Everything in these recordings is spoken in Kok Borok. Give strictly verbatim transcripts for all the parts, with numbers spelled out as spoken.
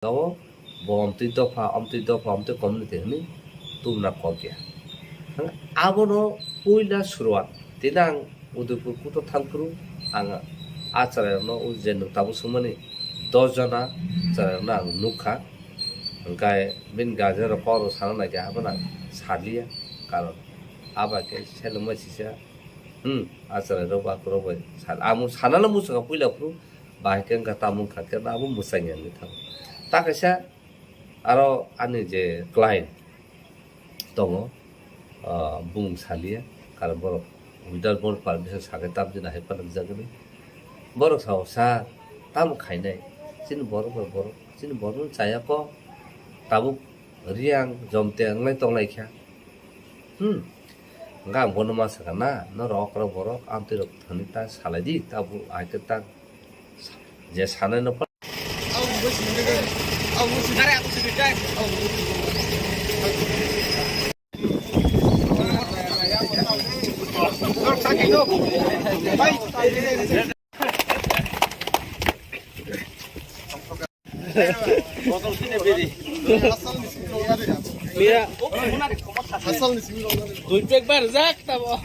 Abo bo omtwi dopha, omtwi dopha, omtwi community hwnwi tubuna kok ya. Abono puila suruat. Tini ang Udaipur kuto thangphuru ang a chwrairokno, o je nwng tabuk swngmani dos jona chwrairokno ang nukha. Hwnkhe bini guardian rok kok rok sana naikha, abono ang saliya. Karon abo khe selengma sisa, hmm, a chwrairok ba kwrwk bai sal-, ang sanano muchungkha puila phuru. Bahai khe wngkha tamo wngkha khe abo mwchangya wngwi thango. Ta kaisa aro ani je client tongo, ah, bumung saliya, karon borok without board permission sakhe tamjani hai phano rijak hwnwi. Borok sao, "Sir, tamo khainai? Chini borok bai borok, chini borokno chaya kok, tabuk Riang Jomte wnglai tonglai kha." Hmm. Hwnkhe ang bono ma sakha na, norok okra borok amtwi rok thani ta salai di, tabuk hai khe ta je sanai no. Dui pek bar jak tamo.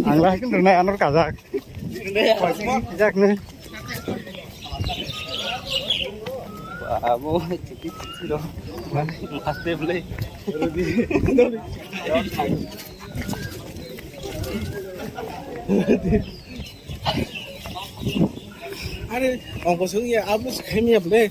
Ang lah kan rwnai anor kajak. Kajak ni. Abo chiki chiki ro. Mas de ble. Are, ongko sung ya, abo sung khaimi ya ble.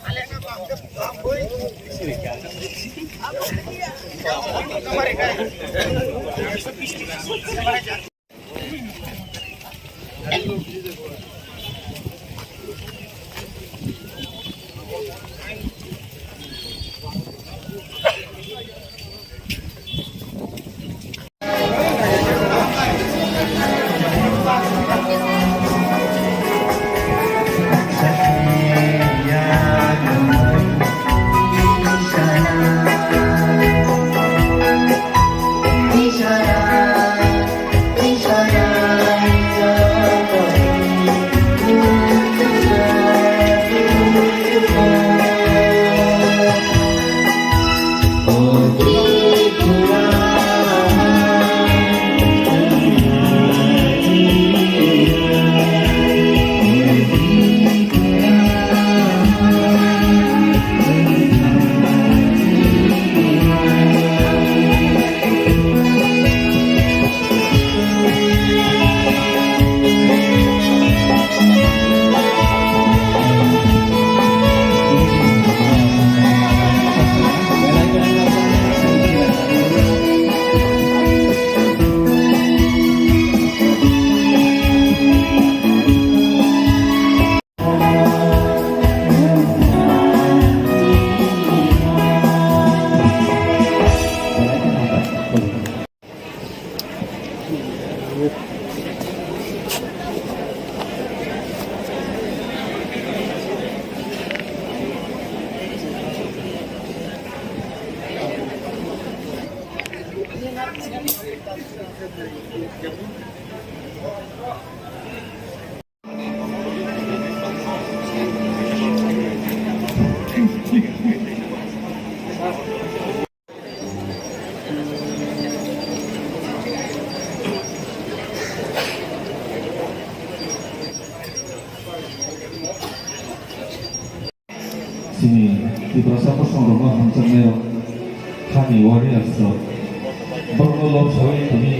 Chini Tiprasa bosongrokno hamjaknairok, hani warriors rok, borokno lobsawi tini.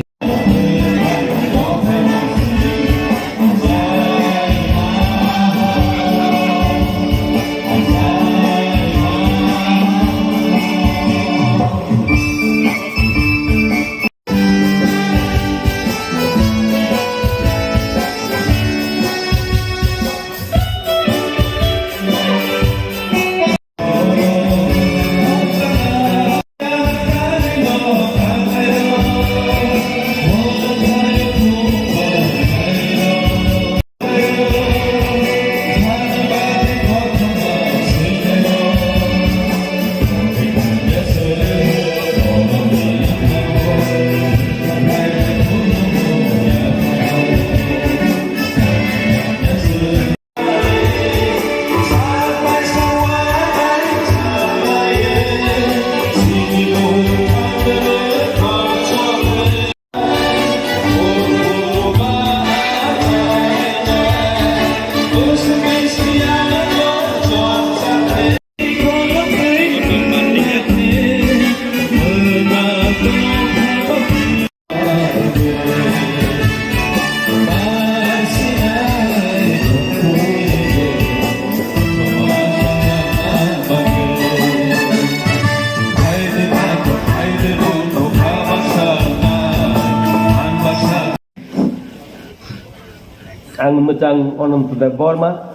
Ang mwchang Ananto Debbarma,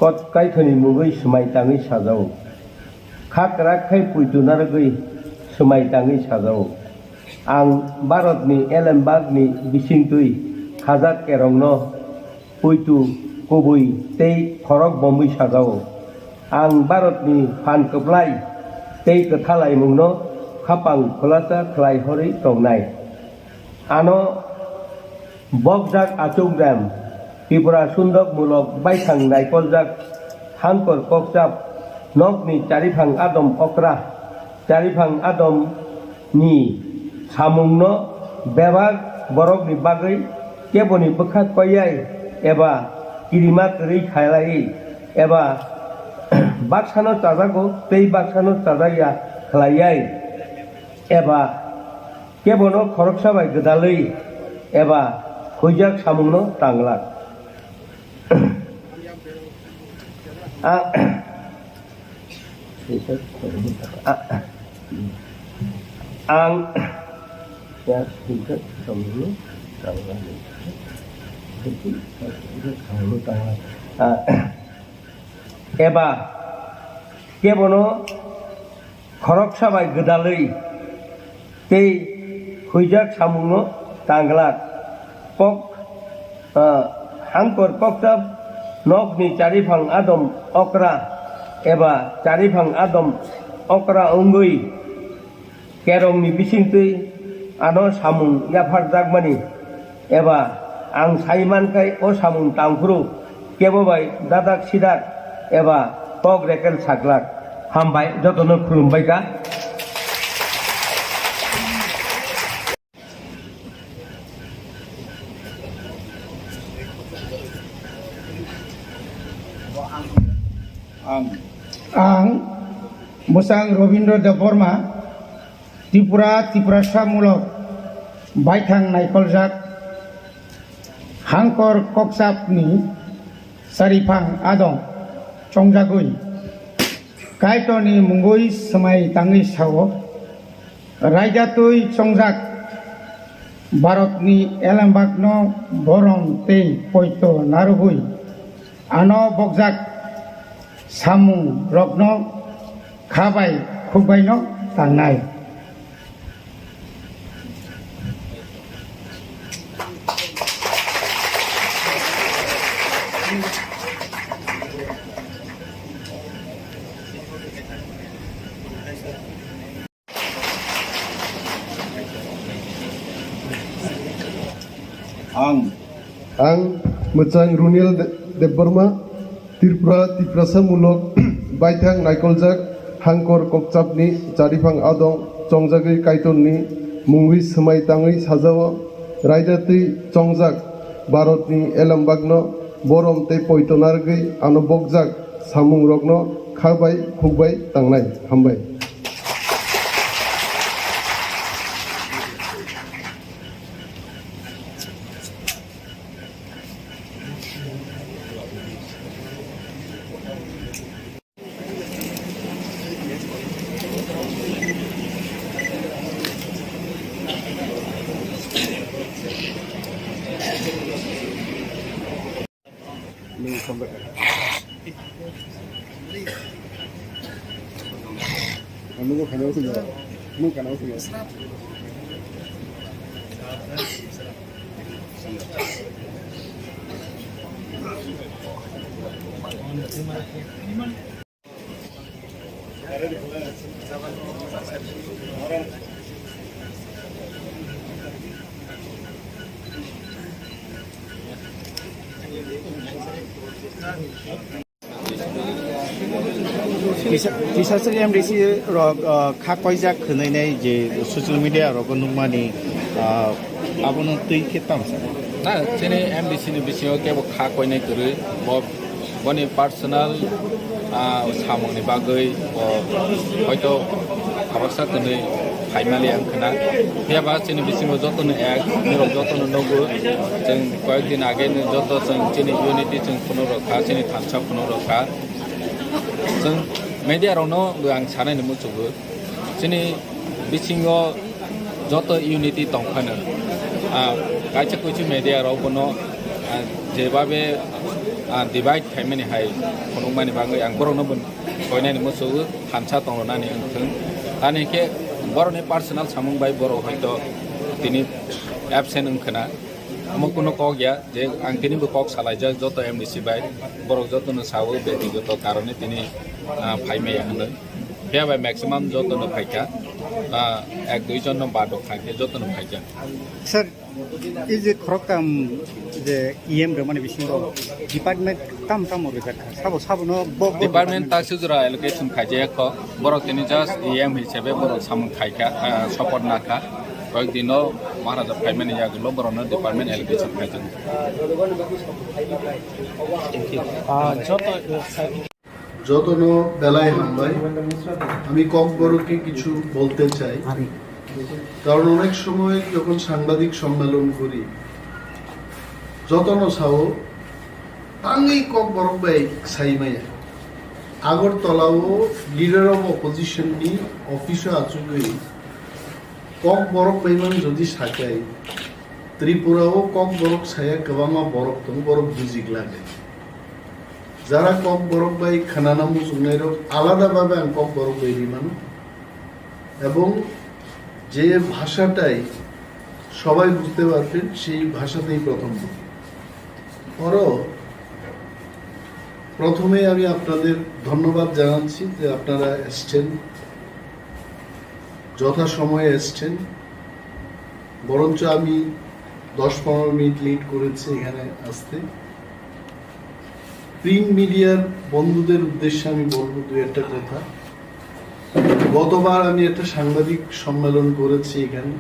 Kot Kaithoni mungwi swmai tangwi sajao. Kha kwrak khai puitu narwgwi swmai tangwi sajao. Ang Bharatni elembakni bisingtwi khajak kerongno puitu kubui tei khorok bomwi sajao. Ang Bharatni phan kwplai tei kwthalaimungno khapang khulasa khlai horwi tongnai. Ano bokjak achukdam, Tripura sundok mulok baithang naikoljak, hangkor kokchap, nokni chariphang adom okra, chariphang adom ni samungno bebak borokni bagwi keboni bwkha koyai eba kirima kwrwi khlaiwi eba baksano chajago tei baksano chajakya khlaiwi eba kebono khoroksa bai gwdalwi eba huijak samungno tanglak. A-, a-, ang, a, eba kebono khoroksa bai gwdalwi tei huijak samungno tanglak. Kok, ah, hangkor kokchap nokni chariphang adom okra eba chariphang adom okra wngwi kerongni bisingtwi ano samung yapharjakmani eba ang sai mankhai o samung tangphuru kebo bai dadak sidak eba kok rekel saklak. Hambai, jotono khulumbai kha. Ang. Ang Bwsang Robindra Debbarma, Tripura Tiprasa mulok baithang naikoljak, hangkor kokchapni chariphang adong chongjagwi Kaitorni mungwi swmai tangwi sao, raida twi chongjak Bharatni elembakno borom tei poito narwgwi ano bokjak samung rokno kha bai khuk baino tangnai. Ang. Ang Mwchang Runiel De-, Debbarma, Tripura, Tiprasa mulok baithang naikoljak hangkor kokchapni chariphang adong chongjagwi Kaitorni mungwi swmai tangwi sajao, raida twi chongjak Bharatni elembakno borom tei poito narwgwi ano bokjak samung rokno kha bai khuk bai tangnai. Hambai. Kisa, kisa swk M D C rok, ah, kha koijak hwnwi nai je social media rogo nukmani, ah, abono twi khe tamo sa? Na, chini M D C ni bisingo kebo kha koinai kwrwi, bo, boni personal, ah, samungni bagwi bo hoito khoroksa kwnwi phaimaliya wng khna. Phiya ba chini bisingo jotono ek, norok jotono nugo, chwng koyek din age no joto chwng chini unity chwng phunuk rok kha, chini thansa phunuk rok kha. Chwng media rokno bo ang sanani muchungo, chini bisingo joto unity tong phano, ah, kaisa kuisu media rok bono Ah, jebabe, ah, divide khaimani hai phunukmani bagwi ang borokno bo koinani muchungo thansa tongrwnani wngthung. Ani khe borokni personal samung bai borok hoito tini absent wngkhwna. Omo kuno kok ya je ang tini bo kok salaijak joto M D C bai, borok jotono sao, bektigoto karone tini, ah, phaimaya hinwi. Phiya bai maximum jotono phaikha, ah, ek dui jonno badok khaikhe jotono phaikha. Sir, Ei je khoroktham je E M rwmani bisingo department tam tam rwjak kha, sabo sabo no bo, bo Department tak sujura allocation khaijak kho, borok tini just E M hisabe borok samung khaikha, ah, support nakha. Koyek dino Maharaja phaimani yagulo borokno department allocation khaijak. Ah, joto Jotono belai hambai. আমি ককবরকে কিছু বলতে চাই, কারণ অনেক সময় যখন সাংবাদিক সম্মেলন করি, jotono sao tangwi Kokborok bai saimaya. Agartala o leader of opposition ni office o achugwi Kokborok bai man jodi sakai, Tripura o Kokborok saya kwbangma borok tongo, borok bujik lage. Jara Kokborok bai khwnana muchungnairok alada bhabe ang Kokborok bai rimano, ebong je bhashatai sobai bujhte parben, sei bhashatei prothom boli. Oro prothomei ami apnader dhonnobad janacchi je apnara esechhen, jothasomoye esechhen, বরঞ্চ আমি দশ পনেরো minute late করেছি এখানে আসতে। প্রিন্ট মিডিয়ার বন্ধুদের উদ্দেশ্যে আমি বলবো দু একটা কথা। গতবার আমি একটা সাংবাদিক সম্মেলন করেছি এখানে।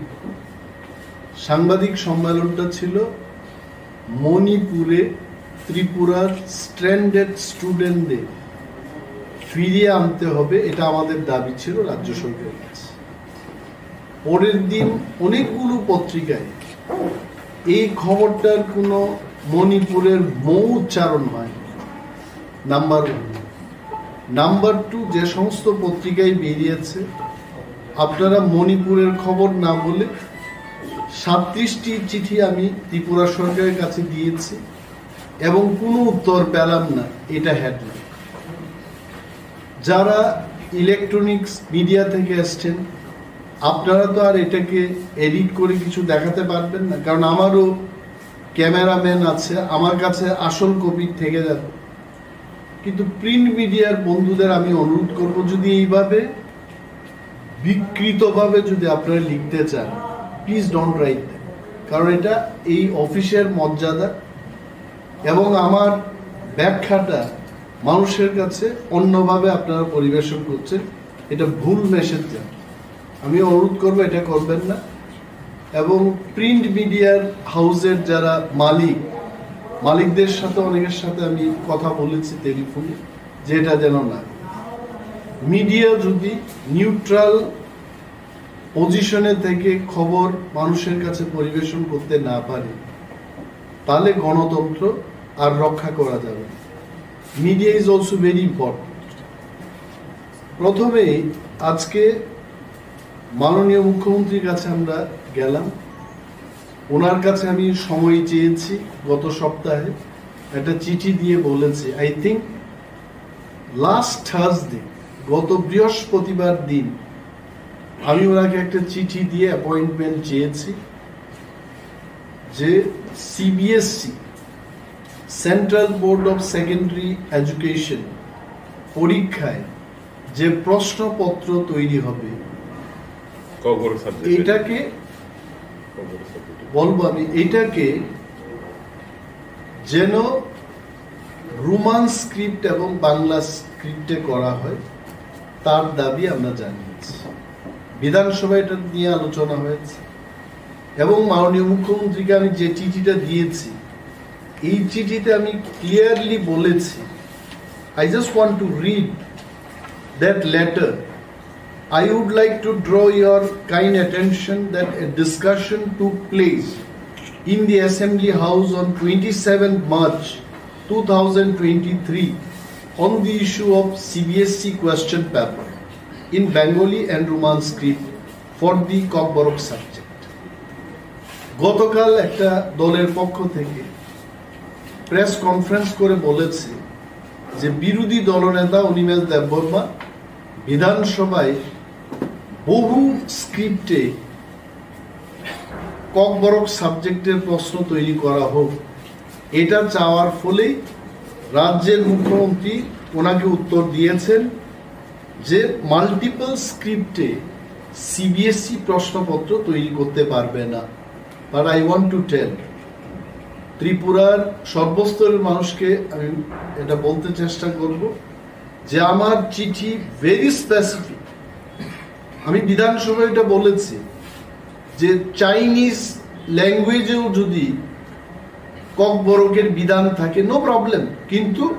সাংবাদিক সম্মেলনটা ছিল মণিপুরে ত্রিপুরার স্ট্র্যান্ডেড স্টুডেন্টদের ফিরিয়ে আনতে হবে, এটা আমাদের দাবি ছিল রাজ্য সরকারের কাছে। পরের দিন অনেকগুলো পত্রিকায় এই খবরটার কোনো মণিপুরের মৌ উচ্চারণ হয়, নাম্বার ওয়ান। নাম্বার টু, যে সমস্ত পত্রিকায় বেরিয়েছে, আপনারা মণিপুরের খবর না বলে সাতত্রিশটি চিঠি আমি ত্রিপুরা সরকারের কাছে দিয়েছি এবং কোনো উত্তর পেলাম না, এটা হেডলাইন। যারা ইলেকট্রনিক্স মিডিয়া থেকে এসছেন, আপনারা তো আর এটাকে এডিট করে কিছু দেখাতে পারবেন না, কারণ আমারও ক্যামেরাম্যান আছে, আমার কাছে আসল কপি থেকে যাবে। কিন্তু প্রিন্ট মিডিয়ার বন্ধুদের আমি অনুরোধ করব, যদি এইভাবে বিকৃতভাবে যদি আপনারা লিখতে চান, প্লিজ ডোন্ট রাইট দ্যাট, কারণ এটা এই অফিসের মর্যাদা এবং আমার ব্যাখ্যাটা মানুষের কাছে অন্যভাবে আপনারা পরিবেশন করছেন, এটা ভুল মেসেজ যায়। আমি অনুরোধ করবো এটা করবেন না। এবং প্রিন্ট মিডিয়ার হাউসের যারা মালিক, মালিকদের সাথে অনেকের সাথে আমি কথা বলেছি টেলিফোনে, যেটা যেন না। মিডিয়া যদি নিউট্রাল পজিশনে থেকে খবর মানুষের কাছে পরিবেশন করতে না পারে, তাহলে গণতন্ত্র আর রক্ষা করা যাবে না। Media is also very important. প্রথমেই আজকে মাননীয় মুখ্যমন্ত্রীর কাছে আমরা গেলাম, ওনার কাছে আমি সময় চেয়েছি। গত সপ্তাহে একটা চিঠি দিয়ে বলেছি, আই থিঙ্ক লাস্ট থার্সডে, গত বৃহস্পতিবার দিন আমি ওনাকে একটা চিঠি দিয়ে অ্যাপয়েন্টমেন্ট চেয়েছি যে CBSE, central board of secondary education পরীক্ষায় যে প্রশ্নপত্র তৈরি হবে, ককবরক সাবজেক্টে। এটাকে ককবরক সাবজেক্টে। বলবো আমি, এটাকে যেন রোমান স্ক্রিপ্ট এবং বাংলা স্ক্রিপ্টে করা হয়, তার দাবি আমরা জানিয়েছি। বিধানসভায় এটা নিয়ে আলোচনা হয়েছে এবং মাননীয় মুখ্যমন্ত্রীকে আমি যে চিঠিটা দিয়েছি, এই চিঠিতে আমি ক্লিয়ারলি বলেছি, I just want to read that letter. I would like to draw your kind attention that a discussion took place in the Assembly House on twenty-seventh March two thousand twenty-three on the issue of C B S E question paper in Bengali and Roman script for the Kokborok subject. গতকাল একটা দলের পক্ষ থেকে press conference করে বলেছে যে বিরোধী দলনেতা অনিমেষ দেববর্মা বিধানসভায় বহু স্ক্রিপ্টে ককবরক সাবজেক্টের প্রশ্ন তৈরি করা হোক, এটা চাওয়ার ফলেই রাজ্যের মুখ্যমন্ত্রী ওনাকে উত্তর দিয়েছেন যে মাল্টিপল স্ক্রিপ্টে সিবিএসই প্রশ্নপত্র তৈরি করতে পারবে না। But I want to tell, ত্রিপুরার সর্বস্তরের মানুষকে আমি এটা বলতে চেষ্টা করব যে আমার চিঠি ভেরি স্পেসিফিক। আমি বিধানসভায় এটা বলেছি যে চাইনিজ ল্যাঙ্গুয়েজেও যদি ককবরকের বিধান থাকে, নো প্রবলেম, কিন্তু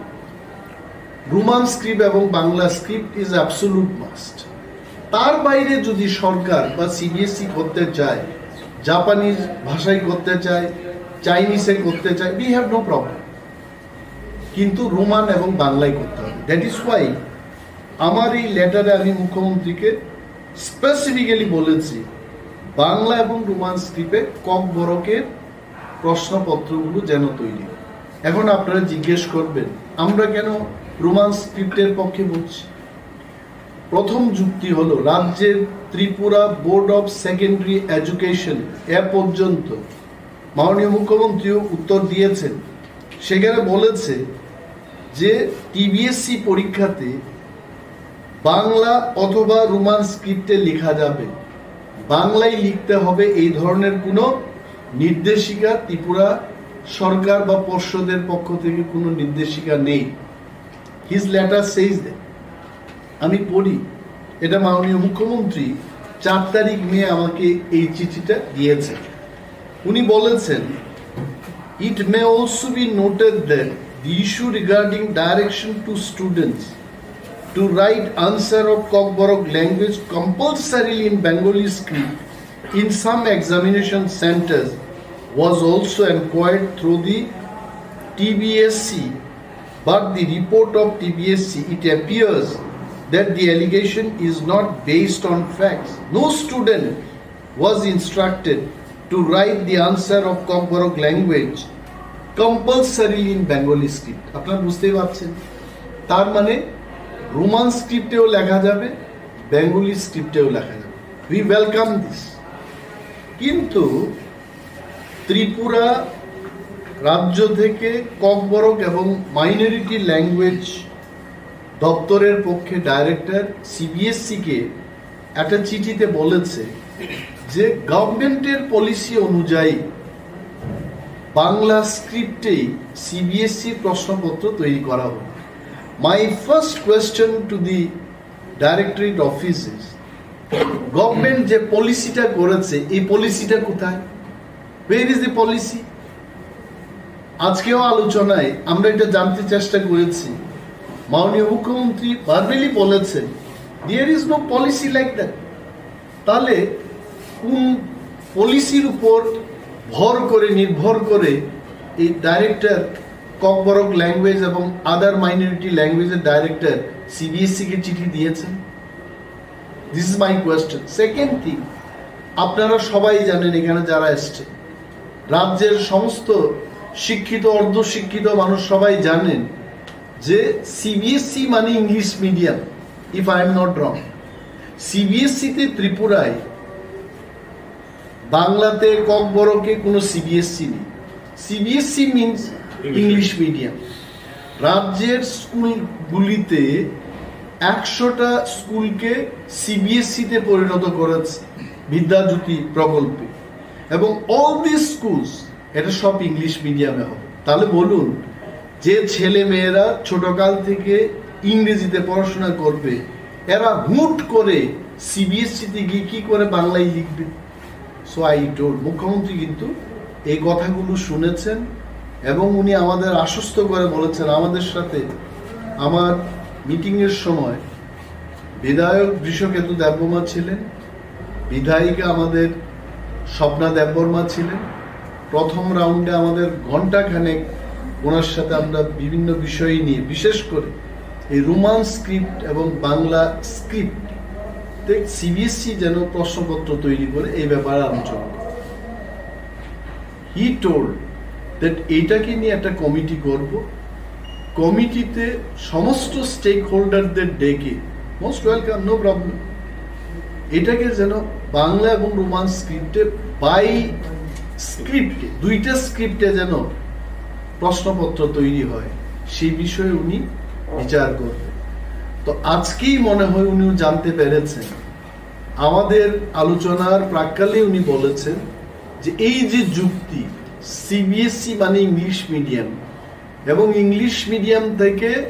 রোমান স্ক্রিপ্ট এবং Bangla script is absolute must. তার বাইরে যদি সরকার বা সিবিএসই করতে চায়, জাপানিজ ভাষায় করতে চায়, চাইনিজে করতে চায়, we have no problem, কিন্তু রোমান এবং বাংলায় করতে হবে। দ্যাট ইজ ওয়াই আমার এই লেটারে আমি মুখ্যমন্ত্রীকে স্পেসিফিক্যালি বলেছি বাংলা এবং রোমান স্ক্রিপ্টে ককবরকের প্রশ্নপত্রগুলো যেন তৈরি হয়। এখন আপনারা জিজ্ঞেস করবেন, আমরা কেন রোমান স্ক্রিপ্টের পক্ষে বলছি? প্রথম যুক্তি হলো, রাজ্যের Tripura board of secondary education এ পর্যন্ত মাননীয় মুখ্যমন্ত্রীও উত্তর দিয়েছেন, সেখানে বলেছে যে টিবিএসসি পরীক্ষাতে বাংলা অথবা রোমান স্ক্রিপ্টে লেখা যাবে, বাংলায় লিখতে হবে, এই ধরনের কোনো নির্দেশিকা ত্রিপুরা সরকার বা পর্ষদের পক্ষ থেকে কোনো নির্দেশিকা নেই। His letter says that. আমি পড়ি, এটা মাননীয় মুখ্যমন্ত্রী চার তারিখ মে আমাকে এই চিঠিটা দিয়েছেন। উনি বলেছেন, "It may also be noted that the issue regarding direction to students to write answer of Kokborok language compulsorily in Bengali script in some examination centers was also inquired through the T B S C, but the report of T B S C, it appears that the allegation is not based on facts. No student was instructed to write the answer of Kokborok language compulsorily in Bengali script." আপনারা বুঝতেই পারছেন, তার মানে রোমান স্ক্রিপ্টেও লেখা যাবে, বেঙ্গলি স্ক্রিপ্টেও লেখা যাবে। We welcome this. কিন্তু ত্রিপুরা রাজ্য থেকে ককবরক এবং মাইনরিটি ল্যাঙ্গুয়েজ দপ্তরের পক্ষে ডাইরেক্টর সিবিএসসিকে একটা চিঠিতে বলেছে যে গভর্নমেন্টের পলিসি অনুযায়ী বাংলা স্ক্রিপ্টেই সিবিএসসি প্রশ্নপত্র তৈরি করা হবে। My first question to the directorate office is, government যে পলিসিটা করেছে, এই পলিসিটা কোথায়? Where is the policy? আজকেও আলোচনায় আমরা এটা জানতে চেষ্টা করেছি, মাননীয় মুখ্যমন্ত্রী ভার্বালি বলেছেন, "There is no policy like that." তাহলে কোন পলিসির উপর ভর করে, নির্ভর করে এই ডাইরেক্টর ককবরক ল্যাঙ্গুয়েজ এবং আদার মাইনরিটি ল্যাঙ্গুয়েজের ডাইরেক্টর সিবিএসসি কে চিঠি দিয়েছেন? This is my question. Second thing, আপনারা সবাই জানেন, এখানে যারা এসছে, রাজ্যের সমস্ত শিক্ষিত, অর্ধশিক্ষিত মানুষ সবাই জানেন যে সিবিএসসি মানে English medium, if I am not wrong. সিবিএসসিতে ত্রিপুরায় বাংলাতে ককবরকে কোনো সিবিএসসি নেই। CBSE means English medium. রাজ্যের স্কুলগুলিতে একশোটা স্কুলকে সিবিএসসিতে পরিণত করেছে বিদ্যাজ্যোতি প্রকল্পে, এবং অল দিস স্কুলস, এটা সব ইংলিশ মিডিয়ামে হবে। তাহলে বলুন, যে ছেলে মেয়েরা ছোটকাল থেকে ইংরেজিতে পড়াশোনা করবে, এরা হুট করে সিবিএসসিতে গিয়ে কি করে বাংলায় লিখবে? সো আই টোল্ড, মুখ্যমন্ত্রী কিন্তু এই কথাগুলো শুনেছেন এবং উনি আমাদের আশ্বস্ত করে বলেছেন, আমাদের সাথে আমার মিটিংয়ের সময় বিধায়ক বৃষকেতু দেববর্মা ছিলেন, বিধায়িকা আমাদের স্বপ্না দেববর্মা ছিলেন। প্রথম রাউন্ডে আমাদের ঘন্টাখানেক ওনার সাথে আমরা বিভিন্ন বিষয় নিয়ে, বিশেষ করে এই রোমান স্ক্রিপ্ট এবং বাংলা স্ক্রিপ্ট সিবিএসসি যেন প্রশ্নপত্র তৈরি করে, এই ব্যাপারে আলোচনা করি। He told দ্যাট এইটাকে নিয়ে একটা কমিটি করব। কমিটিতে সমস্ত স্টেক হোল্ডারদের ডেকে, মোস্ট ওয়েলকাম, নো প্রবলেম। এটাকে যেন বাংলা এবং রোমান স্ক্রিপ্টে, বাই স্ক্রিপ্টে, দুইটা স্ক্রিপ্টে যেন প্রশ্নপত্র তৈরি হয়, সেই বিষয়ে উনি বিচার করবেন। তো আজকেই মনে হয় উনিও জানতে পেরেছেন, আমাদের আলোচনার প্রাক্কালে উনি বলেছেন যে এই যে যুক্তি, সিবিএসই মানে ইংলিশ মিডিয়াম, এবং ইংলিশ মিডিয়াম থেকে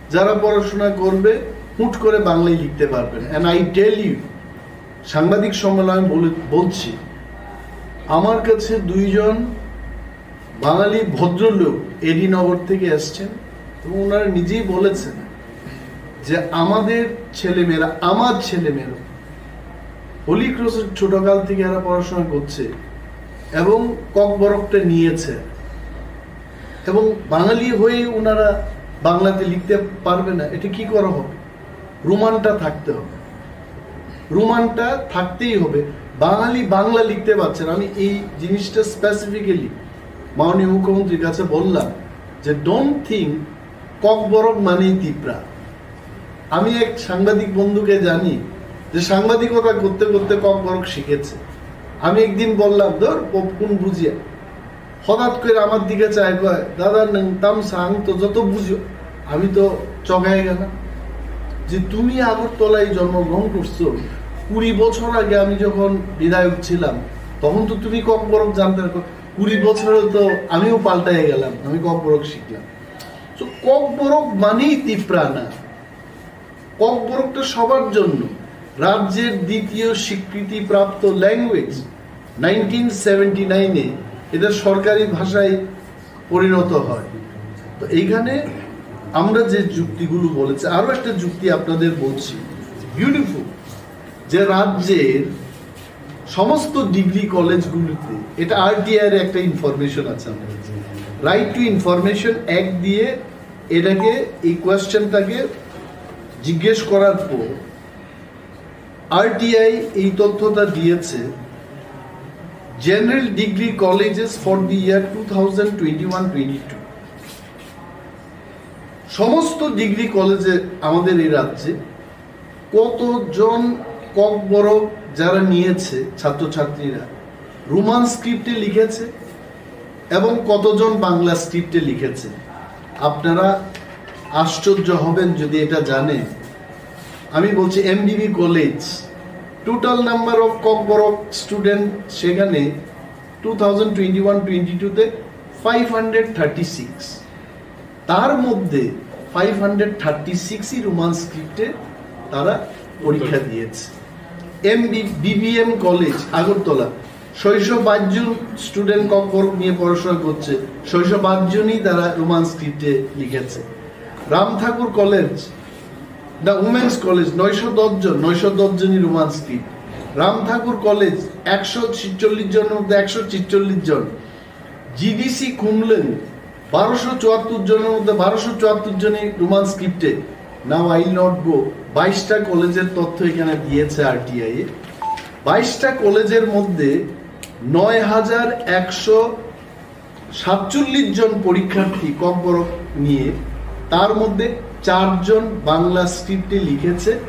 যারা পড়াশোনা করবে হুট করে বাংলায় লিখতে পারবে না। And I tell you, সাংবাদিক সম্মেলনে আমি বলে- বলছি, আমার কাছে দুইজন বাঙালি ভদ্রলোক এডি নগর থেকে এসছেন এবং ওনারা নিজেই বলেছেন যে আমাদের ছেলেমেয়েরা, আমার ছেলেমেয়েরা হোলি ক্রসের ছোটকাল থেকে এরা পড়াশোনা করছে এবং ককবরকটা নিয়েছে, এবং বাঙালি হয়ে ওনারা বাংলাতে লিখতে পারবে না, এটা কি করা হবে? রোমানটা থাকতে হবে, রোমানটা থাকতেই হবে। বাঙালি বাংলা লিখতে পারছে না। আমি এই জিনিসটা স্পেসিফিক্যালি মাননীয় মুখ্যমন্ত্রীর কাছে বললাম যে ডোন্ট থিঙ্ক ককবরক মানেই তিপ্রা। আমি এক সাংবাদিক বন্ধুকে জানি যে সাংবাদিকতা করতে করতে ককবরক শিখেছে। আমি একদিন বললাম, "ধর, পপকুন বুঝিয়া।" হঠাৎ করে আমার দিকে চায়, কয়, "দাদা, নং তাম সাং তো যত বুঝো।" আমি তো চগাই গেলাম যে তুমি আগরতলায় জন্মগ্রহণ করছো, কুড়ি বছর আগে আমি যখন বিধায়ক ছিলাম, তখন তো তুমি ককবরক জানতে না। কুড়ি বছরে তো আমিও পাল্টাই গেলাম, আমি ককবরক শিখলাম। তো ককবরক মানেই তিপ্রা না, ককবরকটা সবার জন্য। রাজ্যের দ্বিতীয় স্বীকৃতিপ্রাপ্ত ল্যাঙ্গুয়েজ, নাইনটিন সেভেন্টি নাইনে এটা সরকারি ভাষায় পরিণত হয়। তো এইখানে আমরা যে যুক্তিগুলো বলেছি, আরো একটা যুক্তি আপনাদের বলছি, বিউটিফুল, যে রাজ্যের সমস্ত ডিগ্রি কলেজগুলিতে, এটা আরটিআই এর একটা ইনফরমেশন আছে, আমরা রাইট টু ইনফরমেশন অ্যাক্ট দিয়ে এটাকে, এই কোয়েশ্চেনটাকে জিজ্ঞেস করার পর আরটিআই এই তথ্যটা দিয়েছে, general degree colleges for the year two thousand twenty one twenty two। সমস্ত ডিগ্রি কলেজে আমাদের এই রাজ্যে কতজন ককবরক যারা নিয়েছে ছাত্রছাত্রীরা, রোমান স্ক্রিপ্টে লিখেছে এবং কতজন বাংলা স্ক্রিপ্টে লিখেছে? আপনারা আশ্চর্য হবেন যদি এটা জানেন। আমি বলছি MBB college, total number of Kokborok student সেখানে two thousand twenty one twenty টুতে ফাইভ হান্ড্রেড থার্টি সিক্স। তার মধ্যে ফাইভ হান্ড্রেড থার্টি সিক্সই রোমান স্ক্রিপ্টে তারা পরীক্ষা দিয়েছে। এমবি বিবিএম কলেজ আগরতলা, ছয়শো বাইশ জন স্টুডেন্ট ককবরক নিয়ে পড়াশোনা করছে, ছয়শো বাইশ জনই তারা রোমান স্ক্রিপ্টে লিখেছে। রাম ঠাকুর কলেজ, দ্য উমেন্স কলেজ, নয়শো দশ জন, নয়শো দশ জনই রোমান স্ক্রিপ্ট। রাম ঠাকুর কলেজ, একশো ছিচল্লিশ জনের মধ্যে একশো ছিচল্লিশ জন। জিডিসি কুমলেং, বারোশো চুয়াত্তর জনের মধ্যে বারোশো চুয়াত্তর জনই রোমান স্ক্রিপ্টে। Now I will not go, বাইশটা কলেজের তথ্য এখানে দিয়েছে আরটিআই এ। বাইশটা কলেজের মধ্যে নয় হাজার একশো সাতচল্লিশ জন পরীক্ষার্থী ককবরক নিয়ে, তার মধ্যে চারজন বাংলা স্ক্রিপ্টে লিখেছে,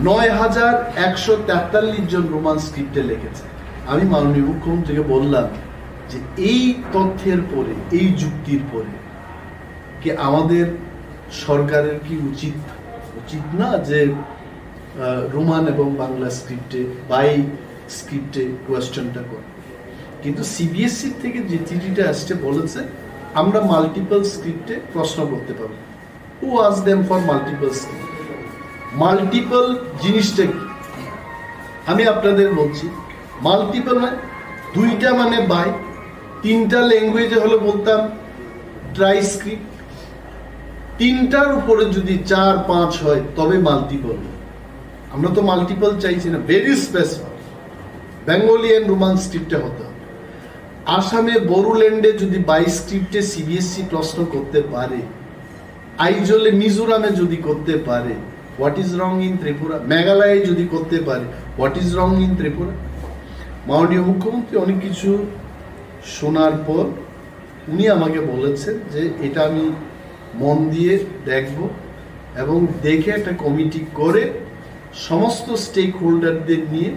নয় হাজার একশো তেতাল্লিশ জন রোমান স্ক্রিপ্টে লিখেছে। আমি মাননীয় মুখ্যমন্ত্রীকে বললাম যে এই তথ্যের পরে, এই যুক্তির পরে কি আমাদের সরকারের কি উচিত, উচিত না যে আহ, রোমান এবং বাংলা স্ক্রিপ্টে, বাই স্ক্রিপ্টে কোয়েশ্চেনটা করে? কিন্তু সিবিএসই থেকে যে চিঠিটা আসছে বলেছে আমরা মাল্টিপল স্ক্রিপ্টে প্রশ্ন করতে পারবো। Who asked them for multiple script? Multiple জিনিসটা কি? আমি আপনাদের বলছি, মাল্টিপল মানে দুইটা মানে বাই, তিনটা ল্যাঙ্গুয়েজে হলে বলতাম ট্রাই স্ক্রিপ্ট। তিনটার উপরে যদি চার পাঁচ হয় তবে মাল্টিপল। আমরা তো মাল্টিপল চাইছি না, very specific Bengali and Roman স্ক্রিপ্টে হতে হবে। আসামে বড়োল্যান্ডে যদি বাই স্ক্রিপ্টে সিবিএসই প্রশ্ন করতে পারে, আইজলে মিজোরামে যদি করতে পারে, what is wrong in Tripura? মেঘালয়ে যদি করতে পারে, what is wrong in Tripura? মাননীয় মুখ্যমন্ত্রী অনেক কিছু শোনার পর উনি আমাকে বলেছেন যে এটা আমি মন দিয়ে দেখব এবং দেখে একটা কমিটি করে সমস্ত স্টেক হোল্ডারদের নিয়ে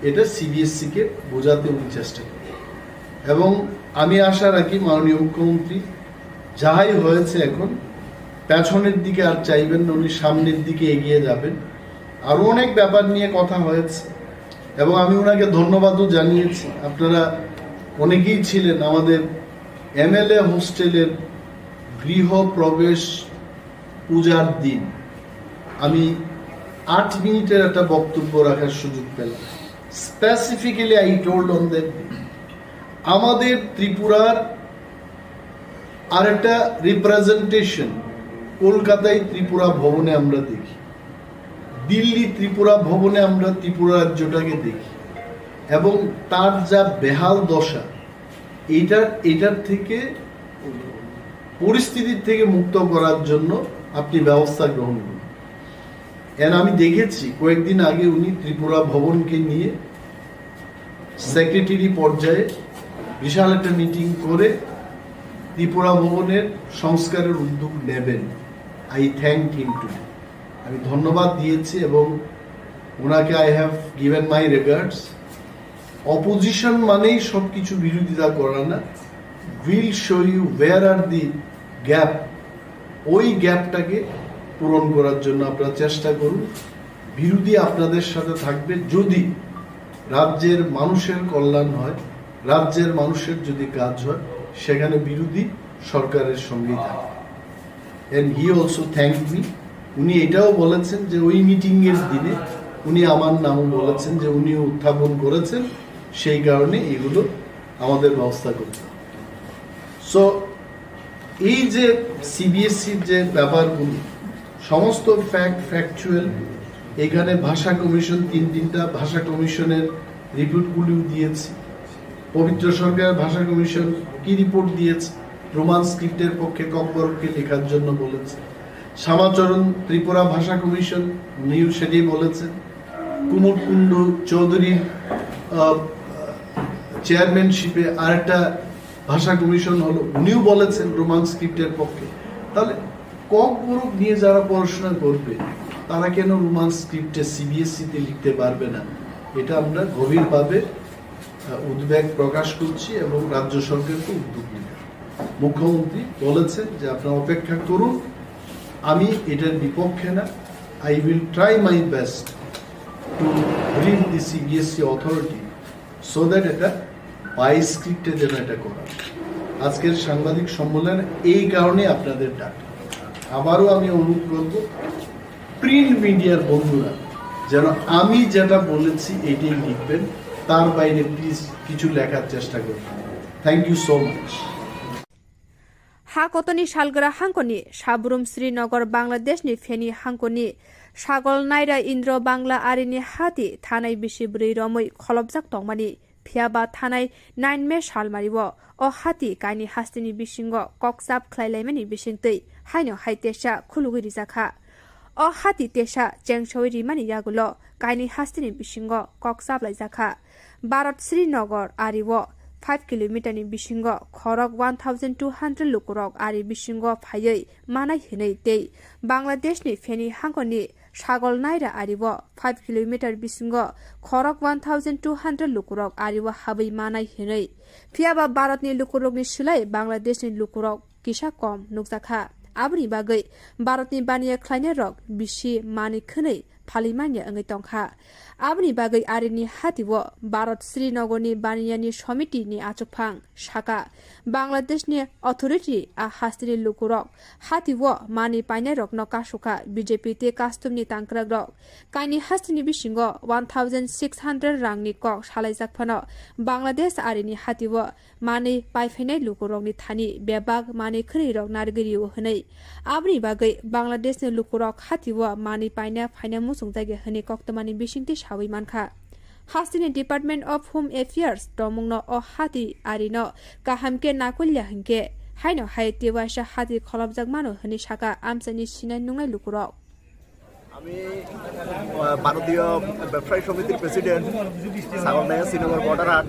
এটা সিবিএসসিকে বোঝাতে উনি চেষ্টা করবেন। এবং আমি আশা রাখি মাননীয় মুখ্যমন্ত্রী যাই হয়েছে এখন পেছনের দিকে আর চাইবেন না, উনি সামনের দিকে এগিয়ে যাবেন। আরও অনেক ব্যাপার নিয়ে কথা হয়েছে এবং আমি ওনাকে ধন্যবাদও জানিয়েছি। আপনারা অনেকেই ছিলেন আমাদের এমএলএ হোস্টেলের গৃহ প্রবেশ পূজার দিন। আমি আট মিনিটের একটা বক্তব্য রাখার সুযোগ পেলাম। Specifically I told on that day, আমাদের ত্রিপুরার আরেকটা রিপ্রেজেন্টেশন কলকাতায় ত্রিপুরা ভবনে আমরা দেখি, দিল্লি ত্রিপুরা ভবনে আমরা ত্রিপুরা রাজ্যটাকে দেখি, এবং তার যা বেহাল দশা, এটার এটার থেকে, পরিস্থিতির থেকে মুক্ত করার জন্য আপনি ব্যবস্থা গ্রহণ করুন। এন আমি দেখেছি কয়েকদিন আগে উনি ত্রিপুরা ভবনকে নিয়ে সেক্রেটারি পর্যায়ে বিশাল একটা মিটিং করে ত্রিপুরা ভবনের সংস্কারের উদ্যোগ নেবেন। I thank him too। আমি ধন্যবাদ দিয়েছি এবং ওনাকে I have given my regards। Opposition মানেই সব কিছু বিরোধিতা করা না। We'll show you where are the gap। ওই গ্যাপটাকে পূরণ করার জন্য আপনারা চেষ্টা করুন। বিরোধী আপনাদের সাথে থাকবে। যদি রাজ্যের মানুষের কল্যাণ হয়, রাজ্যের মানুষের যদি কাজ হয়, সেখানে বিরোধী সরকারের সঙ্গেই থাকবে। And he also thanked me। উনি এটাও বলেছেন যে ওই মিটিংয়ের দিনে উনি আমার নামও বলেছেন যে উনি উত্থাপন করেছেন, সেই কারণে এগুলো আমাদের ব্যবস্থা করতে হবে। সো এই যে সিবিএসসির যে ব্যাপারগুলি, সমস্ত ফ্যাক্ট ফ্যাকচুয়াল। এখানে ভাষা কমিশন, তিন তিনটা ভাষা কমিশনের রিপোর্টগুলিও দিয়েছি। পবিত্র সরকার ভাষা কমিশন কি রিপোর্ট দিয়েছে? রোমান স্ক্রিপ্টের পক্ষে ককবরককে লেখার জন্য বলেছে। শ্যামাচরণ ত্রিপুরা ভাষা কমিশন, উনিও সেটাই বলেছেন। কুমুদ কুণ্ডু চৌধুরীর আহ, চেয়ারম্যানশিপে আরেকটা ভাষা কমিশন হলো, উনিও বলেছেন রোমান স্ক্রিপ্টের পক্ষে। তাহলে ককবরক নিয়ে যারা পড়াশোনা করবে, তারা কেন রোমান স্ক্রিপ্টে সিবিএসসিতে লিখতে পারবে না? এটা আমরা গভীরভাবে আহ, উদ্বেগ প্রকাশ করছি এবং রাজ্য সরকারকে উদ্যোগ নিতে হবে। মুখ্যমন্ত্রী বলেছেন যে আপনারা অপেক্ষা করুন, আমি এটার বিপক্ষে না। I will try my best to bring the CBSE authority so that এটা বাই স্ক্রিপ্টে যেন এটা করা। আজকের সাংবাদিক সম্মেলন এই কারণে আপনাদের ডাক। আবারও আমি অনুরোধ করব, প্রিন্ট মিডিয়ার বন্ধুরা যেন আমি যেটা বলেছি এটাই লিখবেন, তার বাইরে প্লিজ কিছু লেখার চেষ্টা করবেন। Thank you so much। Ha kotoni salgra hangkoni Sabrum Srinagar Bangladeshni Feni hangkoni Sagol Naira Indro Bangla arini hati thanai bisi bwrwi romwi kholopjak tongmani. Phiya ba thanai nine May salmario o hati kaini hasteni bisingo kokchap khlai laimani bisingtwi haino hai tesa khulugwi rijak kha. O hati tesa chengsowi rimani yagulo kaini hasteni bisingo kokchap laijak kha. Bharat Srinagar ario five kilometer ni bisingo khorok one thousand two hundred lukurok ari bisingo phaiwi manai hinwi tei Bangladeshni Feni hangkoni Sagol Naira ario five kilometer bisingo khorok one thousand two hundred lukurok ario habwi manai hinwi. Phiya ba Bharatni lukurokni slai Bangladeshni lukurok kisa kom nukjakha. Aboni bagwi Bharatni baniya khlainairok bisi manwi khwnwi phalwi manya wngwi tongkha. Aboni bagwi arini hatio Bharat Srinagarni baniyani somitini achukphang saka, Bangladeshni authority a hasteni lukurok hatio manwi painairokno kasukha B J P tei customni tangkrakrok. Kaini hasteni bisingo one thousand six hundred rangni kok salaijak phano Bangladesh arini hatio manwi paiphainai lukurokni thani bebak manwi khwnwirok narwgwi rio hwnwi. Aboni bagwi Bangladeshni lukurok hatio manwi paina phaina muchungjagya hwnwi koktwmani bisingtwi sawi mankha. Hasteni Department of Home Affairs tongmungno o hati arino kaham khe nakolya hinkhe haino hai tewaisa hati kholopjak mano hwnwi saka amchaini sinai nungnai lukurok. আমি আহ, ভারতীয় ব্যবসায়ী সমিতির প্রেসিডেন্ট, সাগরনাইয়া শ্রীনগর বর্ডার হাট।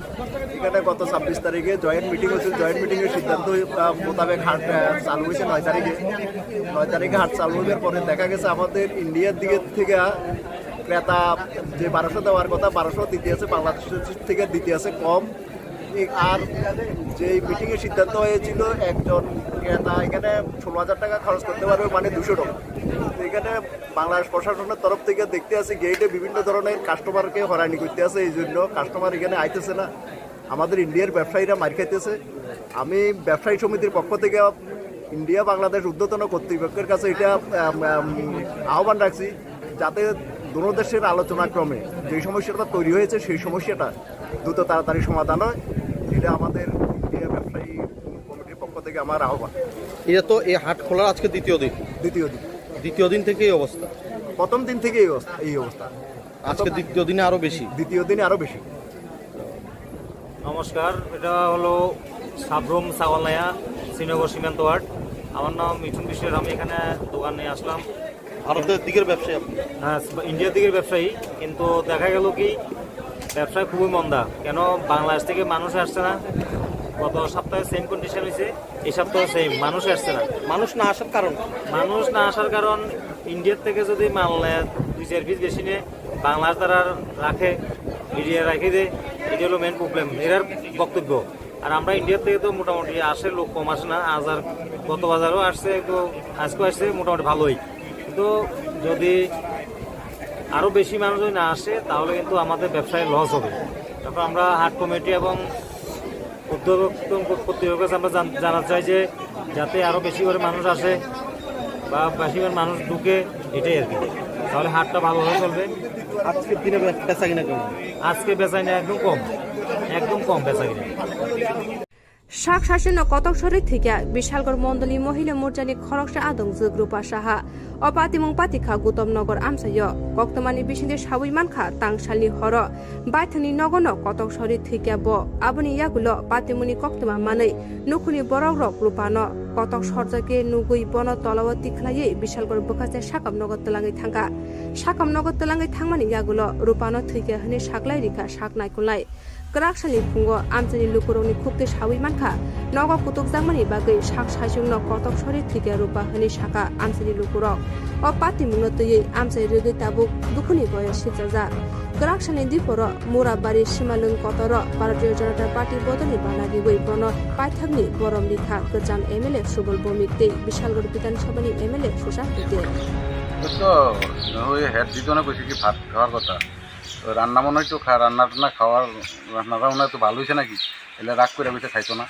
এখানে গত ছাব্বিশ তারিখে জয়েন্ট মিটিং হয়েছিল। জয়েন্ট মিটিং এর সিদ্ধান্ত আহ, মোতাবেক হাট আহ, চালু হয়েছে নয় তারিখে। নয় তারিখে হাট চালু হওয়ার পরে দেখা গেছে আমাদের ইন্ডিয়ার দিকে থেকে ক্রেতা যে বারোশো দেওয়ার কথা, বারোশো দিতে আছে, বাংলাদেশ থেকে দিতে আছে কম। এই আর যে মিটিং এর সিদ্ধান্ত হয়েছিল, একজন ক্রেতা এখানে ষোলো হাজার টাকা খরচ করতে পারবে, মানে দুশো টাকা। তো এখানে বাংলাদেশ প্রশাসনের তরফ থেকে দেখতে আছে গেটে বিভিন্ন ধরনের কাস্টমারকে হয়রানি করতে আছে, এই জন্য কাস্টমার এখানে আইতেছে না। আমাদের ইন্ডিয়ার ব্যবসায়ীরা মার খাইতেছে। আমি ব্যবসায়ী সমিতির পক্ষ থেকে ইন্ডিয়া বাংলাদেশ ঊর্ধ্বতন কর্তৃপক্ষের কাছে এটা আম, আম, আহ্বান রাখছি, যাতে দোনো দেশের আলোচনা ক্রমে যে সমস্যাটা তৈরি হয়েছে, সেই সমস্যাটা দ্রুত তাড়াতাড়ি সমাধান হয়। এটা আমাদের ইন্ডিয়া ব্যবসায়ী কমিটির পক্ষ থেকে আমার আহ্বান। এটা তো এই হাট খোলার আজকে দ্বিতীয় দিন। দ্বিতীয় দিন। দ্বিতীয় দিন থেকে এই অবস্থা। প্রথম দিন থেকে এই অবস্থা, এই অবস্থা। আজকে দ্বিতীয় দিনে আরো বেশি। দ্বিতীয় দিনে আরো বেশি। নমস্কার, এটা হলো সাবরুম সাগরনাইয়া শ্রীনগর সীমান্ত হাট। আমার নাম মিঠুন বিশ্বাস। আমি এখানে দোকান নিয়ে আসলাম। ভারতের দিকের ব্যবসায়ী আপনি? হ্যাঁ, ইন্ডিয়ার দিকের ব্যবসায়ী। কিন্তু দেখা গেল কি, ব্যবসা খুবই মন্দা। কেন, বাংলাদেশ থেকে মানুষ আসছে না। গত সপ্তাহে সেম কন্ডিশন হয়েছে, এই সপ্তাহে সেম, মানুষ আসছে না। মানুষ না আসার কারণ? মানুষ না আসার কারণ, ইন্ডিয়ার থেকে যদি মাল নেয়, দুই চার পিস বেশি নেয়, বাংলাদেশ তারা রাখে, মিডিয়া রাখে দেয়। এটা হলো মেন প্রবলেম এরার বক্তব্য। আর আমরা ইন্ডিয়ার থেকে তো মোটামুটি আসে, লোক কম আসে না। আজ আর গত বাজারও আসছে, একটু আজকেও আসছে, মোটামুটি ভালোই। কিন্তু যদি আরও বেশি মানুষ যদি না আসে, তাহলে কিন্তু আমাদের ব্যবসায় লস হবে। তারপর আমরা হাট কমিটি এবং উদ্যোক্তা কর্তৃপক্ষের কাছে আমরা জান- জানাতে চাই যে যাতে আরও বেশি করে মানুষ আসে বা বেশি করে মানুষ ঢুকে, এটাই আর কি। তাহলে হাটটা ভালোভাবে চলবে। আজকের দিনে বে- বেচা কিনা কেমন? আজকে বেচা কিনা একদম কম, একদম কম বেচা কিনা। Sak sasino kotok sori thwikya Bishalgarh Mondoli Mohila Morchani khoroksa adongjwk Rupa Saha. O patimung patikha Gutom Nogor amchaio. Koktwmani bisingtwi sawi mankha, tangsalni horo baithangni nogono kotok sori thwikya bo. Aboni yagulo patimungni koktwma manwi nukhungni borokrok Rupano kotok sorjakhe nugwi bono tolao tikhlaiwi Bishalgarh bwkhaste sakam nogo twlangwi thangkha. Sakam nogo twlangwi thangmani yagulo Rupano thwikya hwnwi saklai rikha sak naikolnai. Kwrak salni phungo amchaini lukurokni khuktwi sawi mankha, nogo kutukjakmani bagwi sak saichungno kotok sori thwikya Rupa hwnwi sakha amchaini lukurok. O patimungno twiwi amchai rwgwi tabuk dukhuni boyo sipjajak. Kwrak salni diporo Murabari Simalwng kotoro Bharatiya Janata Party bodolni bana riwi bono paithakni borom rikha kwcham M L A Subal Bhowmik tei Bishalgarh Bidhan Sabhani M L A Sushant Patel. তো ওই হেড দিত না, কইছে কি ভাত খাওয়ার কথা। তো রান্না মনে হয় তো খা-, রান্না টান্না খাওয়ার, রান্না বান্না তো ভালো হয়েছে নাকি? এলে রাগ করে বসে খাইতো না।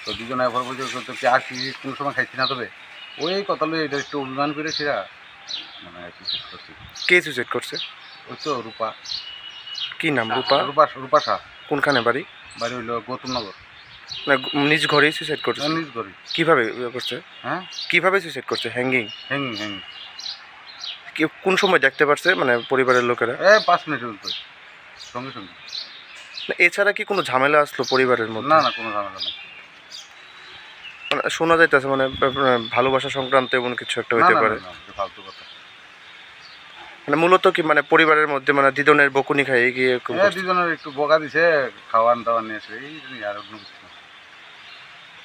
তো দুজনে এবার বলছে, "তো কি আর কি কোনো সময় খাইছি না তবে?" ওই কথা লইয়া এটা একটু অভিমান করে সেটা মানে আর কি শেষ করছি। কে সুইসাইড করছে? ওই তো রূপা। কি নাম? রূপা? রূপা, রূপা শাহ। কোনখানে বাড়ি? বাড়ি হইলো গৌতমনগর। না, নিজ ঘরেই সুইসাইড করছে? হ্যাঁ, নিজ ঘরে। কিভাবে ইয়ে করছে? হ্যাঁ? কিভাবে সুইসাইড করছে? হ্যাঙ্গিং? Hanging, hanging. কি, কোন সময় দেখতে পারছে, মানে, পরিবারের লোকেরা? এ, পাঁচ মিনিটের উপরে, সঙ্গে সঙ্গে। না, এছাড়া কি কোনো ঝামেলা আসলো পরিবারের মধ্যে? না, না, কোনো ঝামেলা নেই। মানে, শোনা যাইতেছে, মানে, আহ, ভালোবাসা সংক্রান্ত এমন কিছু একটা না, হইতে না, পারে। না, না, এটা ফালতু কথা। মানে, মূলত কি, মানে, পরিবারের মধ্যে, মানে, দিদনের বকুনি খাই গিয়ে এরকম হ্যাঁ, করছে? দিদনের একটু বকা দিছে, খাওয়ান দাওয়ান নিয়ে এসে, এই জন্যই, আর অন্য কিছু না।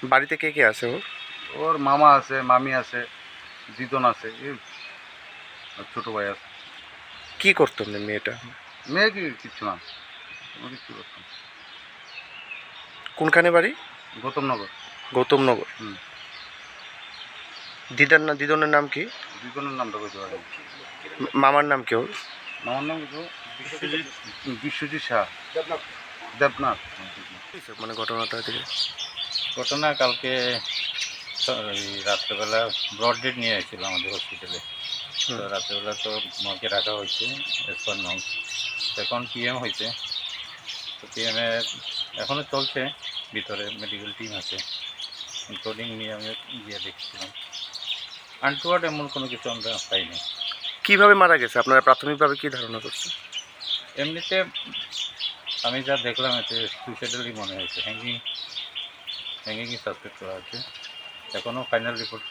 বাড়িতে কে কে আছে ওর? ওর মামা আছে, মামি আছে, দিদন আছে, এই আর ছোট ভাই আছে। কি করতো এমনি মেয়েটা? মেয়ে কি কিচ্ছু না, কোনো কিচ্ছু করতো না। কোনখানে বাড়ি? গৌতমনগর। গৌতমনগর। হুম। দিদার না-, দিদনের নাম কি? দিদনের নামটা বলতে পারি না। মামার নাম কি ওর? মামার নাম তো বিশ্বজিৎ, বিশ্বজিৎ শাহ। দেবনাথ। মানে ঘটনাটা থেকে? ঘটনা কালকে স-, এই রাত্রেবেলা ব্রড ডেড নিয়ে আসছিল আমাদের হসপিটালে। তো হুম। রাত্রেবেলা তো মর্গে রাখা হয়েছে, এজ পার নর্মস। এখন পিএম হয়েছে, তো পিএমে এখনও চলছে, ভিতরে মেডিকেল টিম আছে, ইনক্লুডিং মি, আমিও গিয়ে দেখছিলাম। আনটুয়ার্ড এমন কোনো কিছু আমরা পাইনি। কিভাবে মারা গেছে? আপনারা প্রাথমিকভাবে কি ধারণা করছেন? এমনিতে আমি যা দেখলাম, এতে সুইসাইডালই মনে হয়েছে, হ্যাঙ্গিং, হ্যাঙ্গিংই সাসপেক্ট করা হচ্ছে। এখনও ফাইনাল রিপোর্ট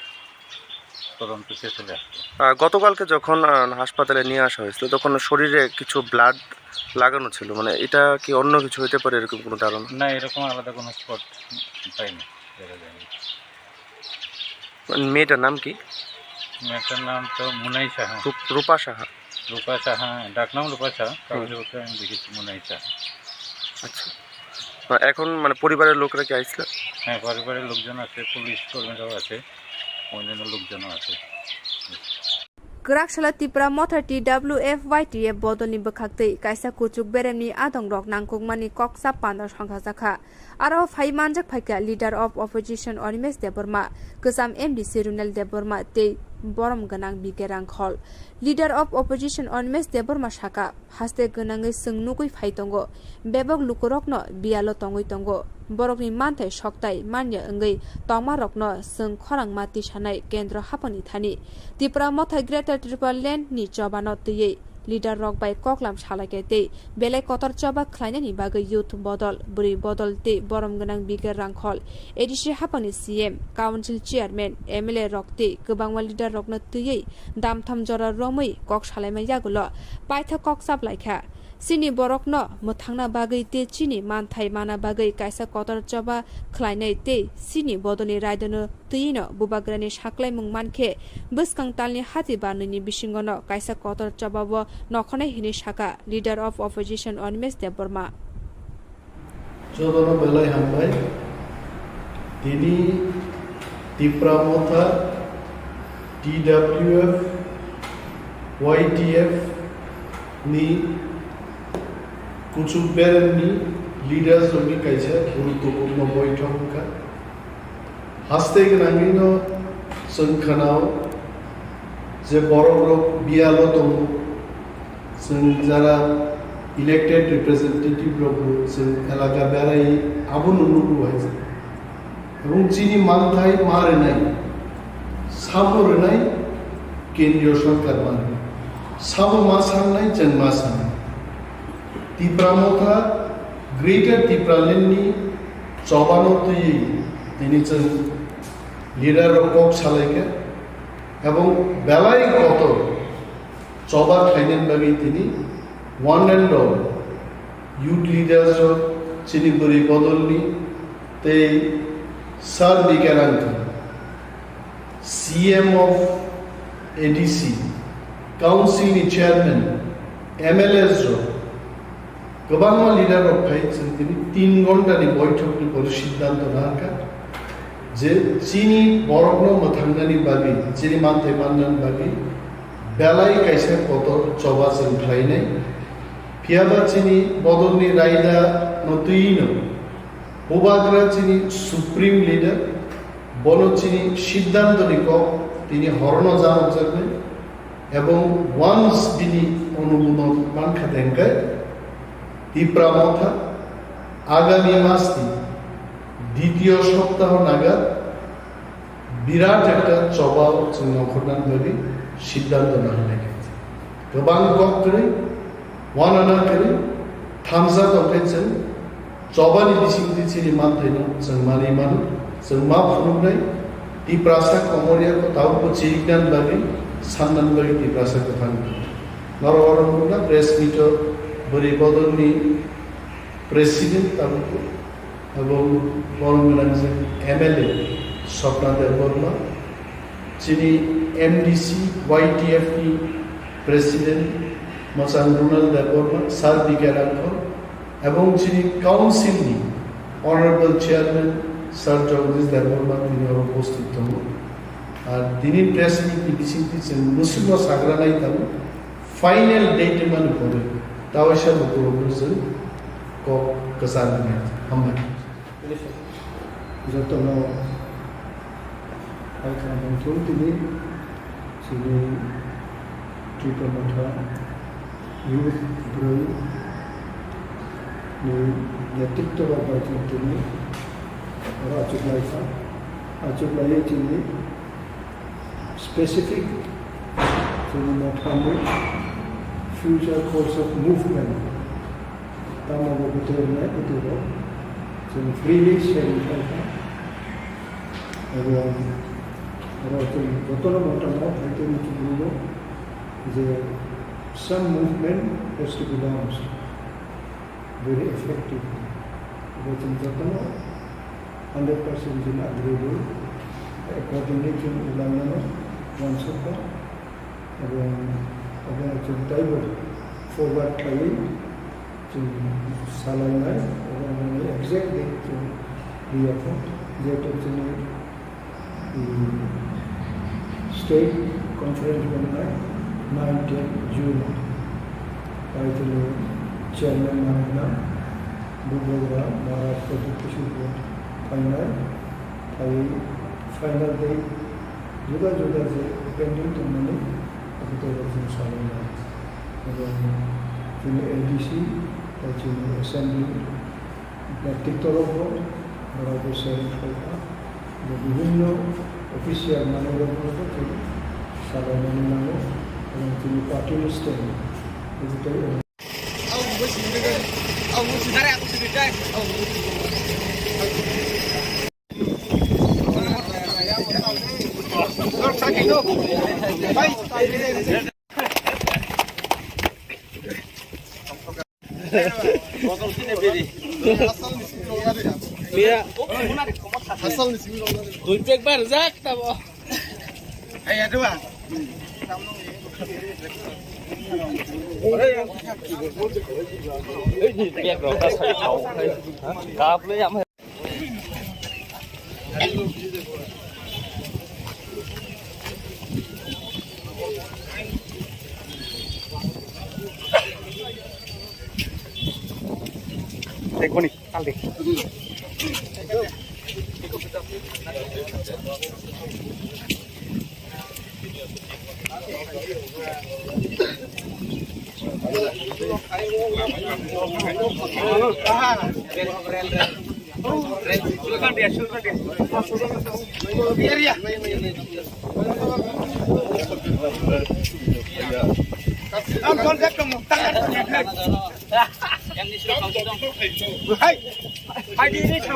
তদন্ত শেষ হলে আসবে। আহ, গতকালকে যখন, আহ, হাসপাতালে নিয়ে আসা হয়েছিল, তখন শরীরে কিছু ব্লাড লাগানো ছিল, মানে, এটা কি অন্য কিছু হইতে পারে, এরকম কোনো ধারণা? না, এরকম আলাদা কোনো স্পট পাইনি, দেখা যায়নি। মানে, মেয়েটার নাম কি? মেয়েটার নাম তো মুনাই সাহা। রূপ-, রূপা সাহা। রূপা সাহা, ডাক নাম রূপা সাহা, হুম। কাগজপত্রে আমি দেখেছি মুনাই সাহা। আচ্ছা। আহ, এখন, মানে, পরিবারের লোকেরা কি আইছিল? হ্যাঁ, পরিবারের লোকজন আছে, পুলিশ কর্মীরাও আছে, অন্যান্য লোকজনও আছে। Kwrak salo Tipra Motha T W F Y T F bodolni bwkhaktwi kaisa kuchuk beremni adongrok nangkukmani kok chap pandra songkha jakha. Aro phai manjak phaikha Leader of Opposition Animesh Debbarma, kwcham M D C Runel Debbarma tei borom gwnang B K Rangkhol. Leader of Opposition Animesh Debbarma sakha, haste gwnangwi chwng nugwi phai tongo, bebak lukurokno biyalo tongwi tongo. Borokni manthai soktai manya wngwi tongmarokno chwng khorangma tisanai kendro haphangni thani. Tipra Motha Greater Tipraland ni chobano twiwi leader rok bai koklam salaikha tei belai kotor choba khlainani bagwi youth bodol, bwrwi bodol tei borom gwnang B K Rangkhol, A D C haphangni C M, council chairman, M L A rok tei kwbangma leader rokno twiwi damtham jora romwi kok salaima yagulo paithak kok chaplaikha. Chini borokno mwthangna bagwi tei chini manthai mana bagwi kaisa kotor choba khlainai tei chini bodolni raidano twiwino bubagrani saklaimung mankhe bwskang talni hati banwini bisingono kaisa kotor chobao nokhornai hinwi sakha Leader of Opposition Animesh Debbarma. Jotono belai hambai. Tini Tipra Motha T W F Y T F ni kuchuk beremni leaders rokni kaisa guruttopurno boithok wngkha. Haste gwnangwino chwng khanao je borokrok biyalo tongo, chwng jara elected representative rokbo chwng elaka berai abono nugo hai. Ebong chini manthai ma rwnai, sabo rwnai kendriyo sorkar ma rwnai, sabo ma sangnai chwng ma sangnai. Tipra Motha Greater Tipraland ni chobano twiwi tini chwng leader rok kok salaikha ebong belai kotor choba khlainani bagwi tini one and all youth leaders rok chini bwrwi bodolni tei Sir Bikerang C M of A D C, Council ni Chairman, M L As rok, kwbangma leader rok phai chwng tini tin ghonta ni boithok ni pore siddhanto nangkha je chini borok no mwthangnani bagwi, chini manthai mannani bagwi belai kaisa kotor choba chwng khlainai. Phiyaba chini bodol ni raida no twi no Bubagra chini supreme leader, bono chini siddhanto ni kok tini horono janokjaknai, ebong once bini onumodon mankha dengkai, Tipra Motha agami mas ni ditiyo soptaho naga birat ekta chobao chwng nongkhornani bagwi siddhanto naharlaikha. Kwbang kok kwrwi, wanana kwrwi, thamsa tongkhe chwng chobani bisingtwi chini manthaino chwng manwi mano, chwng ma phunuknai, Tiprasa komorya ko tabukbo chiriknani bagwi, sannani bagwi Tiprasa kwthang tongo. Norok oro nukna press meet-o bwrwi bodolni president tabukbo Abo borom gwnang je M L A Swapna Debbarma, chini M D C Y T F ni President Mwchang Runal Debbarma, Sir B K Rangkhol, ebong chini Council ni Honorable Chairman Sir Jagdish Debbarma tini oro upasthit tongo. Ar tini press meet ni bisingtwi chwng mwswkno sagra nai tongo, final date mani pore tawaisa lukurokno chwng kok kwchar wngnai. Hambai. Jotono welcome tong tini chini Tipra Motha youth bwrwi ni netritwa bai tini oro achuk lai kha. Achuk lai chini specific chini Mothani future course of movement. Tamo bo bwtwi rwnai bwtwi rok chwng freely sharing khlai kha. Ebong Aro chwng jotono motamo hai tei muchungmano je some movement has to be launched very effectively. Abo chwng jotono hundred percent chwng agree rw, accordingly chwng ulangnano uansukha. Abo, abo chwng taibo forward khlaiwi chwng salainai, abo exact date chwng riyakha, jehetu chwngni State Conference wngnai nine ten June. Paitulu Chairman manna Bubagra Maharaj Pradyut Kishore bo phainai, phaiwi final date juda juda je pending tongmani abotwi rok chwng salainai. Abo chini A D C tei chini Assembly Netrito rok bo borok bo sharing khlaikha. Bo bibhinno official manwi rok no bo chwng salainani nango. Abo chini party ni stand. Abo tei Biya. Dui pek bar jak tabo. Ei, ni pek rok ta sai thau. Kap le yam. Dekoni, tal de. Hai. Hai, di, di, di.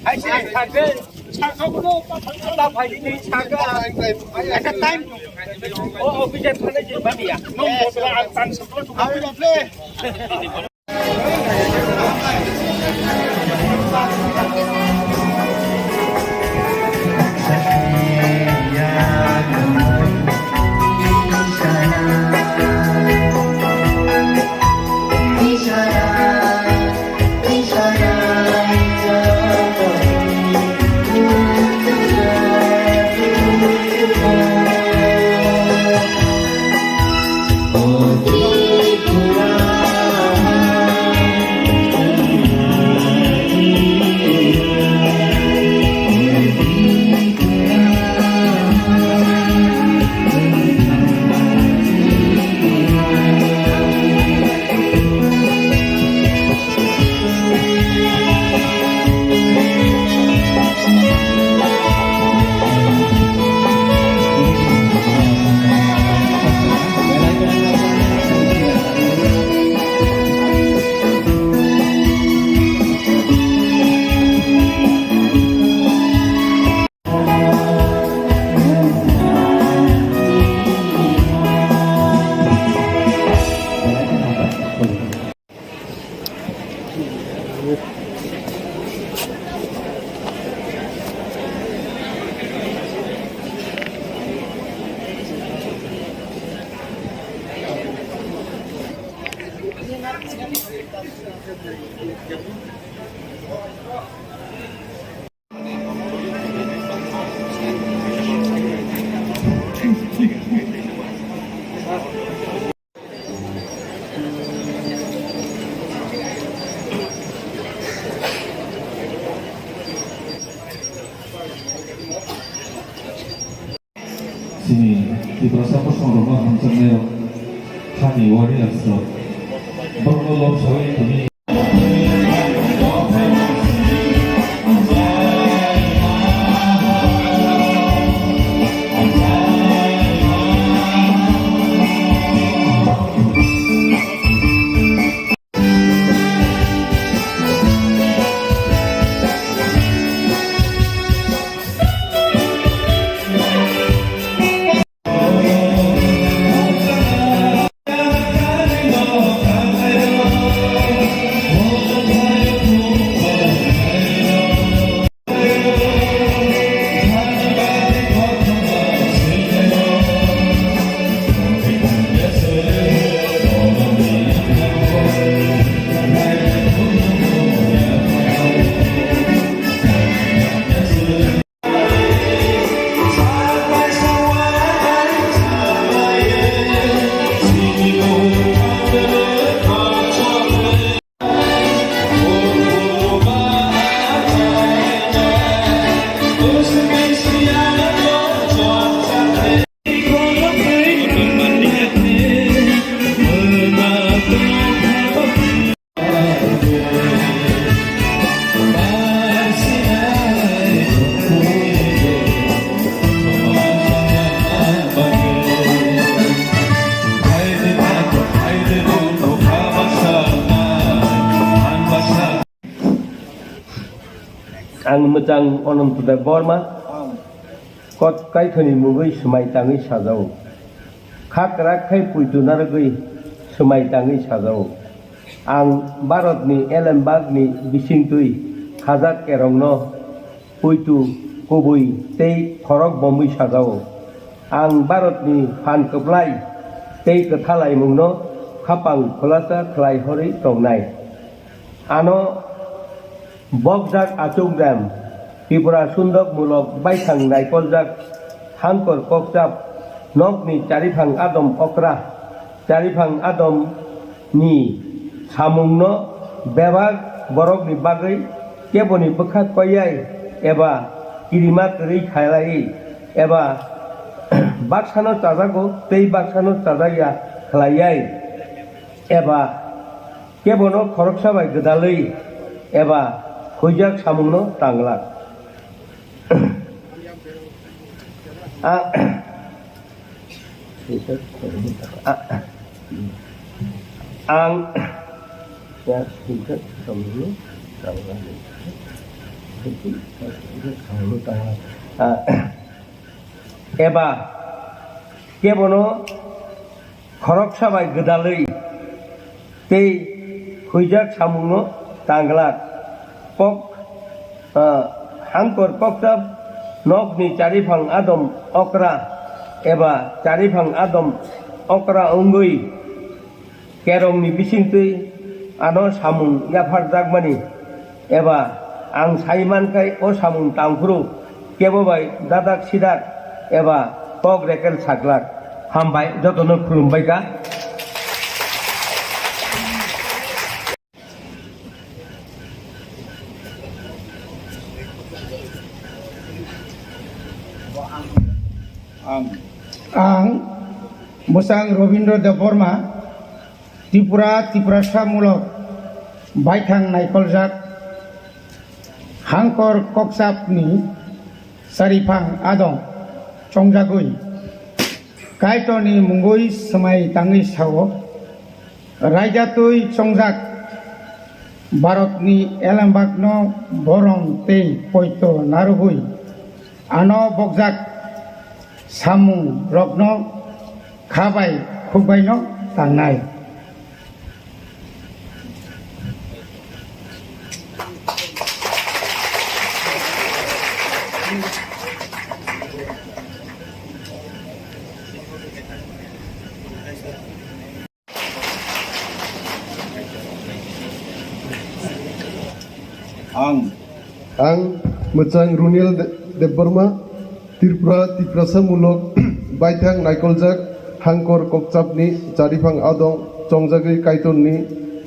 Hai, hai, hai. Saka bono, ta phaidi ni saka. Acha time. O officer thane je bani ya. No, motla an tan sakla tu. Awi na ple. Chini Tiprasa bosongrokno hamjaknairok, hani warriors rok, borokno lobsawi tini. Ang mwchang Ananto Debbarma, Kot Kaithoni mungwi swmai tangwi sajao. Kha kwrak khai puitu narwgwi swmai tangwi sajao. Ang Bharatni elembakni bisingtwi khajak kerongno puitu kubui tei khorok bomwi sajao. Ang Bharatni phan kwplai tei kwthalaimungno khapang khulasa khlai horwi tongnai. Ano bokjak achukdam, Tripura sundok mulok baithang naikoljak, hangkor kokchap, nokni chariphang adom okra, chariphang adom ni samungno bebak borokni bagwi keboni bwkha koiyai eba kirima kwrwi khlaiwi eba baksano chajago tei baksano chajakya khlaiyai eba kebono khoroksa bai gwdalwi eba huijak samungno tanglak. A-, a-, ang a-, eba kebono khoroksa bai gwdalwi tei huijak samungno tanglak. Kok, ah, hangkor kokchap nokni chariphang adom okra eba chariphang adom okra wngwi kerongni bisingtwi ano samung yapharjakmani eba ang sai mankhai o samung tangphuru kebo bai dadak sidak eba kok rekel saklak. Hambai, jotono khulumbai kha. Ang bwsang Robindra Debbarma, Tripura, Tiprasa mulok baithang naikoljak, hangkor kokchapni chariphang adong chongjagwi Kaitorni mungwi swmai tangwi sao, raida twi chongjak Bharatni elembakno borom tei poito narwgwi ano bokjak samung rokno kha bai khuk bai no tangnai. Ang. Ang mwchang Runiel De-, Debbarma, Tripura, Tiprasa mulok, baithang naikoljak, hangkor kokchapni chariphang adong chongjagwi Kaitorni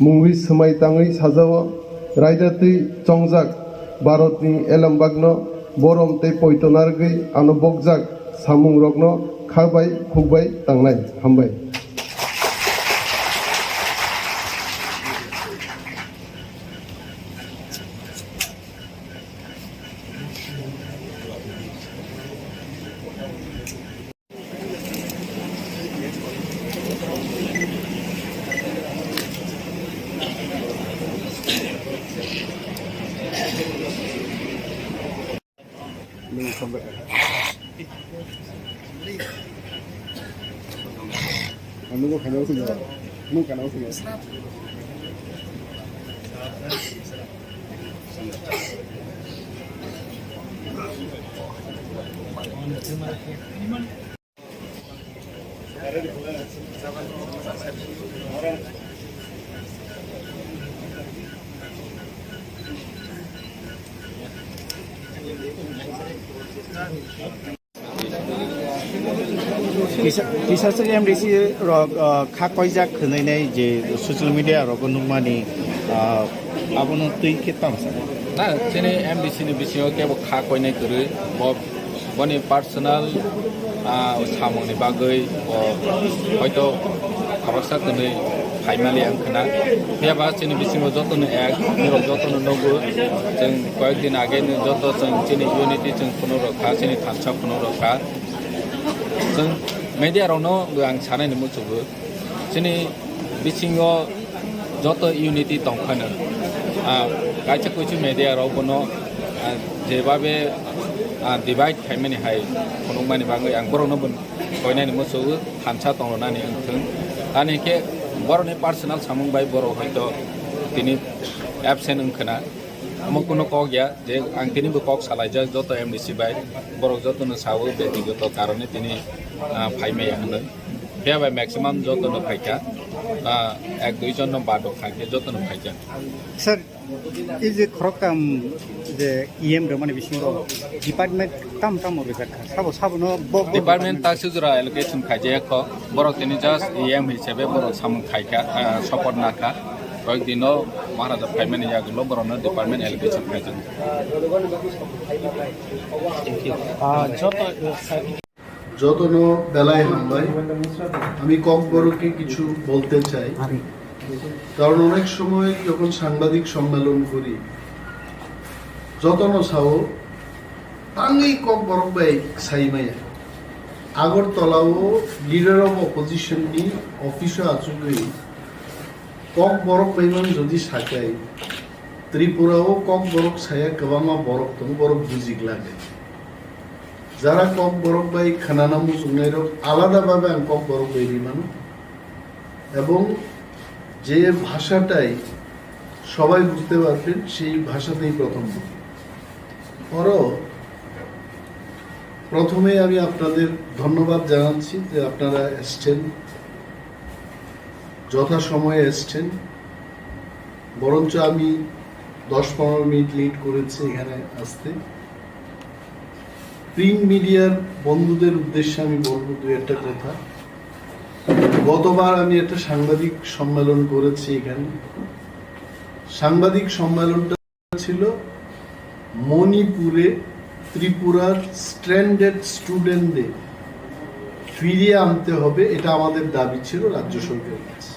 mungwi swmai tangwi sajao, raida twi chongjak Bharatni elembakno borom tei poito narwgwi ano bokjak samungrokno kha bai khuk bai tangnai. Hambai. Ano ko khana ko no, no khana ko no. Kisa, kisa se M D C rok, ah, kha koijak hwnwi nai je social media rogo nukmani, ah, abono twi khe tamo sa? Na, chini M D C ni bisingo kebo kha koinai kwrwi, bo, boni personal, ah, samungni bagwi bo hoito habaksa kwnwi phaimali ang khna. Phiya ba chini bisingo jotono ek, nirok jotono nugo. Chwng koyek din age ni joto chwng chini unity chwng phunuk rok kha, chini thansa phunuk rok kha. Chwng media rokno ang sanai ni muchungo. Chini bisingo joto unity tong phano, ah, kaisa kuisu media rok bono, ah, jebabe, ah, divide khaimani hai phunukmani bagwi ang borokno bo koinani muchungo, thansa tongronani wngthung. Ani khe borokni personal samung bai borok hoito tini absent wngkhna. Omo kuno kok ya je ang tini bo kok salaijak joto M D C bai, borok jotono sao betigoto karone tini, ah, phaimaya hwnwi. Phiya bai maximum jotono phaikha, ah, ek dui jon no bad rok kha khe jotono phaikha. Sir, ei je khoroktham je E M rwmani bisingo department tam tam rwjak kha? Sabo, sabo no bo, bo department tak sujura allocation khaijak kho. Borok tini just E M hisabe borok samung khaikha, ah, support nakha. Koyek dino Maharaja phaimani yagulo borokno department allocation khaijak. Thank you. Ah, joto, jotono belai hambai. আমি ককবরকে কিছু বলতে চাই, কারণ অনেক সময় যখন সাংবাদিক সম্মেলন করি, যতনো sao tangwi kokborok bai saimaya. Agartala o leader of opposition ni office o achugwi kokborok bai man jodi sakai, Tripura o kokborok saya kwbangma borok tongo, borok bujik lage. Jara kokborok bai khwnana muchungnai rok alada babe ang kokborok bai rimano. এবং যে ভাষাটাই সবাই বুঝতে পারবেন, সেই ভাষাতেই প্রথম বলি। পরও প্রথমে আমি আপনাদের ধন্যবাদ জানাচ্ছি যে আপনারা এসছেন, যথাসময়ে এসছেন। বরঞ্চ আমি দশ পনেরো মিনিট লেট করেছি এখানে আসতে। প্রিন্ট মিডিয়ার বন্ধুদের উদ্দেশ্যে আমি বলবো দু একটা কথা। গতবার আমি একটা সাংবাদিক সম্মেলন করেছি এখানে। সাংবাদিক সম্মেলনটা ছিল মণিপুরে ত্রিপুরার স্ট্র্যান্ডেড স্টুডেন্টদের ফিরিয়ে আনতে হবে, এটা আমাদের দাবি ছিল রাজ্য সরকারের কাছে।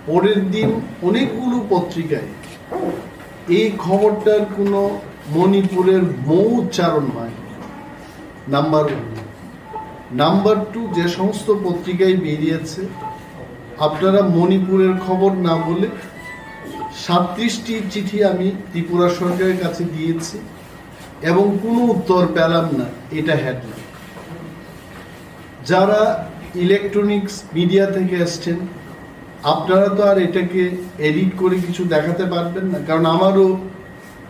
পরের দিন অনেকগুলো পত্রিকায় এই খবরটার কোনো মণিপুরের মৌ উচ্চারণ হয়, নাম্বার ওয়ান। নাম্বার টু, যে সমস্ত পত্রিকায় বেরিয়েছে, আপনারা মণিপুরের খবর না বলে সাতত্রিশটি চিঠি আমি ত্রিপুরা সরকারের কাছে দিয়েছি এবং কোনো উত্তর পেলাম না, এটা হেডলাইন। যারা ইলেকট্রনিক্স মিডিয়া থেকে এসছেন, আপনারা তো আর এটাকে এডিট করে কিছু দেখাতে পারবেন না, কারণ আমারও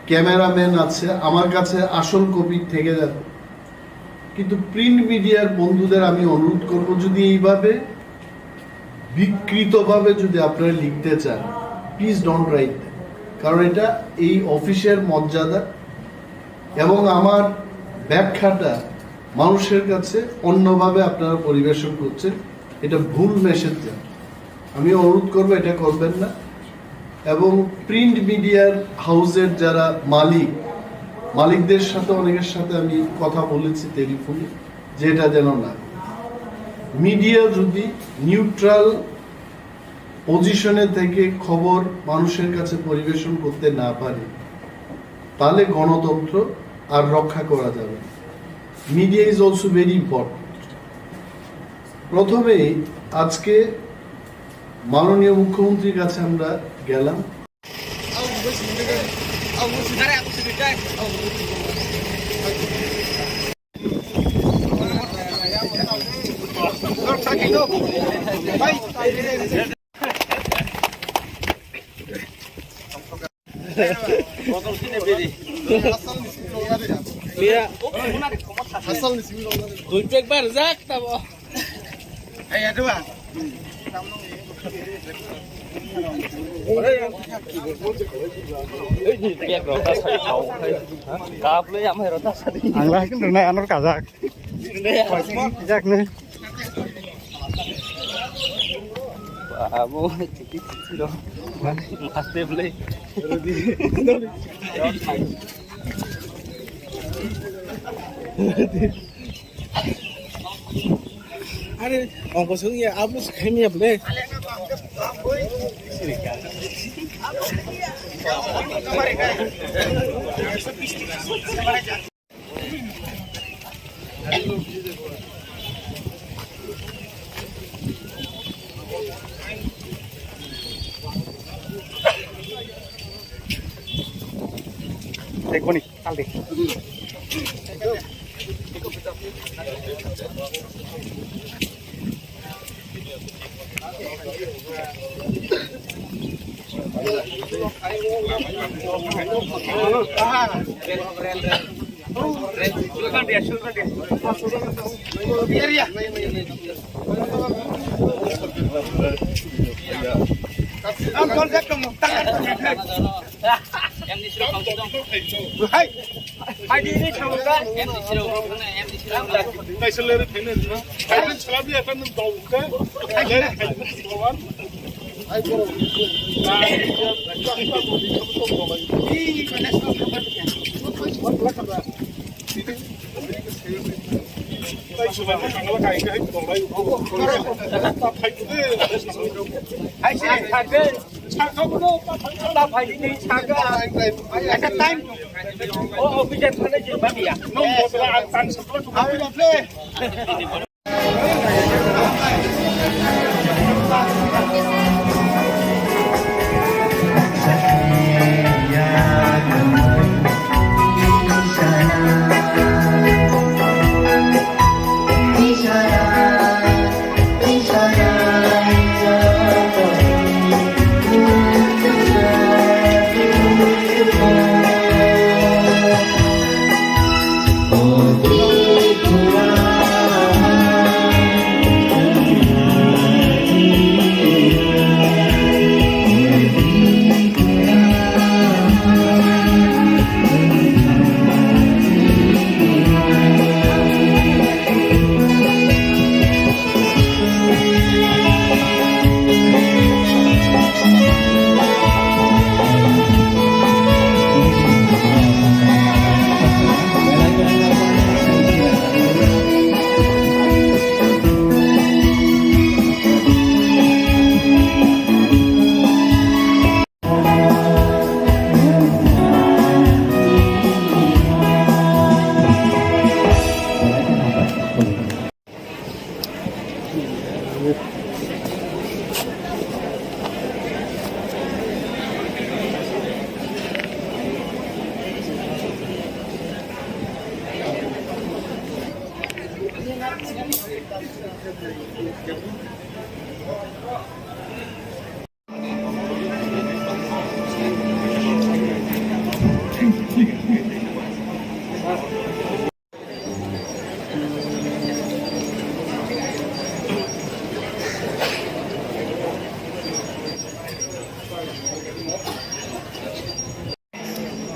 ক্যামেরাম্যান আছে, আমার কাছে আসল কপি থেকে যাবে। কিন্তু প্রিন্ট মিডিয়ার বন্ধুদের আমি অনুরোধ করব, যদি এইভাবে বিকৃতভাবে যদি আপনারা লিখতে চান, প্লিজ ডোন্ট রাইট দ্যাট, কারণ এটা এই অফিসের মর্যাদা এবং আমার ব্যাখ্যাটা মানুষের কাছে অন্যভাবে আপনারা পরিবেশন করছেন, এটা ভুল মেসেজ যাবে। আমি অনুরোধ করবো এটা করবেন না। এবং প্রিন্ট মিডিয়ার হাউসের যারা মালিক, মালিকদের সাথে অনেকের সাথে আমি কথা বলেছি টেলিফোনে, যে এটা যেন না। মিডিয়া যদি নিউট্রাল পজিশনে থেকে খবর মানুষের কাছে পরিবেশন করতে না পারে, তাহলে গণতন্ত্র আর রক্ষা করা যাবে না। Media is also very important. প্রথমেই আজকে মাননীয় মুখ্যমন্ত্রীর কাছে আমরা গেলাম। Duitu ekbar jak tabo. Ang lah kan rwnai anor kajak. Kajak ni. Abo chiti chiti lo. Mas de ble. Are, ongko sung ya, abo sung ya ble. Dekoni, tal de. Hai. Hai di ni thamu ka. Hai di ni thamu ka. Hai, hai, hai. Saka bono ta phaidi ni saka. Asa time. O officer thane je badia. No mosla ang tan sabla tu. Abi na ple.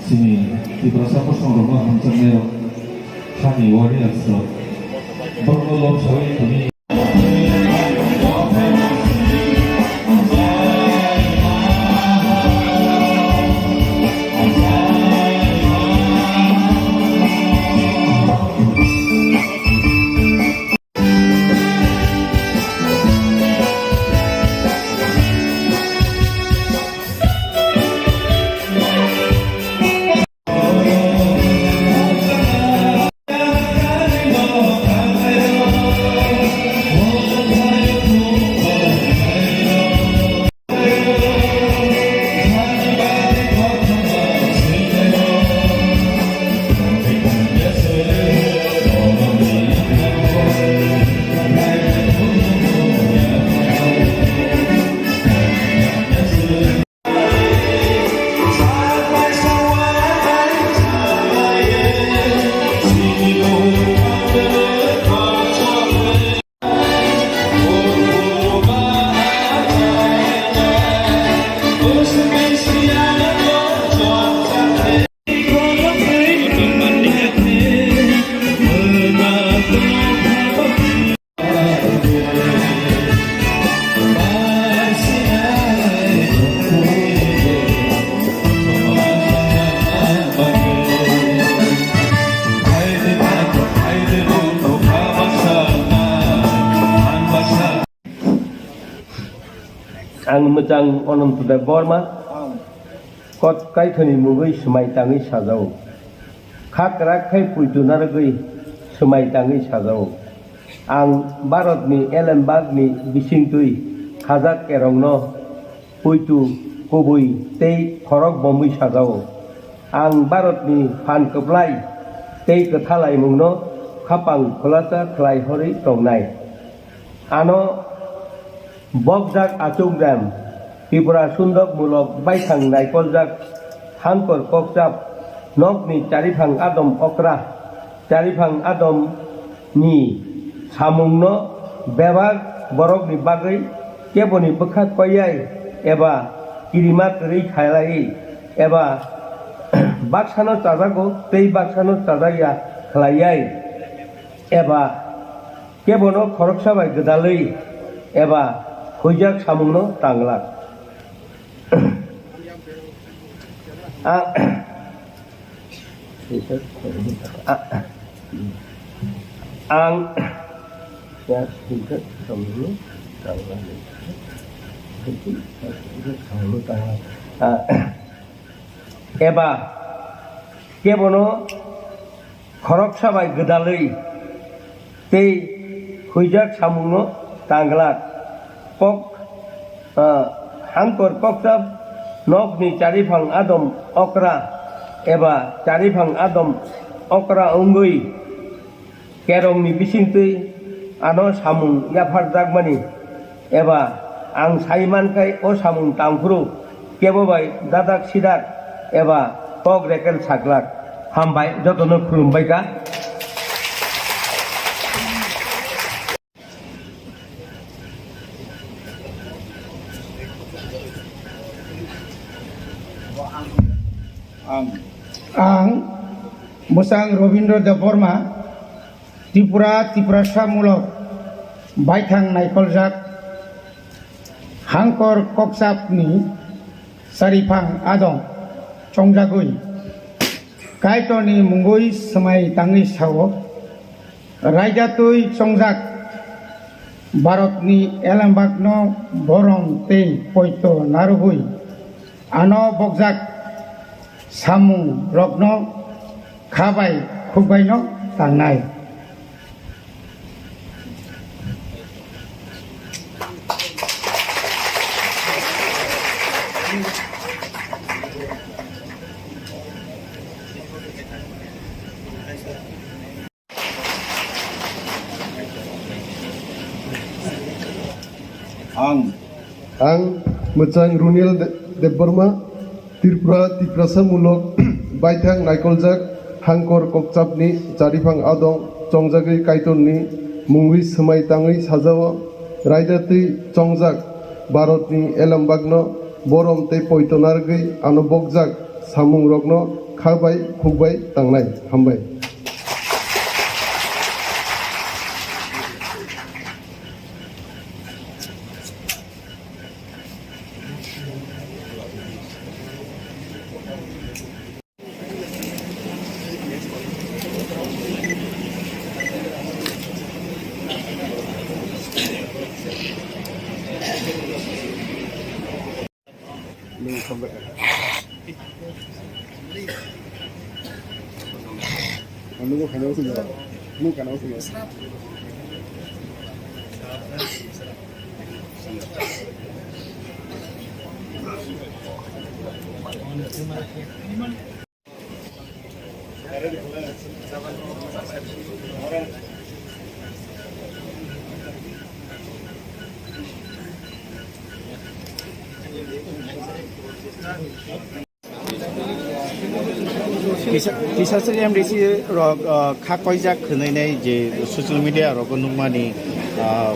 Chini Tiprasa bosongrokno hamjaknairok hani warriors rok. Borokno lobsawi tini. Ang mwchang Ananto Debbarma, Kot Kaithoni mungwi swmai tangwi sajao. Kha kwrak khai puitu narwgwi swmai tangwi sajao. Ang Bharatni elembakni bisingtwi khajak kerongno puitu kubui tei khorok bomwi sajao. Ang Bharatni phan kwplai tei kwthalaimungno khapang khulasa khlai horwi tongnai. Ano bokjak achukdam, Tripura sundok mulok baithang naikoljak, hangkor kokchap, nokni chariphang adom okra, chariphang adom ni samungno bebak borokni bagwi keboni bwkha koyai eba kirima kwrwi khlaiwi eba baksano chajago tei baksano chajakya khlaiwi eba kebono khoroksa bai gwdalwi eba huijak samungno tanglak. A-, a-, ang, a, eba kebono khoroksa bai gwdalwi tei huijak samungno tanglak. Kok, ah, hangkor kokchap nokni chariphang adom okra eba chariphang adom okra wngwi kerongni bisingtwi ano samung yapharjakmani eba ang sai mankhai o samung tangphuru kebo bai dadak sidak eba kok rekel saklak. Hambai, jotono khulumbai kha. Ang. Ang Mwchang Robindra Debbarma, Tripura Tiprasa mulok baithang naikoljak hangkor kokchapni chariphang adong chongjagwi Kaitorni mungwi swmai tangwi sao, raida twi chongjak Bharatni elembakno borom tei poito narwgwi ano bokjak samung rokno kha bai khuk baino tangnai. Ang. Ang Mwchang Runiel De-, Debbarma, Tripura Tiprasa mulok baithang naikoljak hangkor kokchapni chariphang adong chongjagwi Kaitorni mungwi swmai tangwi sajao, raida twi chongjak Bharatni elembakno borom tei poito narwgwi ano bokjak samungrokno kha bai khuk bai tangnai. Hambai. Kisa, kisa se M D C rok, ah, kha koijak khwnwi nai je social media rogo nukmani, ah,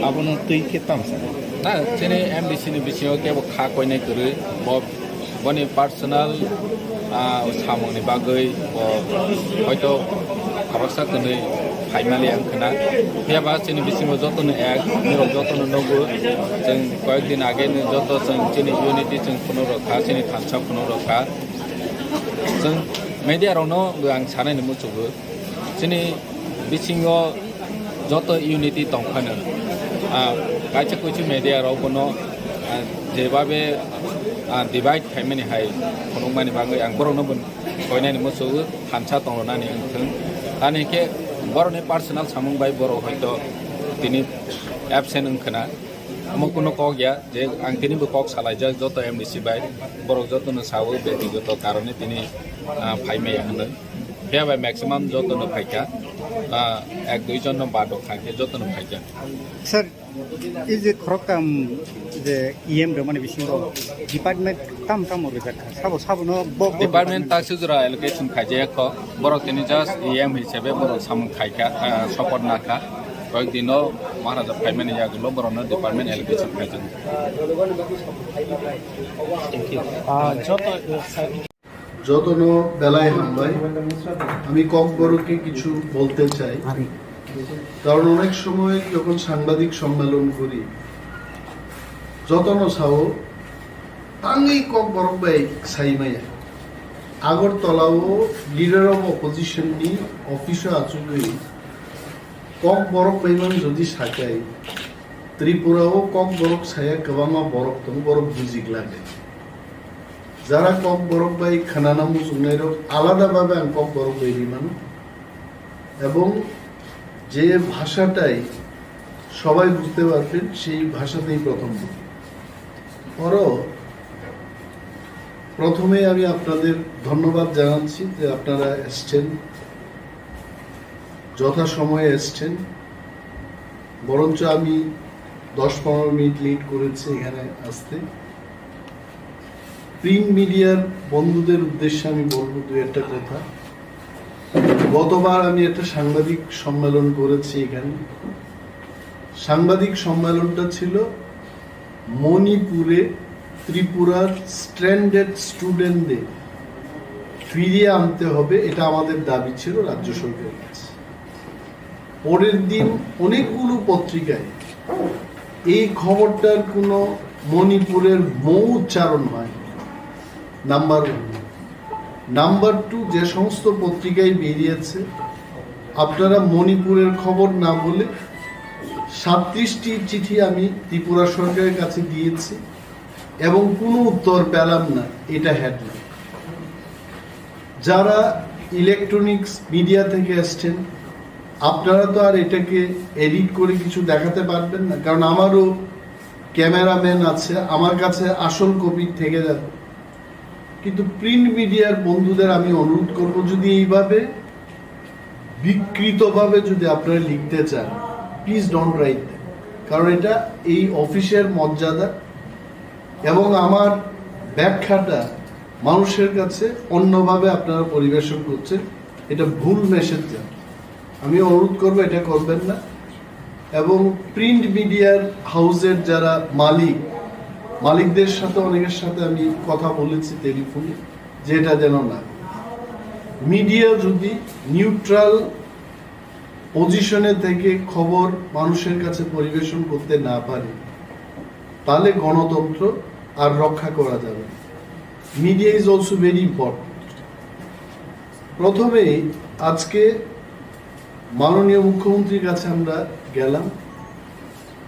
abono twi khe tamo sa? Na, chini M D C ni bisingo kebo kha koinai kwrwi, bo, boni personal, ah, samungni bagwi bo hoito khoroksa khwnwi phaimali ang khna. Phiya ba chini bisingo jotono ek, nirok jotono nugo. Chwng koyek din age ni joto chwng chini unity chwng phunuk rok kha, chini thansa phunuk rok kha. Chwng media rokno bo ang sanai ni muchugo. Chini bisingo joto unity tong phano, ah, kaisa kuisu media rok bono, ah, Jebabe, ah, divide khaimani hai phunukmani bagwi ang borokno bo koinani muchungo thansa tongnani wngthung. Ani khe borokni personal samung bai borok hoito tini absent wngkhwna. Omo kuno kok ya je ang tini bo kok salaijak joto M D C bai, borok jotono sawi beti joto karone tini, ah, phaimaya hwnwi. Phiya bai maximum jotono phaikha, ah, ek dui jonno bad kha khe jotono phaikha. Sir, Ei je khoroktham je E M rwmani bisingo department tam tam rwjak kha? Sabo, sabono bo, bo Department department. Taksujora allocation khaijak kho. Borok tini just E M hisabe borok samung khaikha, ah, support nakha. Koyek dino Maharaja phaimani yagulo borokno department allocation khaijak. Thank you. Ah, joto, sir, যতন বেলায় হামবায়, আমি ককবরকে কিছু বলতে চাই। কারণ অনেক সময় যখন সাংবাদিক সম্মেলন করি, যতন sao, tangwi Kokborok bai saimaya. Agartala o Leader of Opposition ni office o achugwi Kokborok bai mang jodi sakai, Tripura o Kokborok saya kwbangma borok tongo, borok bujik lage. Jara Kokborok bai khwnana muchungnairok alada bhabe ang Kokborok bai rimano, ebong je bhashatai sobai bujte parben, sei bhashatei prothom boli. Oro prothomei ami apnader dhonnobad janacchi je apnara esechhen, jothasomoye esechhen. বরঞ্চ আমি দশ পনেরো minute late করেছি এখানে আসতে। প্রিন্ট মিডিয়ার বন্ধুদের উদ্দেশ্যে আমি বলবো দুই একটা কথা। গতবার আমি একটা সাংবাদিক সম্মেলন করেছি এখানে। সাংবাদিক সম্মেলনটা ছিল মণিপুরে ত্রিপুরার স্ট্র্যান্ডেড স্টুডেন্টদের ফিরিয়ে আনতে হবে, এটা আমাদের দাবি ছিল রাজ্য সরকারের কাছে। পরের দিন অনেকগুলো পত্রিকায় এই খবরটার কোনো মণিপুরের মৌ উচ্চারণ হয়, নাম্বার ওয়ান। নাম্বার টু, যে সমস্ত পত্রিকায় বেরিয়েছে, আপনারা মণিপুরের খবর না বলে সাতত্রিশটি চিঠি আমি ত্রিপুরা সরকারের কাছে দিয়েছি এবং কোনো উত্তর পেলাম না, এটা হেডলাইন। যারা ইলেকট্রনিক্স মিডিয়া থেকে এসছেন, আপনারা তো আর এটাকে এডিট করে কিছু দেখাতে পারবেন না, কারণ আমারও ক্যামেরাম্যান আছে, আমার কাছে আসল কপি থেকে যাবে। কিন্তু প্রিন্ট মিডিয়ার বন্ধুদের আমি অনুরোধ করব, যদি এইভাবে বিকৃতভাবে যদি আপনারা লিখতে চান, প্লিজ ডোন্ট রাইট দ্যাট, কারণ এটা এই অফিসের মর্যাদা এবং আমার ব্যাখ্যাটা মানুষের কাছে অন্যভাবে আপনারা পরিবেশন করছেন, এটা ভুল মেসেজ যায়। আমি অনুরোধ করবো এটা করবেন না। এবং প্রিন্ট মিডিয়ার হাউসের যারা মালিক, মালিকদের সাথে অনেকের সাথে আমি কথা বলেছি টেলিফোনে, যে এটা যেন না। মিডিয়া যদি নিউট্রাল পজিশনে থেকে খবর মানুষের কাছে পরিবেশন করতে না পারে, তাহলে গণতন্ত্র আর রক্ষা করা যাবে না। Media is also very important. প্রথমেই আজকে মাননীয় মুখ্যমন্ত্রীর কাছে আমরা গেলাম,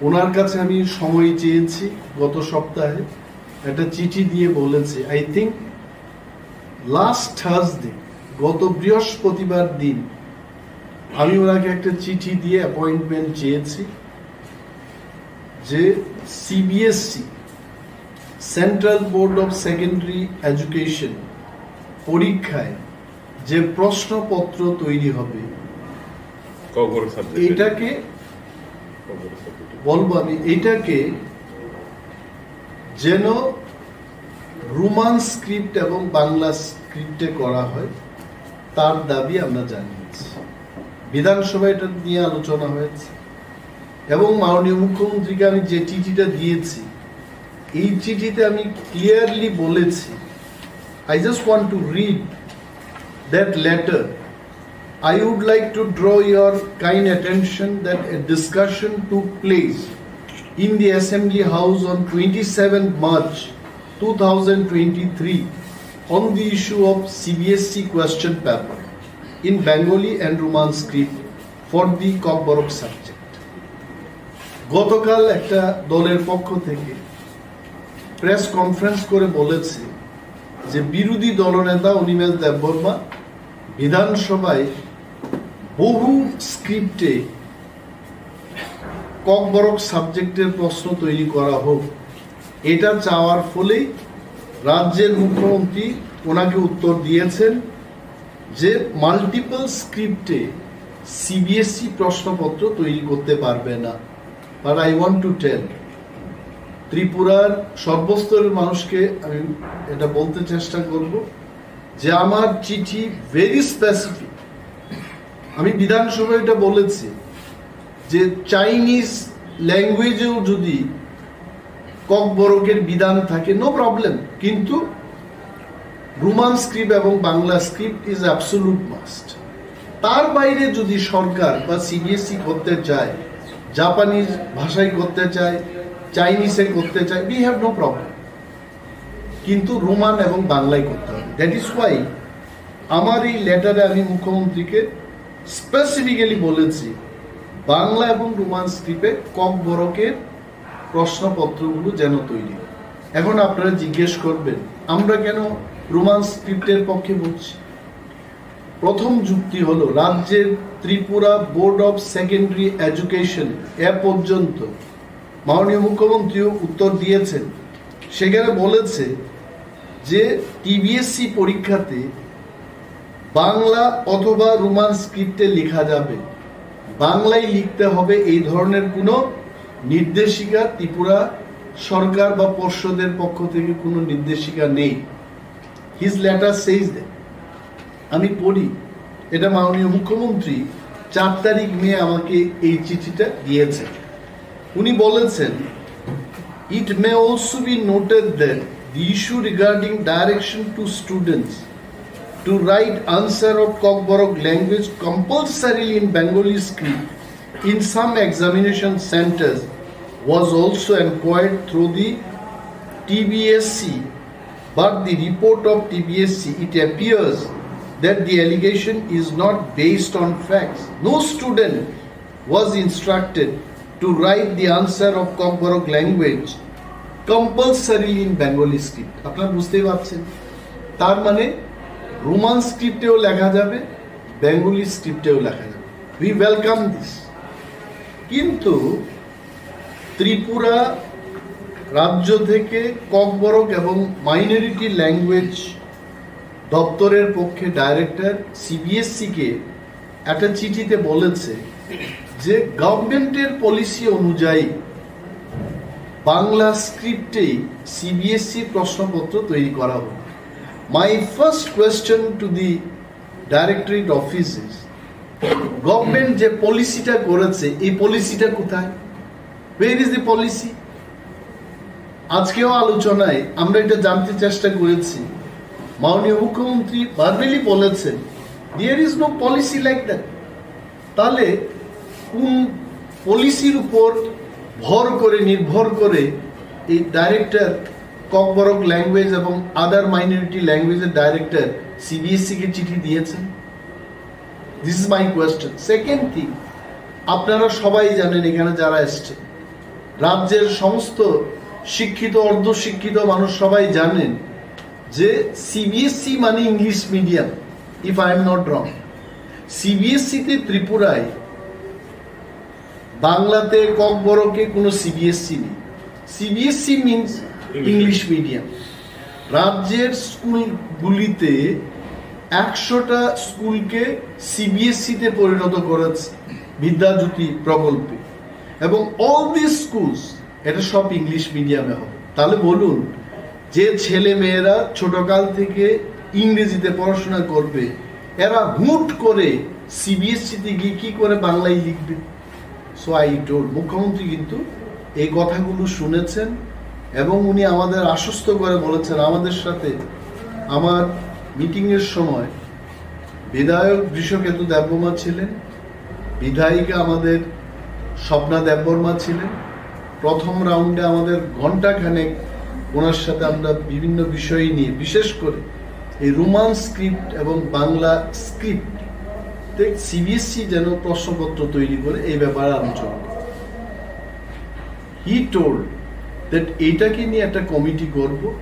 ওনার কাছে আমি সময় চেয়েছি। গত সপ্তাহে একটা চিঠি দিয়ে বলেছি, আই থিঙ্ক লাস্ট থার্সডে, গত বৃহস্পতিবার দিন আমি ওনাকে একটা চিঠি দিয়ে অ্যাপয়েন্টমেন্ট চেয়েছি যে CBSE, central board of secondary education পরীক্ষায় যে প্রশ্নপত্র তৈরি হবে, ককবরক সাবজেক্টে। এটাকে ককবরক সাবজেক্টে। বলবো আমি, এটাকে যেন রোমান স্ক্রিপ্ট এবং বাংলা স্ক্রিপ্টে করা হয়, তার দাবি আমরা জানিয়েছি। বিধানসভায় এটা নিয়ে আলোচনা হয়েছে এবং মাননীয় মুখ্যমন্ত্রীকে আমি যে চিঠিটা দিয়েছি, এই চিঠিতে আমি ক্লিয়ারলি বলেছি, I just want to read that letter. I would like to draw your kind attention that a discussion took place in the Assembly House on twenty-seventh March two thousand twenty-three on the issue of C B S E question paper in Bengali and Roman script for the Kokborok subject. গতকাল একটা দলের পক্ষ থেকে press conference করে বলেছে যে বিরোধী দলনেতা অনিমেষ দেববর্মা বিধানসভায় বহু স্ক্রিপ্টে ককবরক সাবজেক্টের প্রশ্ন তৈরি করা হোক, এটা চাওয়ার ফলেই রাজ্যের মুখ্যমন্ত্রী ওনাকে উত্তর দিয়েছেন যে মাল্টিপল স্ক্রিপ্টে সিবিএসই প্রশ্নপত্র তৈরি করতে পারবে না। But I want to tell, ত্রিপুরার সর্বস্তরের মানুষকে আমি এটা বলতে চেষ্টা করব যে আমার চিঠি ভেরি স্পেসিফিক। আমি বিধানসভায় এটা বলেছি যে চাইনিজ ল্যাঙ্গুয়েজেও যদি ককবরকের বিধান থাকে, নো প্রবলেম, কিন্তু রোমান স্ক্রিপ্ট এবং Bangla script is absolute must. তার বাইরে যদি সরকার বা সিবিএসই করতে চায়, জাপানিজ ভাষায় করতে চায়, চাইনিজে করতে চায়, we have no problem, কিন্তু রোমান এবং বাংলায় করতে হবে। দ্যাট ইজ ওয়াই আমার এই লেটারে আমি মুখ্যমন্ত্রীকে স্পেসিফিক্যালি বলেছি বাংলা এবং রোমান স্ক্রিপ্টে ককবরকের প্রশ্নপত্রগুলো যেন তৈরি হয়। এখন আপনারা জিজ্ঞেস করবেন, আমরা কেন রোমান স্ক্রিপ্টের পক্ষে বলছি? প্রথম যুক্তি হলো, রাজ্যের Tripura board of secondary education এ পর্যন্ত মাননীয় মুখ্যমন্ত্রীও উত্তর দিয়েছেন, সেখানে বলেছে যে টিবিএসসি পরীক্ষাতে বাংলা অথবা রোমান স্ক্রিপ্টে লেখা যাবে, বাংলায় লিখতে হবে, এই ধরনের কোনো নির্দেশিকা ত্রিপুরা সরকার বা পর্ষদের পক্ষ থেকে কোনো নির্দেশিকা নেই। His letter says that. আমি পড়ি, এটা মাননীয় মুখ্যমন্ত্রী চার তারিখ মে আমাকে এই চিঠিটা দিয়েছেন। উনি বলেছেন, "It may also be noted that the issue regarding direction to students to write answer of Kokborok language compulsorily in Bengali script in some examination centers was also inquired through the T B S C, but the report of T B S C, it appears that the allegation is not based on facts. No student was instructed to write the answer of Kokborok language compulsorily in Bengali script." আপনারা বুঝতেই পারছেন, তার মানে রোমান স্ক্রিপ্টেও লেখা যাবে, বেঙ্গলি স্ক্রিপ্টেও লেখা যাবে। We welcome this. কিন্তু ত্রিপুরা রাজ্য থেকে ককবরক এবং মাইনরিটি ল্যাঙ্গুয়েজ দপ্তরের পক্ষে ডাইরেক্টর সিবিএসসি কে একটা চিঠিতে বলেছে যে গভর্নমেন্টের পলিসি অনুযায়ী বাংলা স্ক্রিপ্টেই সিবিএসসি প্রশ্নপত্র তৈরি করা হবে। My first question to the directorate office is, government যে পলিসিটা করেছে, এই পলিসিটা কোথায়? Where is the policy? আজকেও আলোচনায় আমরা এটা জানতে চেষ্টা করেছি। মাননীয় মুখ্যমন্ত্রী ভার্বালি বলেছেন, "There is no policy like that." তাহলে কোন পলিসির উপর ভর করে, নির্ভর করে এই ডাইরেক্টর ককবরক ল্যাঙ্গুয়েজ এবং আদার মাইনরিটি ল্যাঙ্গুয়েজের ডাইরেক্টর সিবিএসসি কে চিঠি দিয়েছেন? This is my question. Second thing, আপনারা সবাই জানেন, এখানে যারা এসছেন, রাজ্যের সমস্ত শিক্ষিত, অর্ধশিক্ষিত মানুষ সবাই জানেন যে সিবিএসসি মানে English medium, if I am not wrong. সিবিএসসিতে ত্রিপুরায় বাংলাতে ককবরকে কোনো সিবিএসসি নেই। CBSE means English medium. রাজ্যের স্কুলগুলিতে একশোটা স্কুলকে সিবিএসসিতে পরিণত করেছে বিদ্যাজ্যোতি প্রকল্পে, এবং অল দিস স্কুলস, এটা সব ইংলিশ মিডিয়ামে হবে। তাহলে বলুন, যে ছেলে মেয়েরা ছোটকাল থেকে ইংরেজিতে পড়াশোনা করবে, এরা হুট করে সিবিএসসিতে গিয়ে কি করে বাংলায় লিখবে? সো আই টোল্ড, মুখ্যমন্ত্রী কিন্তু এই কথাগুলো শুনেছেন এবং উনি আমাদের আশ্বস্ত করে বলেছেন, আমাদের সাথে আমার মিটিংয়ের সময় বিধায়ক বৃষকেতু দেববর্মা ছিলেন, বিধায়িকা আমাদের স্বপ্না দেববর্মা ছিলেন। প্রথম রাউন্ডে আমাদের ঘন্টাখানেক ওনার সাথে আমরা বিভিন্ন বিষয় নিয়ে, বিশেষ করে এই রোমান স্ক্রিপ্ট এবং বাংলা স্ক্রিপ্ট সিবিএসসি যেন প্রশ্নপত্র তৈরি করে, এই ব্যাপারে আলোচনা করি। He told দ্যাট এইটাকে নিয়ে একটা কমিটি করব।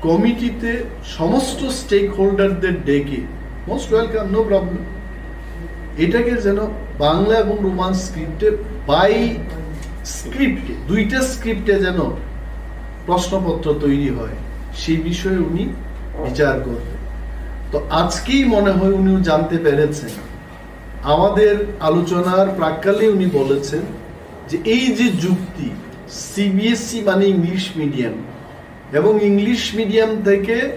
কমিটিতে সমস্ত স্টেক হোল্ডারদের ডেকে, মোস্ট ওয়েলকাম, নো প্রবলেম। এটাকে যেন বাংলা এবং রোমান স্ক্রিপ্টে, বাই স্ক্রিপ্টে, দুইটা স্ক্রিপ্টে যেন প্রশ্নপত্র তৈরি হয়, সেই বিষয়ে উনি বিচার করবেন। তো আজকেই মনে হয় উনিও জানতে পেরেছেন, আমাদের আলোচনার প্রাক্কালে উনি বলেছেন যে এই যে যুক্তি, সিবিএসই মানে ইংলিশ মিডিয়াম, এবং ইংলিশ মিডিয়াম থেকে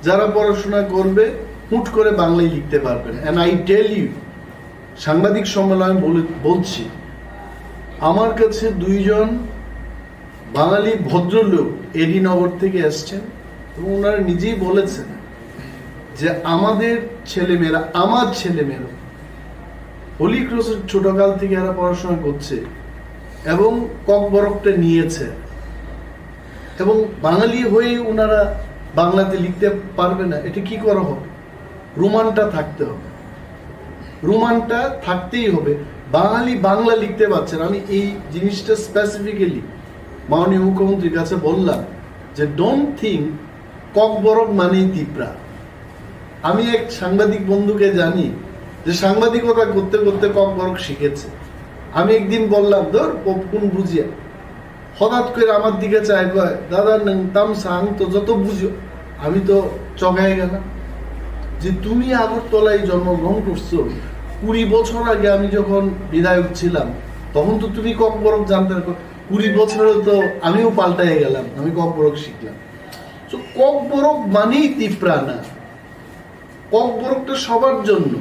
যারা পড়াশোনা করবে হুট করে বাংলায় লিখতে পারবে না। অ্যান্ড আই টেল ইউ, সাংবাদিক সম্মেলনে বলে বলছি, আমার কাছে দুইজন বাঙালি ভদ্রলোক এডি নগর থেকে এসছেন এবং ওনারা নিজেই বলেছেন যে আমাদের ছেলেমেয়েরা, আমার ছেলেমেয়েরা হোলি ক্রসের ছোটকাল থেকে এরা পড়াশোনা করছে এবং ককবরকটা নিয়েছে, এবং বাঙালি হয়ে ওনারা বাংলাতে লিখতে পারবে না, এটা কি করা হবে? রোমানটা থাকতে হবে, রোমানটা থাকতেই হবে। বাঙালি বাংলা লিখতে পারছে না। আমি এই জিনিসটা স্পেসিফিক্যালি মাননীয় মুখ্যমন্ত্রীর কাছে বললাম যে ডোন্ট থিঙ্ক ককবরক মানেই তিপ্রা। আমি এক সাংবাদিক বন্ধুকে জানি যে সাংবাদিকতা করতে করতে ককবরক শিখেছে। আমি একদিন বললাম, "ধর, পপকুন বুঝিয়া।" হঠাৎ করে আমার দিকে চায়, কয়, "দাদা, নং তাম সাং তো যত বুঝো।" আমি তো চগায় গেলাম যে তুমি আগরতলায় জন্মগ্রহণ করছো। কুড়ি বছর আগে আমি যখন বিধায়ক ছিলাম, তখন তো তুমি ককবরক জানতে না। কুড়ি বছরে তো আমিও পাল্টাই গেলাম, আমি ককবরক শিখলাম। তো ককবরক মানেই তিপ্রা না। ককবরকটা সবার জন্য।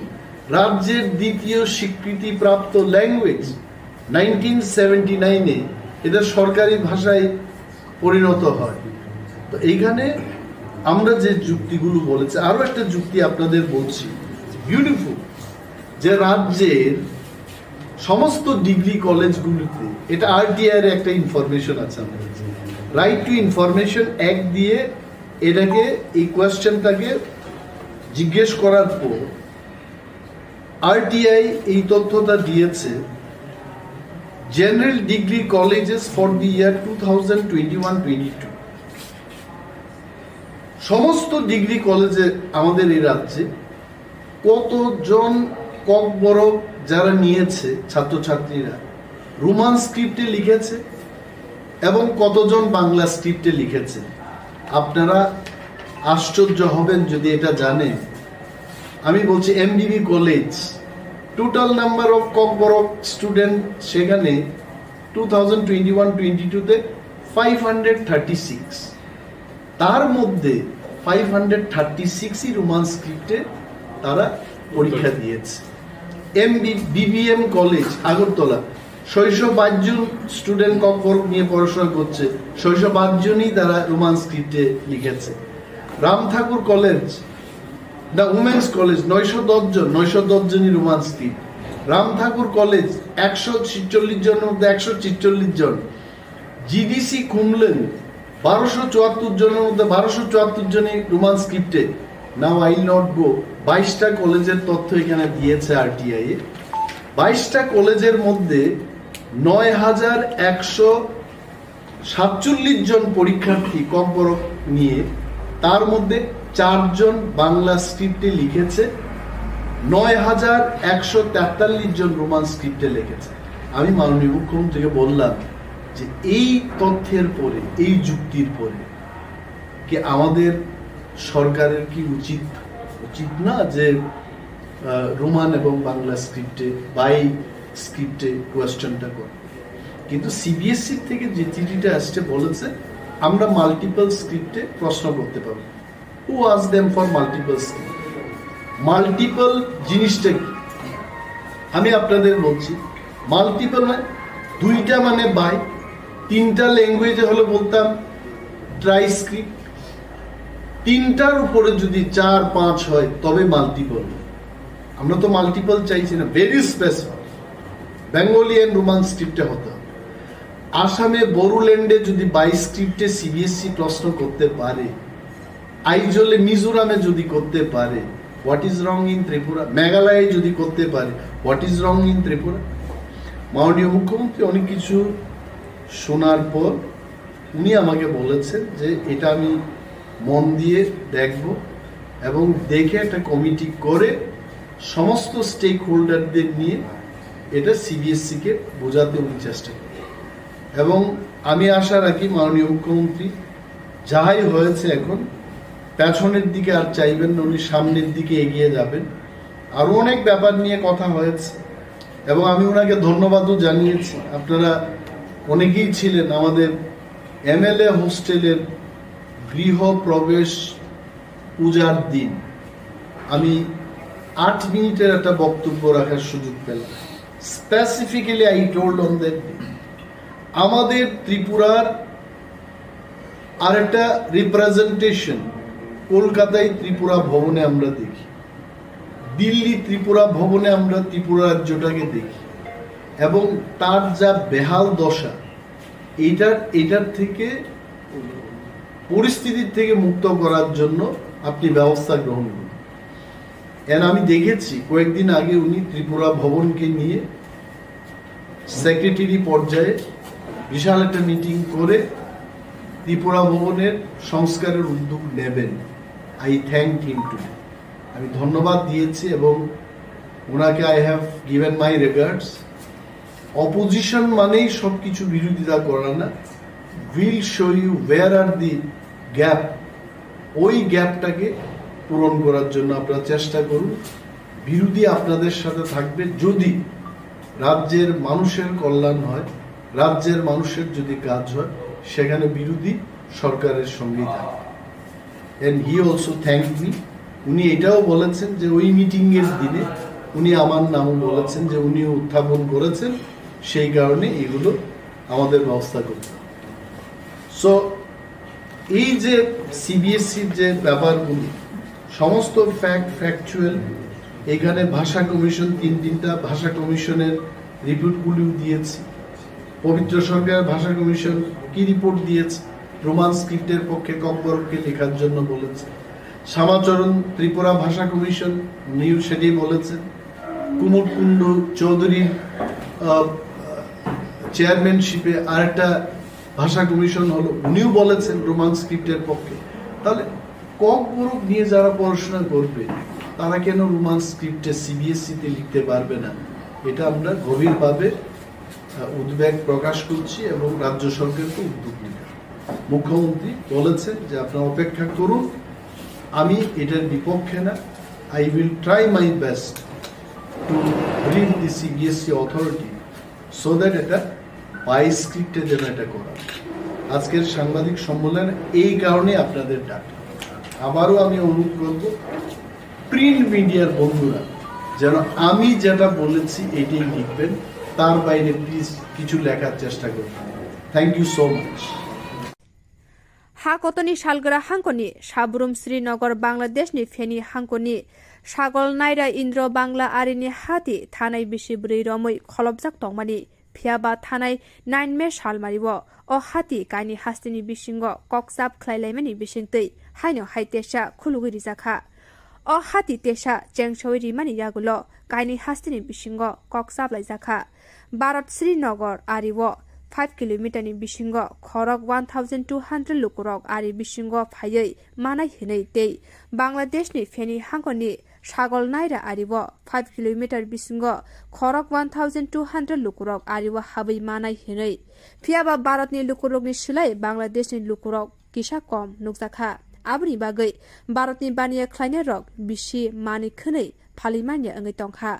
রাজ্যের দ্বিতীয় স্বীকৃতিপ্রাপ্ত ল্যাঙ্গুয়েজ, নাইনটিন সেভেন্টি নাইনে এটা সরকারি ভাষায় পরিণত হয়। তো এইখানে আমরা যে যুক্তিগুলো বলেছি, আরো একটা যুক্তি আপনাদের বলছি, বিউটিফুল, যে রাজ্যের সমস্ত ডিগ্রি কলেজগুলিতে, এটা আরটিআই এর একটা ইনফরমেশন আছে আমাদের, রাইট টু ইনফরমেশন অ্যাক্ট দিয়ে এটাকে, এই কোয়েশ্চেনটাকে জিজ্ঞেস করার পর আরটিআই এই তথ্যটা দিয়েছে, general degree colleges for the year two thousand twenty one twenty two। সমস্ত ডিগ্রি কলেজে আমাদের এই রাজ্যে কতজন ককবরক যারা নিয়েছে ছাত্রছাত্রীরা রোমান স্ক্রিপ্টে লিখেছে এবং কতজন বাংলা স্ক্রিপ্টে লিখেছে? আপনারা আশ্চর্য হবেন যদি এটা জানেন। আমি বলছি MBB college, total number of Kokborok student সেখানে two thousand twenty one twenty টুতে ফাইভ হান্ড্রেড থার্টি সিক্স। তার মধ্যে ফাইভ হান্ড্রেড থার্টি সিক্সই রোমান স্ক্রিপ্টে তারা পরীক্ষা দিয়েছে। এমবি বিবিএম কলেজ আগরতলা, ছয়শো বাইশ জন স্টুডেন্ট ককবরক নিয়ে পড়াশোনা করছে, ছয়শো বাইশ জনই তারা রোমান স্ক্রিপ্টে লিখেছে। রাম ঠাকুর কলেজ, দ্য উমেন্স কলেজ, নয়শো দশ জন, নয়শো দশ জনই রোমান স্ক্রিপ্ট। রাম ঠাকুর কলেজ, একশো ছিচল্লিশ জনের মধ্যে একশো ছিচল্লিশ জন। জিডিসি খুমলুং, বারোশো চুয়াত্তর জনের মধ্যে বারোশো চুয়াত্তর জনই রোমান স্ক্রিপ্টে। Now I will not go, বাইশটা কলেজের তথ্য এখানে দিয়েছে আরটিআই এ। বাইশটা কলেজের মধ্যে নয় হাজার একশো সাতচল্লিশ জন পরীক্ষার্থী ককবরক নিয়ে, তার মধ্যে চারজন বাংলা স্ক্রিপ্টে লিখেছে, নয় হাজার একশো তেতাল্লিশ জন রোমান স্ক্রিপ্টে লিখেছে। আমি মাননীয় মুখ্যমন্ত্রীকে বললাম যে এই তথ্যের পরে, এই যুক্তির পরে কি আমাদের সরকারের কি উচিত, উচিত না যে আহ, রোমান এবং বাংলা স্ক্রিপ্টে, বাই স্ক্রিপ্টে কোয়েশ্চেনটা করে? কিন্তু সিবিএসই থেকে যে চিঠিটা আসছে বলেছে আমরা মাল্টিপল স্ক্রিপ্টে প্রশ্ন করতে পারবো। Who asked them for multiple script? Multiple জিনিসটা কি? আমি আপনাদের বলছি, মাল্টিপল মানে দুইটা মানে বাই, তিনটা ল্যাঙ্গুয়েজে হলে বলতাম ট্রাই স্ক্রিপ্ট। তিনটার উপরে যদি চার পাঁচ হয় তবে মাল্টিপল। আমরা তো মাল্টিপল চাইছি না, very specific Bengali and Roman স্ক্রিপ্টে হতে হবে। আসামে বড়োল্যান্ডে যদি বাই স্ক্রিপ্টে সিবিএসই প্রশ্ন করতে পারে, আইজলে মিজোরামে যদি করতে পারে, what is wrong in Tripura? মেঘালয়ে যদি করতে পারে, what is wrong in Tripura? মাননীয় মুখ্যমন্ত্রী অনেক কিছু শোনার পর উনি আমাকে বলেছেন যে এটা আমি মন দিয়ে দেখব এবং দেখে একটা কমিটি করে সমস্ত স্টেক হোল্ডারদের নিয়ে এটা সিবিএসসিকে বোঝাতে উনি চেষ্টা করবেন। এবং আমি আশা রাখি মাননীয় মুখ্যমন্ত্রী যাই হয়েছে এখন পেছনের দিকে আর চাইবেন না, উনি সামনের দিকে এগিয়ে যাবেন। আরও অনেক ব্যাপার নিয়ে কথা হয়েছে এবং আমি ওনাকে ধন্যবাদও জানিয়েছি। আপনারা অনেকেই ছিলেন আমাদের এমএলএ হোস্টেলের গৃহ প্রবেশ পূজার দিন। আমি আট মিনিটের একটা বক্তব্য রাখার সুযোগ পেলাম। Specifically I told on that day, আমাদের ত্রিপুরার আরেকটা রিপ্রেজেন্টেশন কলকাতায় ত্রিপুরা ভবনে আমরা দেখি, দিল্লি ত্রিপুরা ভবনে আমরা ত্রিপুরা রাজ্যটাকে দেখি, এবং তার যা বেহাল দশা, এইটার এটার থেকে, পরিস্থিতির থেকে মুক্ত করার জন্য আপনি ব্যবস্থা গ্রহণ করুন। এন আমি দেখেছি কয়েকদিন আগে উনি ত্রিপুরা ভবনকে নিয়ে সেক্রেটারি পর্যায়ে বিশাল একটা মিটিং করে ত্রিপুরা ভবনের সংস্কারের উদ্যোগ নেবেন। I thank him too. আমি ধন্যবাদ দিয়েছি এবং ওনাকে I have given my regards. Opposition মানেই সব কিছু বিরোধিতা করা না। We'll show you where are the gap. ওই গ্যাপটাকে পূরণ করার জন্য আপনারা চেষ্টা করুন। বিরোধী আপনাদের সাথে থাকবে। যদি রাজ্যের মানুষের কল্যাণ হয়, রাজ্যের মানুষের যদি কাজ হয়, সেখানে বিরোধী সরকারের সঙ্গেই থাকবে। And he also thanked me. উনি এটাও বলেছেন যে ওই মিটিংয়ের দিনে উনি আমার নামও বলেছেন যে উনিও উত্থাপন করেছেন, সেই কারণে এগুলো আমাদের ব্যবস্থা করতে হবে। সো এই যে সিবিএসসির যে ব্যাপারগুলি, সমস্ত ফ্যাক্ট ফ্যাকচুয়াল। এখানে ভাষা কমিশন, তিন তিনটা ভাষা কমিশনের রিপোর্টগুলিও দিয়েছি। পবিত্র সরকারের ভাষা কমিশন কি রিপোর্ট দিয়েছে? রোমান স্ক্রিপ্টের পক্ষে ককবরককে লেখার জন্য বলেছে। শ্যামাচরণ ত্রিপুরা ভাষা কমিশন, উনিও সেটাই বলেছেন। কুমুদ কুণ্ডু চৌধুরীর আহ, চেয়ারম্যানশিপে আরেকটা ভাষা কমিশন হলো, উনিও বলেছেন রোমান স্ক্রিপ্টের পক্ষে। তাহলে ককবরক নিয়ে যারা পড়াশোনা করবে, তারা কেন রোমান স্ক্রিপ্টে সিবিএসসিতে লিখতে পারবে না? এটা আমরা গভীরভাবে আহ, উদ্বেগ প্রকাশ করছি এবং রাজ্য সরকারকে উদ্যোগ নিতে হবে। মুখ্যমন্ত্রী বলেছেন যে আপনারা অপেক্ষা করুন, আমি এটার বিপক্ষে না। I will try my best to bring the CBSE authority so that এটা বাই স্ক্রিপ্টে যেন এটা করা। আজকের সাংবাদিক সম্মেলন এই কারণে আপনাদের ডাকা। আবারও আমি অনুরোধ করব, প্রিন্ট মিডিয়ার বন্ধুরা যেন আমি যেটা বলেছি এটাই লিখবেন, তার বাইরে প্লিজ কিছু লেখার চেষ্টা করবেন। Thank you so much. Ha kotoni salgra hangkoni Sabrum Srinagar Bangladeshni Feni hangkoni Sagol Naira Indro Bangla arini hati thanai bisi bwrwi romwi kholopjak tongmani. Phiyaba thanai nine May salmario o hati kaini hasteni bisingo kokchap khlailaimani bisingtwi haino hai tesa khulugwi rijakha. O hati tesa chengsawi rimani yagulo kaini hasteni bisingo kokchap laijakha. Bharat Srinagar ario five kilometer ni bisingo khorok one thousand two hundred lukurok ari bisingo phaiwi manai hinwi tei Bangladeshni Feni hangkoni Sagol Naira ario five kilometer bisingo khorok one thousand two hundred lukurok ario habwi manai hinwi. Phiyaba Bharatni lukurokni slai Bangladeshni lukurok kisa kom nukjakha. Aboni bagwi Bharatni baniya khlainairok bisi manwi khwnwi phalwi manya wngwi tongkha.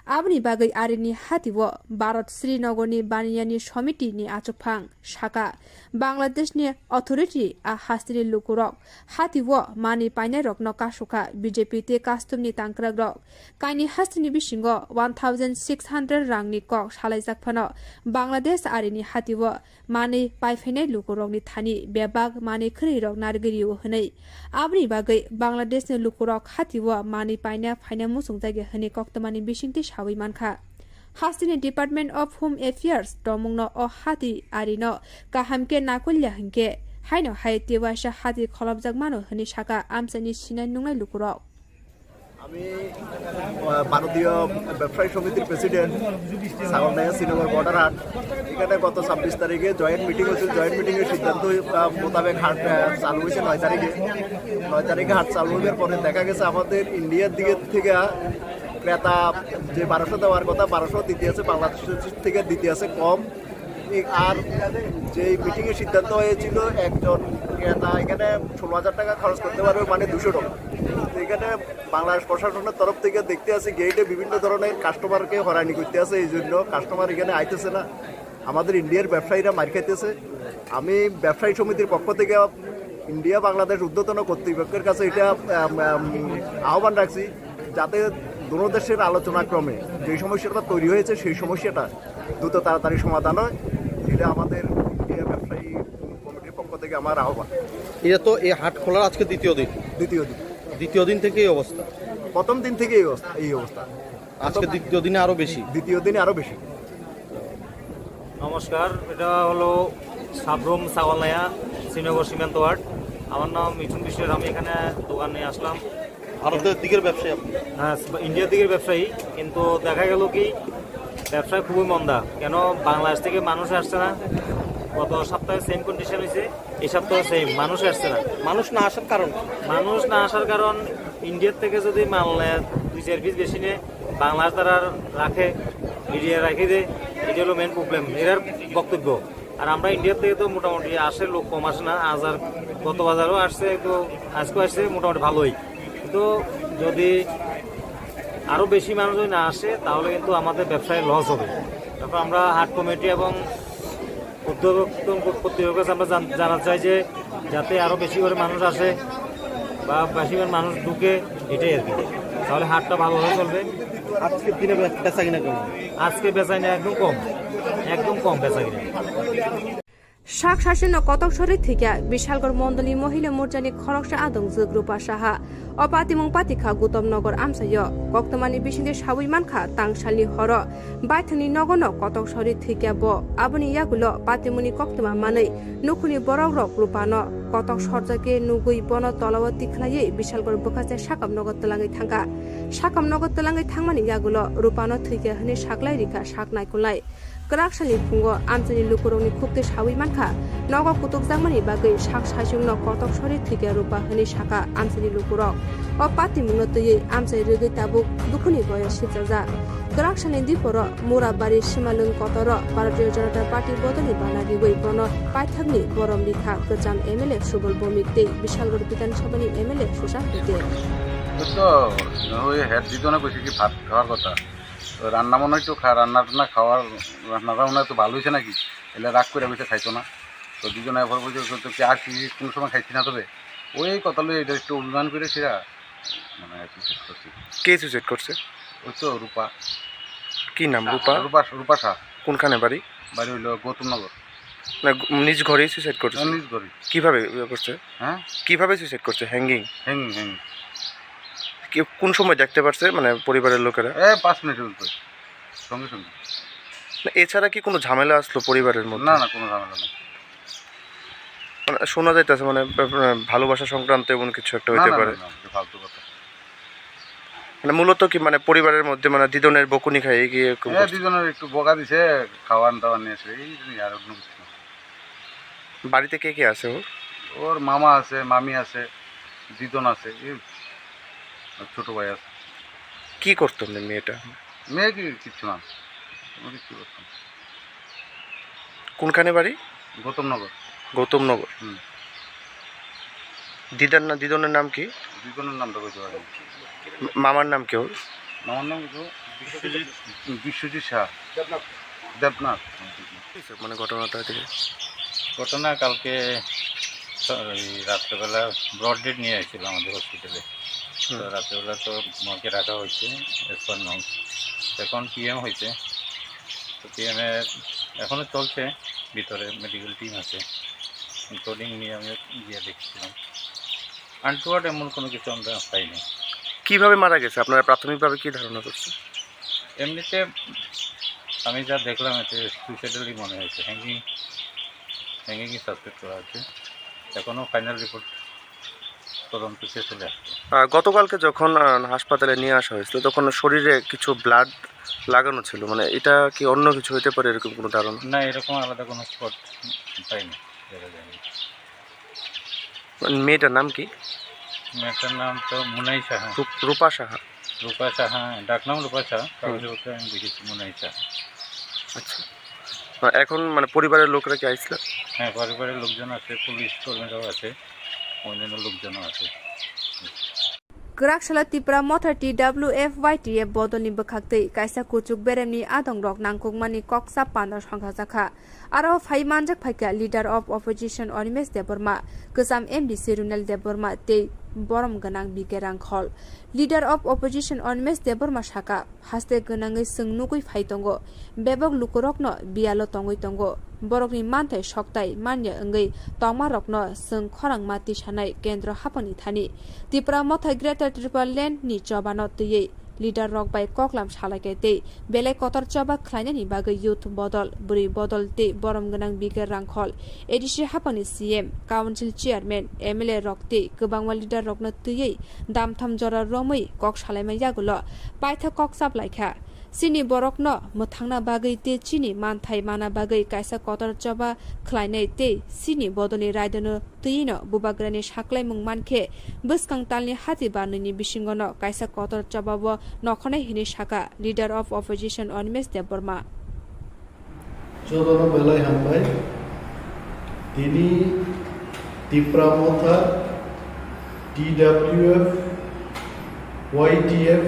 Aboni bagwi arini hatio Bharat Srinagarni baniyani somitini achukphang saka, Bangladeshni authority a hasteni lukurok hatio manwi painairokno kasukha B J P tei customni tangkrakrok. Kaini hasteni bisingo one thousand six hundred rangni kok salaijak phano Bangladesh arini hatio manwi paiphainai lukurokni thani bebak manwi khwnwirok narwgwi rio hwnwi. Aboni bagwi Bangladeshni lukurok hatio manwi paina phaina muchungjagya hwnwi koktwmani bisingtwi sawi mankha. Hasteni Department of Home Affairs tongmungno o hati arino kaham khe nakolya hinkhe haino hai tewaisa hati kholopjak mano hwnwi saka amchaini sinai nungnai lukurok. আমি আহ, ভারতীয় ব্যবসায়ী সমিতির প্রেসিডেন্ট, সাগরনাইয়া শ্রীনগর বর্ডার হাট। এখানে গত ছাব্বিশ তারিখে জয়েন্ট মিটিং হয়েছিল। জয়েন্ট মিটিং এর সিদ্ধান্ত আহ, মোতাবেক হাট আহ, চালু হয়েছে নয় তারিখে। নয় তারিখে হাট চালু হওয়ার পরে দেখা গেছে আমাদের ইন্ডিয়ার দিকে থেকে ক্রেতা যে বারোশো দেওয়ার কথা, বারোশো দিতে আছে, বাংলাদেশ থেকে দিতে আছে কম। এই আর যে মিটিং এর সিদ্ধান্ত হয়েছিল, একজন ক্রেতা এখানে ষোলো হাজার টাকা খরচ করতে পারবে, মানে দুশো টাকা। তো এখানে বাংলাদেশ প্রশাসনের তরফ থেকে দেখতে আছে গেটে বিভিন্ন ধরনের কাস্টমারকে হয়রানি করতে আছে, এই জন্য কাস্টমার এখানে আইতেছে না। আমাদের ইন্ডিয়ার ব্যবসায়ীরা মার খাইতেছে। আমি ব্যবসায়ী সমিতির পক্ষ থেকে ইন্ডিয়া বাংলাদেশ ঊর্ধ্বতন কর্তৃপক্ষের কাছে এটা আম, আম, আহ্বান রাখছি, যাতে দোনো দেশের আলোচনা ক্রমে যে সমস্যাটা তৈরি হয়েছে, সেই সমস্যাটা দ্রুত তাড়াতাড়ি সমাধান হয়। এটা আমাদের ইন্ডিয়া ব্যবসায়ী কমিটির পক্ষ থেকে আমার আহ্বান। এটা তো এই হাট খোলার আজকে দ্বিতীয় দিন। দ্বিতীয় দিন। দ্বিতীয় দিন থেকে এই অবস্থা। প্রথম দিন থেকে এই অবস্থা, এই অবস্থা। আজকে দ্বিতীয় দিনে আরো বেশি। দ্বিতীয় দিনে আরো বেশি। নমস্কার, এটা হলো সাবরুম সাগরনাইয়া, শ্রীনগর সীমান্ত হাট। আমার নাম মিঠুন বিশ্বাস। আমি এখানে দোকানে আসলাম। ভারতের দিকের ব্যবসায়ী আপনি? হ্যাঁ, ইন্ডিয়ার দিকের ব্যবসায়ী, কিন্তু দেখা গেল কি ব্যবসা খুবই মন্দা। কেন বাংলাদেশ থেকে মানুষ আসছে না? গত সপ্তাহে সেম কন্ডিশন হয়েছে, এই সপ্তাহে সেম, মানুষ আসছে না। মানুষ না আসার কারণ? মানুষ না আসার কারণ, ইন্ডিয়ার থেকে যদি মাল নেয়, দুই চার পিস বেশি নেয়, বাংলাদেশ তারা রাখে, মিডিয়া রাখে দেয়, এটা হলো মেন প্রবলেম এরার বক্তব্য। আর আমরা ইন্ডিয়ার থেকে তো মোটামুটি আসে, লোক কম আসে না। আজ আর গত বাজারও আসছে, তো আজকেও আসছে মোটামুটি ভালোই। কিন্তু যদি আরও বেশি মানুষ যদি না আসে, তাহলে কিন্তু আমাদের ব্যবসায় লস হবে। তারপর আমরা হাট কমিটি এবং উদ্যোক্তা কর্তৃপক্ষের কাছে আমরা জান- জানাতে চাই যে যাতে আরও বেশি করে মানুষ আসে বা বেশি করে মানুষ ঢুকে, এটাই আর কি। তাহলে হাটটা ভালোভাবে চলবে। আজকের দিনে বে- বেচা কিনা কেমন? আজকে বেচা কিনা একদম কম, একদম কম বেচা কিনা। Sak sasino kotok sori thwikya Bishalgarh Mondolni Mohila Morchani khoroksa adongjwk Rupa Saha. O patimung patikha Gautam Nagar amchaio. Koktwmani bisingtwi sawi mankha, tangsalni horo baithangni nogono kotok sori thwikya bo. Aboni yagulo patimungni koktwma manwi nukhungni borokrok Rupano kotok sorjakhe nugwi bono tolao tikhlaiwi Bishalgarh bwkhaste sakam nogo twlangwi thangkha. Sakam nogo twlangwi thangmani yagulo Rupano thwikya hwnwi saklai rikha sak naikolnai. Kwrak salni phungo amchaini lukurokni khuktwi sawi mankha, nogo kutukjakmani bagwi sak saichungno kotok sori thwikya Rupa hwnwi sakha amchaini lukurok. O patimungno twiwi amchai rwgwi tabuk dukhuni boyo sipjajak. Kwrak salni diporo Murabari Simalwng kotoro Bharatiya Janata Party bodolni bana riwi bono paithakni borom rikha kwcham M L A Subal Bhowmik tei Bishalgarh Bidhan Sabhani M L A Sushant Patel. তো ওই হেড দিত না, কইছে কি ভাত খাওয়ার কথা। তো রান্না মনে হয় একটু খা-, রান্না টান্না খাওয়ার, রান্নাটা মনে হয় একটু ভালো হয়েছে নাকি, এলে রাগ করে বসে খাইতো না। তো দুজনে এবার বলছে, "তো কি আর কি কোনো সময় খাইছি না?" তবে ওই কথা লইয়া এটা একটু অভিমান করে সেটা মানে আর কি শেষ করছি। কে সুইসাইড করছে? ওই তো রূপা। কি নাম রূপা? রূপা, রূপা শাহ। কোনখানে বাড়ি? বাড়ি হইলো গৌতমনগর। না, নিজ ঘরেই সুইসাইড করছে? হ্যাঁ, নিজ ঘরে। কিভাবে ইয়ে করছে? হ্যাঁ? কিভাবে সুইসাইড করছে? হ্যাঙ্গিং? Hanging, hanging. কি, কোন সময় দেখতে পারছে, মানে, পরিবারের লোকেরা? এ, পাঁচ মিনিটের ভিতরে, সঙ্গে সঙ্গে। না, এছাড়া কি কোনো ঝামেলা আসলো পরিবারের মধ্যে? না, না, কোনো ঝামেলা নেই। মানে, শোনা যাইতেছে, মানে, ব্যাপ-, ভালোবাসা সংক্রান্ত এমন কিছু একটা না, হইতে না, পারে। না, না, এটা ফালতু কথা। মানে, মূলত কি, মানে, পরিবারের মধ্যে, মানে, দিদনের বকুনি খায়, এই কি এরকম হ্যাঁ, করছে? দিদনের একটু বকা দিছে, খাওয়ান দাওয়ান নিয়ে এসে, এই জন্যই, আর অন্য কিছু না। বাড়িতে কে কে আছে ওর? ওর মামা আছে, মামি আছে, দিদন আছে, এই আর ছোট ভাই আছে। কি করতো এমনি মেয়েটা? মেয়ে কি কিচ্ছু না, কোনো কিচ্ছু করতো না। কোনখানে বাড়ি? গৌতমনগর। গৌতমনগর। হুম। দিদার না-, দিদনের নাম কি? দিদনের নামটা বলতে পারি না। মা-, মামার নাম কি ওর? মামার নাম কি? বিশ্বজিৎ। বিশ্বজিৎ শাহ। দেবনাথ। মানে ঘটনাটা থেকে? ঘটনা কালকে স-, এই রাত্রেবেলা ব্রড ডেড নিয়ে এসেছিল আমাদের হসপিটালে। হুম। তো রাত্রেবেলা তো মর্গে রাখা হয়েছে, এজ পার নর্মস। এখন পিএম হয়েছে, তো পিএমে এখনও চলছে, ভিতরে মেডিকেল টিম আছে, রিপোর্টিং নিয়ে আমি গিয়ে দেখছিলাম। আনটুয়ার্ড এমন কোনো কিছু আমরা পাইনি। কিভাবে মারা গেছে? আপনারা প্রাথমিকভাবে কি ধারণা করছেন? এমনিতে আমি যা দেখলাম, এতে সুইসাইডালই মনে হয়েছে, হ্যাঙ্গিং, হ্যাঙ্গিংই সাসপেক্ট করা হচ্ছে। এখনও ফাইনাল রিপোর্ট তদন্ত শেষ হলে আসবে। আহ, গতকালকে যখন, আহ, হাসপাতালে নিয়ে আসা হয়েছিল, তখন শরীরে কিছু ব্লাড লাগানো ছিল, মানে, এটা কি অন্য কিছু হইতে পারে, এরকম কোনো ধারণা? না, এরকম আলাদা কোনো স্পট পাইনি, দেখা যায়নি। মানে, মেয়েটার নাম কি? মেয়েটার নাম তো মুনাই সাহা। রূপ-, রূপা সাহা। রূপা সাহা, ডাক নাম রূপা সাহা, হুম। কাগজপত্রে আমি দেখেছি মুনাই সাহা। আচ্ছা। আহ, এখন, মানে, পরিবারের লোকরা কি আইছিল? হ্যাঁ, পরিবারের লোকজন আছে, পুলিশ কর্মীরাও আছে, অন্যান্য লোকজনও আছে। Kwrak salo Tipra Motha T W F Y T F bodolni bwkhaktwi kaisa kuchuk beremni adongrok nangkukmani kok chap panda songkha jakha. Aro phai manjak phaikha Leader of Opposition Animesh Debbarma, kwcham M D C Runal Debbarma tei borom gwnang B K Rangkhol. Leader of Opposition Animesh Debbarma saka, haste gwnangwi chwng nugwi phai tongo, bebak lukurokno biyalo tongwi tongo. Borokni manthai soktai manya wngwi tongmarokno chwng khorangma tisanai kendro haphangni thani. Tipra Motha Greater Tipraland ni chobano twiwi leader rok bai koklam salaikha tei belai kotor choba khlainani bagwi youth bodol, bwrwi bodol tei borom gwnang B K Rangkhol, A D C haphangni C M, council chairman, M L A rok tei kwbangma leader rokno twiwi damtham jora romwi kok salaima yagulo paithak kok chaplaikha. Chini borokno mwthangna bagwi tei chini manthai mana bagwi kaisa kotor choba khlainai tei chini bodolni raidano twino bubagrani saklaimung mankhe bwskang talni hati banwini bisingono kaisa kotor chobao nokhonai hinwi saka Leader of Opposition Animesh Debbarma. Jotono belai hambai. Tini Tipra Motha T W F Y T F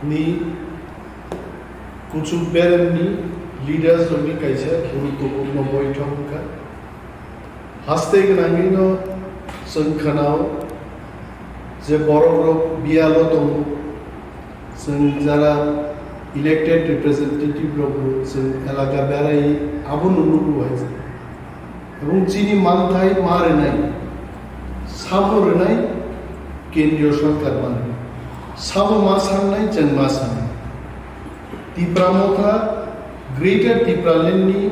ni kuchuk beremni leaders rokni kaisa guruttwpurno boithok wngkha. Haste gwnangwino chwng khwnao je borokrok biyalo tongo, chwng jara elected representative rokbo chwng elaka berai abono nugo hai. Ebong chini manthai ma rwnai, sabo rwnai kendriyo sorkar mano. Sabo ma sangnai, chwng ma sangnai. Tipra Motha, Greater Tipraland ni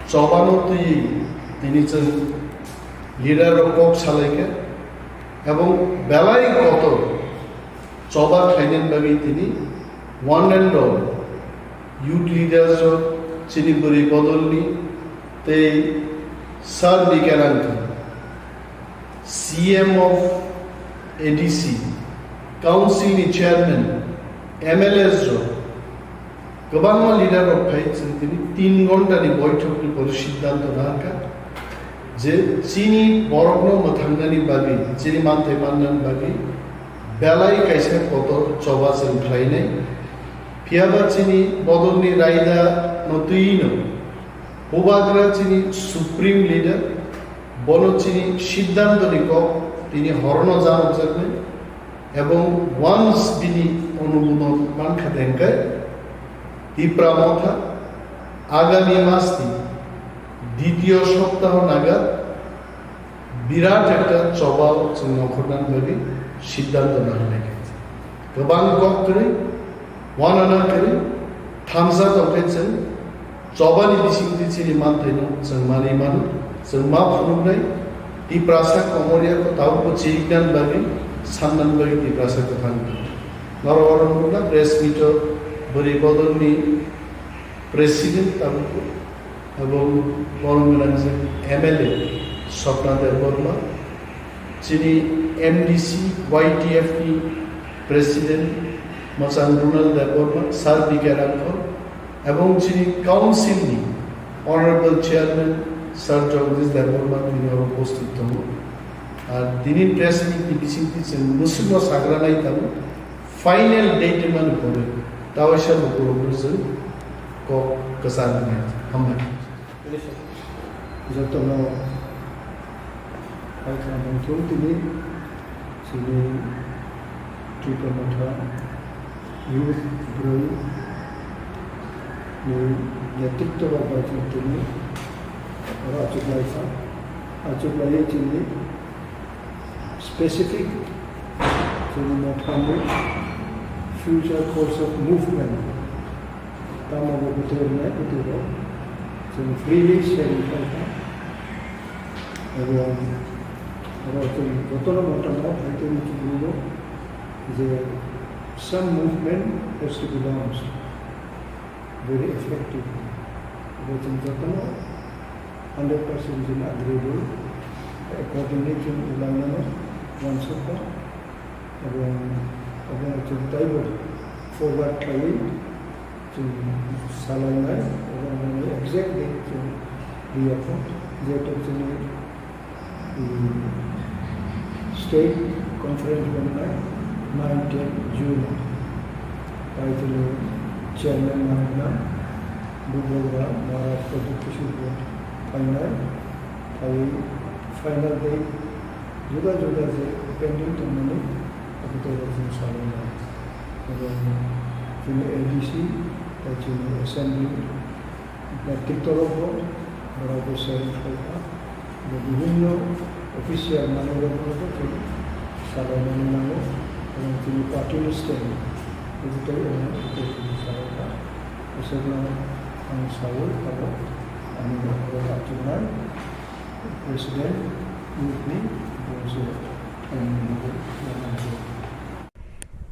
chobano twiwi tini chwng leader rok kok salaikha ebong belai kotor choba khlainani bagwi tini one and all youth leaders rok, chini bwrwi bodolni tei Sir B K Rangkhol, C M of A D C, Council ni Chairman, M L As rok, kwbangma leader rok phai chwng tini tin ghonta ni boithok ni pore siddhanto nangkha je chini borokno mwthangnani bagwi, chini manthai mannani bagwi belai kaisa kotor choba chwng khlainai. Phiyaba chini bodolni raida no twino Bubagra chini supreme leader, bono chini siddhantoni kok tini horono janokjaknai, ebong once bini onumodon mankha tengkai, Tipra Motha agami mas ni ditiyo soptaho naga birat ekta chobao chwng nongkhornani bagwi siddhanto nanglaikha. Kwbang kok kwrwi, wanana kwrwi, thamsa tongkhe chwng chobani bisingtwi chini manthaino chwng manwi mano, chwng ma phunuknai, Tiprasa Komoria ko tabukbo chiriknani bagwi, sannani bagwi Tiprasa kwthang tongo. Norok oro nukna press meet-o bwrwi bodolni president tabukbo Abo borom gwnang je M L A Swapna Debbarma, chini M D C Y T F ni President Mwchang Ronald Debbarma, Sir B K Rangkhol, ebong chini Council ni Honorable Chairman Sir Jagdish Debbarma tini oro upasthit tongo. Ar tini press meet ni bisingtwi chwng mwswkno sagra nai tongo, final date mani pore tawaisa lukurokno chwng kok kwchang wngnai. Hambai. Jotono hai kha mungthung tini chini Tipra Motha youth bwrwi ni netritwo rok bai chwng tini oro achuklaikha. Achuklaiwi chini specific chini mothani future course of movement tamo bo bwtwi rwnai bwtwi rok chwng freely share khaikha. Ebong Aro chwng jotono motamot hai tei muchungmano je some movement has to be launched very effectively. Abo chwng jotono hundred percent chwng agreeable, accordingly chwng ulainano uansukha. Abo, abo chwng teibo forward khlaiwi chwng salainai, abo exact date chwng riyakho, jehetu chwngni State Conference wngnai nine ten June o. Pai chini chairman nangna Bubagra Maharaj Pradyut Kishore bo phainai. Pai final day juda juda je pending tongmani abo tei rok chini salai nai. Abo chini A D C, tai chini assembly, Netrito rok bo, borok bo sharing khlai kha. Bo bibhinno official manwi rok no bo chwng salainani nango. Abo chini party ni stand. Bo tei omo tei salai kha. Bwswkno ang saui abo ani abo achuknai president youth ni bo se ani.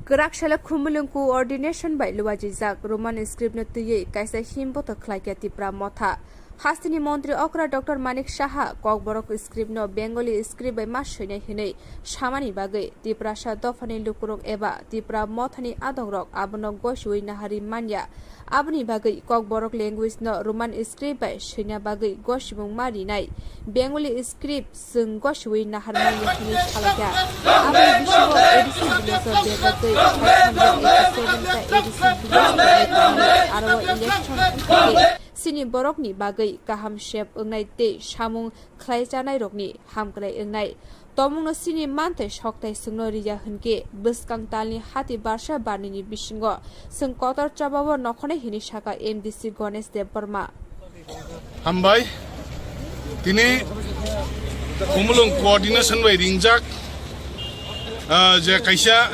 Kwrak salo Khumulwng coordination bai luajijak Roman script no twiwi kaisa himboto khlaikha Tipra Motha. Hasteni montri okra Doctor Manik Saha Kokborok script no Bengali script bai ma swinai hwnwi samani bagwi Tiprasa dophani lukurok eba Tipra Mothani adongrok abono gosiwi nahari manya. Aboni bagwi Kokborok language no Roman script bai swina bagwi gosimung ma rinai. Bengali script chwng gosiwi naharmani hwnwi salaikha. Aboni bisingo A D C village o bebagwi five hundred eighty seven ta A D C village ni aro election wngkha khe chini borokni bagwi kaham sep wngnai tei samung khlai chanairokni hamkrai wngnai. Tomungno chini manthai sokthai chwngno riya hwnkhe bwskang talni hati barsa barnini bisingo chwng kotor chobao nokhonai hwnwi sakha M D C Ganesh Debbarma. Hambai, tini Khumulwng coordination bai ringjak, ah, je kaisa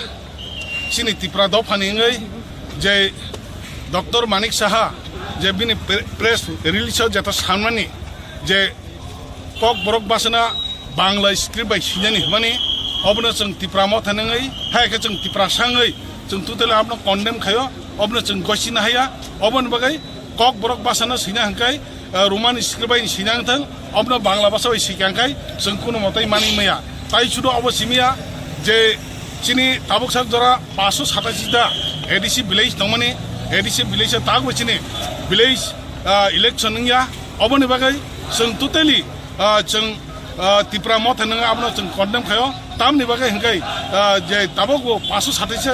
chini Tipra dophani wngwi je Doctor Manik Saha je bini pre-, press release o jeta sanmani je Kokborok bwsano Bangla script bai swinani hwnmani, obono chwng Tipra Motha wngwi, hai khe chwng Tiprasa wngwi, chwng totally abono condemn khaio, obono chwng gosina haya, oboni bagwi Kokborok bwsano swina hwnkhe, eh, Roman script bai swina wngthang, obono Bangla bwsa bai swikha hwnkhe chwng kuno motai manwi maya. Tai sudo obo simiya je chini tabuk sak jora paanso satashi ta A D C village tongmani, A D C village o tabukbo chini village, ah, election wngya, oboni bagwi chwng totally, ah, chwng, ah, Tipra Motha wngwi abono chwng condemn khaio. Tamni bagwi hwnkhe, ah, je tabukbo paanso satashi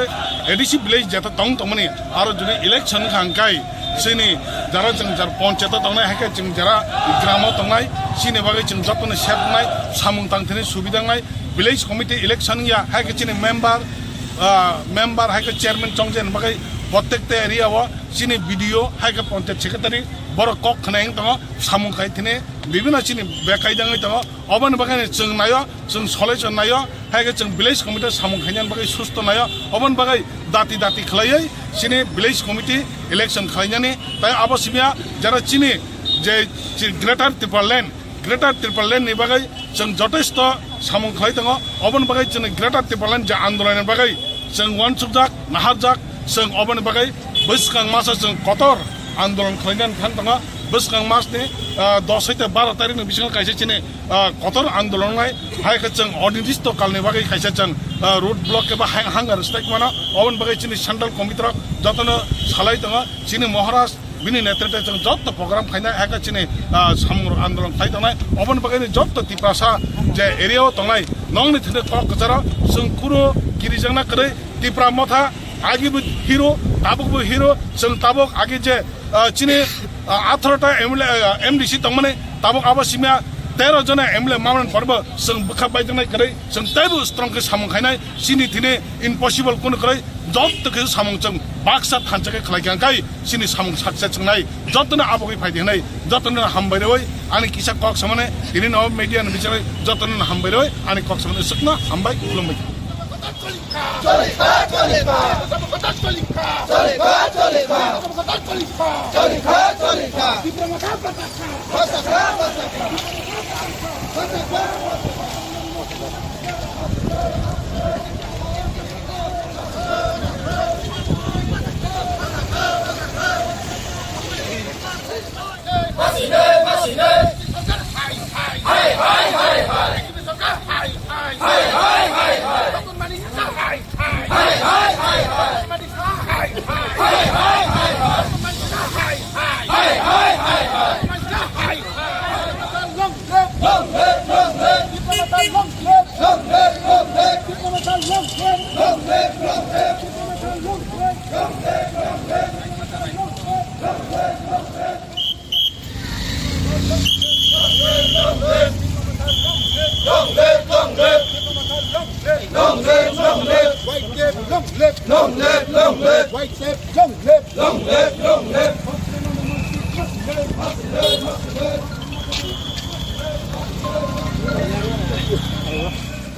A D C village jeta tong tongmani, aro jodi election wngkha hwnkhe chini jara chwng jar ponchayat o tongnai, hai khe chwng jara gram o tongnai, chini bagwi chwng jotono sep wngnai, samung tangthani subida wngnai, village committee election wngya, hai khe chini member, ah, member hai khe chairman chongjani bagwi prottek ta area o chini B D O hai khe ponchayat secretary borok kok khna wng tongo, samung khai thini bibino chini bekai dangwi tongo. Oboni bagwi chwng naio, chwng solution naio, hai khe chwng village committee samung khainani bagwi susto naio. Oboni bagwi dati dati khlaiwi chini village committee election khlainani, tai abo simiya jara chini je chi-, Greater Tipraland, Greater Tipraland ni bagwi chwng jotesto samung khlai tongo. Oboni bagwi chwng Greater Tipraland je andolon ni bagwi chwng uansukjak, naharjak, chwng oboni bagwi bwskang masa chwng kotor andolon khlainani thang tongo. Bwskang mas ni, ah, dos hai ta baro tarikh ni bisingo kaisa chini, ah, kotor andolon nai, hai khe chwng onirdisto kalni bagwi kaisa chwng, ah, road block eba hang-, hunger strike mano, oboni bagwi chini central committee rok jotono salai tongo, chini Maharaj bini netrite chwng joto program khainai, hai khe chini, ah, samung rok andolon khlai tongnai, oboni bagwi ni joto Tiprasa je area o tongnai, nongni thwngwi kok kwcharo chwng kunu girijakna kwrwi Tipra Motha agi bo hero, tabuk bo hero, chwng tabuk agi je ah, chini, ah, atharo ta M L A, ah, M D C tongmani tabuk abo simya tero jona M L A mamani porbo chwng bwkha baijaknai kwrwi chwng teibo strong khe samung khainai chini thini impossible kunu kwrwi jotto khe samung chwng baksa thansa khe khlai kha kai chini samung success wngnai jottono abo khe phai di hwnwi jottono hambai rwi ani kisa kok samani tini no media ni bichari jottono hambai rwi ani kok samani swkno hambai khulumbai. Choli kha, choli kha. Choli kha, choli kha. Choli kha, choli kha. Tipra Motha bata kha. Bata kha, bata kha. Bata kha, bata kha. Long live, long live. Long live, long live. White tape, long live. Long live, long live. White tape, long live. Long live, long live.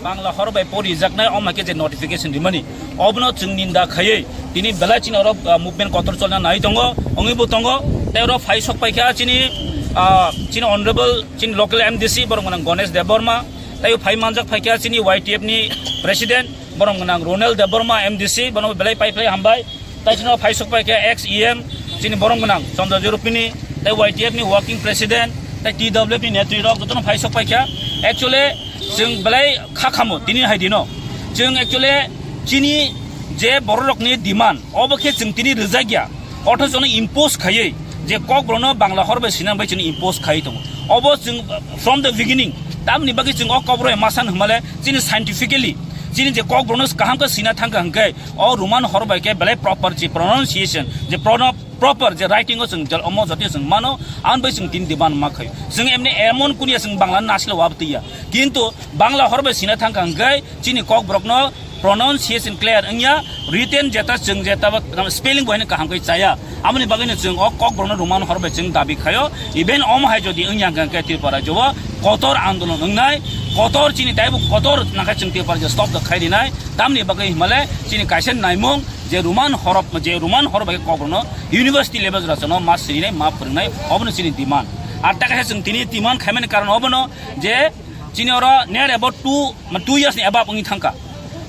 Bangla hor bai porijaknai, omo khe je notification rimani, obono chwng ninda khaiwi tini belai chini oro, ah, movement kotor cholna nai tongo, wngwi bo tongo. Tei oro phai sok paikha chini, ah, chini honorable, chini local M D C, borok gwnang Ganesh Debbarma, tei phai manjak phaikha chini Y T F ni president, borok gwnang Ronel Debbarma M D C, bono belai pai phlai hambai. Tai chini phai sok paikha ex E M, chini borok gwnang Chandra Jorupini, tei Y T F ni working president, tei T W F ni netri rok jotono phai sok paikha. Actually, chwng belai kha khamo tini hai dino. Chwng actually chini je borok rokni demand, obo khe chwng tini rwjak ya. Othocho no impose khaiwi je Kokborokno Bangla hor bai sina bai chini impose khaiwi tongo. Obo chwng from the beginning, tamni bagwi chwng o Kokborok bai ma san hwnmale chini scientifically chini je Kokborokno kaham khe sina thangkha hwnkhe, o Roman hor bai khe belai proper je pronunciation, je prono-, proper je writing o chwng jal-, omo jotio chwng mano, ang bai chwng tin demand ma khaio. Chwng emni emon kunia chwng Bangla nasle wab twiya. Kintu Bangla hor bai sina thangkha hwnkhe chini Kokborokno pronunciation clear wngya, written jeta chwng jeta ba spelling bo haino kaham khe chaya. Amoni bagwino chwng o Kokborokno Roman hor bai chwng dabi khaio. Even omo hai jodi wngya hwnkhe Tripura rajyo o kotor andolon wngnai, kotor chini taibo kotor nangkhe chwng Tripura rajyo stop da khai rinai. Tamni bagwi himale chini kaisa naimung je Roman horop, je Roman hor bai Kokborokno university level jora chwngno ma sirinai, ma phwrwngnai, obono chini demand. Ar ta kaisa chwng tini demand khaimani karon obono je chini oro near about two, two years ni above wngwi thangkha.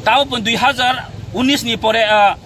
Tabo pun dui hazar unis ni pore, ah,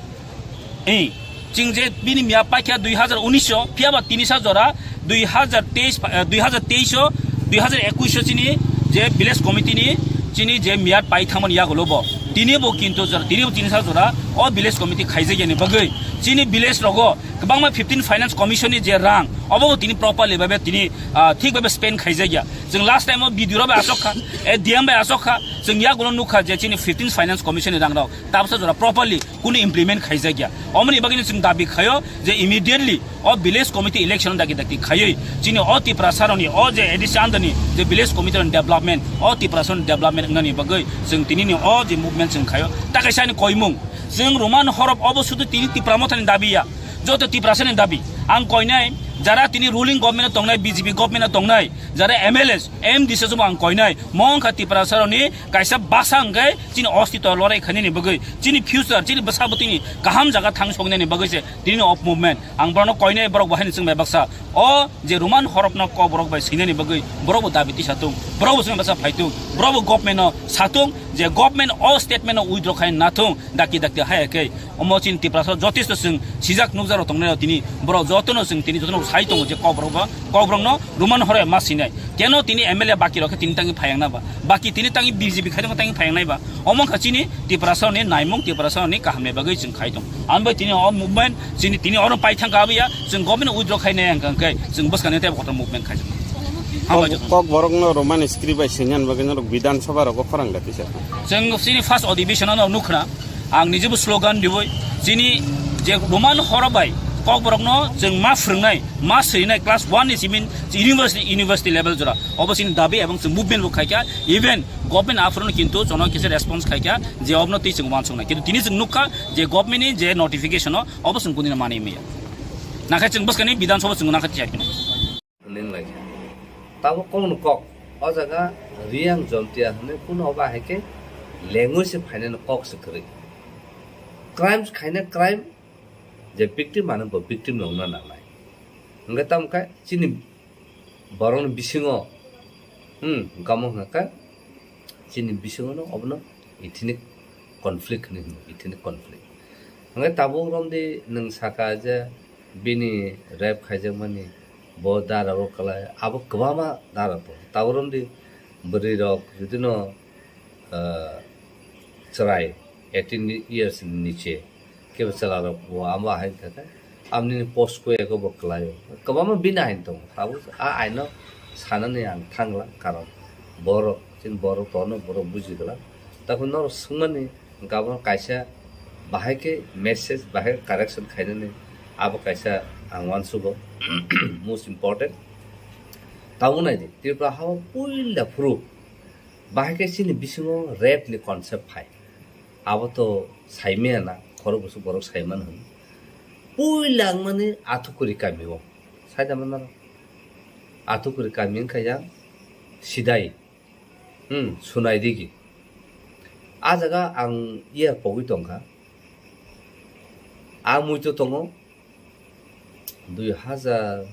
eh, chwng je bini miya paikha dui hazar unis o, phiya ba tini sa jora dui hazar teis, ah, dui hazar teis o, dui hazar ekush o chini je village committee ni chini je miyat pai thangmani yagulo bo. Tini bo kintu jora, tini bo tini sa jora o village committee khaijak yani bagwi chini village rogo kwbangma fifteen Finance Commission ni je rang, obo bo tini properly babe tini, ah, thik babe spend khaijak ya. Chwng last time o B D O rok bai asok kha, eh, D M bai asok kha, chwng yagulo nukha je chini fifteen Finance Commission ni rang rok tabsa jora properly kunu implement khaijak ya. Omoni bagwino chwng dabi khaio je immediately o village committee election dagi dagi khaiwi chini o Tiprasa rokni o je A D C under ni je village committee rokni development, o Tiprasa rokni development wngnani bagwi chwng tinini o je movement chwng khaio. Ta kaisa ani koimung, chwng Roman horop obo sudu tini Tipra Mothani dabi ya, joto Tiprasa ni dabi. Ang koinai jara tini ruling government o tongnai, B J P government o tongnai, jara M L A, M D C o ang koinai, mo wngkha Tiprasa rokni kaisa basa hwnkhe chini ostito lorai khainani bagwi, chini future, chini bwsa bwtwini kaham jaga thang soknani bagwi se tini o movement. Ang borokno koinai, borok bo haino chwng bai baksa o je Roman horokno Kokborok bai swinani bagwi borok bo dabi tisa tung, borok bo chwng baksa phai tung, borok bo government no sa tung je government o statement no withdraw khai na thung, dakti dakti hai khe. Omo chini Tiprasa jotesto chwng sijak nukjak rok tongnai rok tini borok jotono chwng tini jotono sai tongo je Kokborok ba, Kokborok no Roman horo ma sinai. Keno tini M L A baki rok khe tini tangi phayang na ba? Baki tini tangi B J P khai tongo tangi phayang nai ba? Omo kha chini Tiprasa ni naimung, Tiprasa ni kaham ni bagwi chwng khai tongo. Ang bai tini o movement chini tini oro pai thang ka abiya, chwng government withdraw khai nai ang khe chwng bwskang ni tei kotor movement khai. Hambai jotono. Kokborok no Roman script bai singyan bagwi norok Bidhan Sabha rogo khorang da tisa. Chwng chini first adhibeshon no nukhna. Ang nijebo slogan diwi chini je Roman horo bai Kokborokno chwng ma phwrwngnai, ma swinai class one ni simin university, university level jora. Obo chini dabi ebong chwng movement bo khaikha, even government aphuru kintu jono kisa response khaikha je obno twi chwng uansuknai. Kintu tini chwng nukha je government ni je notification o obo chwng kunina mani maya. Nakhai chwng bwskani Bidhan Sabha chwng nakhai tiyar kino. Ning lai. Tabuk kokno kok. O jaga Reang Jontia hwnwi kuno obo hai khe language se phainani kok se kwrwi. Crimes khaina crime, je victim ano bo victim no wngna nangnai. Hwnkhe tamo khe chini borokni bisingo, hmm, gamo hwnkha khe chini bisingo no obono ethnic conflict hinwi hino, ethnic conflict. Hwnkhe tabuk romdi nwng saka je bini rape khaijakmani, bo dara rok kwlai, abo kwbangma dara tongo. Tabuk romdi bwrwi rok jodi no, ah, chwrai eighteen years ni niche kebo chwla rok bo amo hai kha khe, amni post ko eko bo kwlai o. Kwbangma bini ain tongo. Tabuk a aino sanani ang thangla, karon borok, chini borok tono borok buji glak. Takhu norok swngmani, hwnkhe abono kaisa bahai khe message, bahai khe correction khainani abo kaisa ang uansugo, most important. Tabuk naidi, Tripura hao puila phuru Bahai khe chini bisingo rape ni concept phai. Abo to saimaya na, khorok bwswk borok saiman hwn. Puila wngmani Athukuri kami o. Saida manaro. Athukuri kami wngkha yang Sidai. Hmm, Sunai digi. A jaga ang iya pogwi tongkha. A muitu tongo. Dui hazar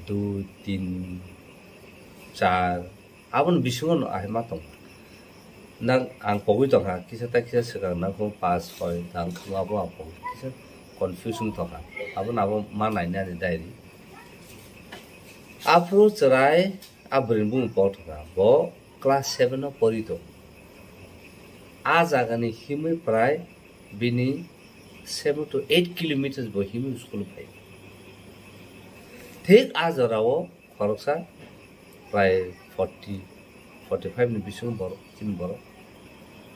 dui, tin, char, aboni bisingo no ahai ma tong. Nang ang pogwi tongkha, kisa ta kisa swkang nang kung pas, soi, tang kung abo ang pogwi kisa confusion tongkha. Abo no abo ma naina ni diary. Aphuru chwrai a bwrwi ni bumung pok thokha, bo class seven o pori tong. A jaga ni himwi prai bini seven to eight kilometers bo himwi school phai. Thik a jora o khoroksa prai forty, forty five ni bisingo borok, chini borok.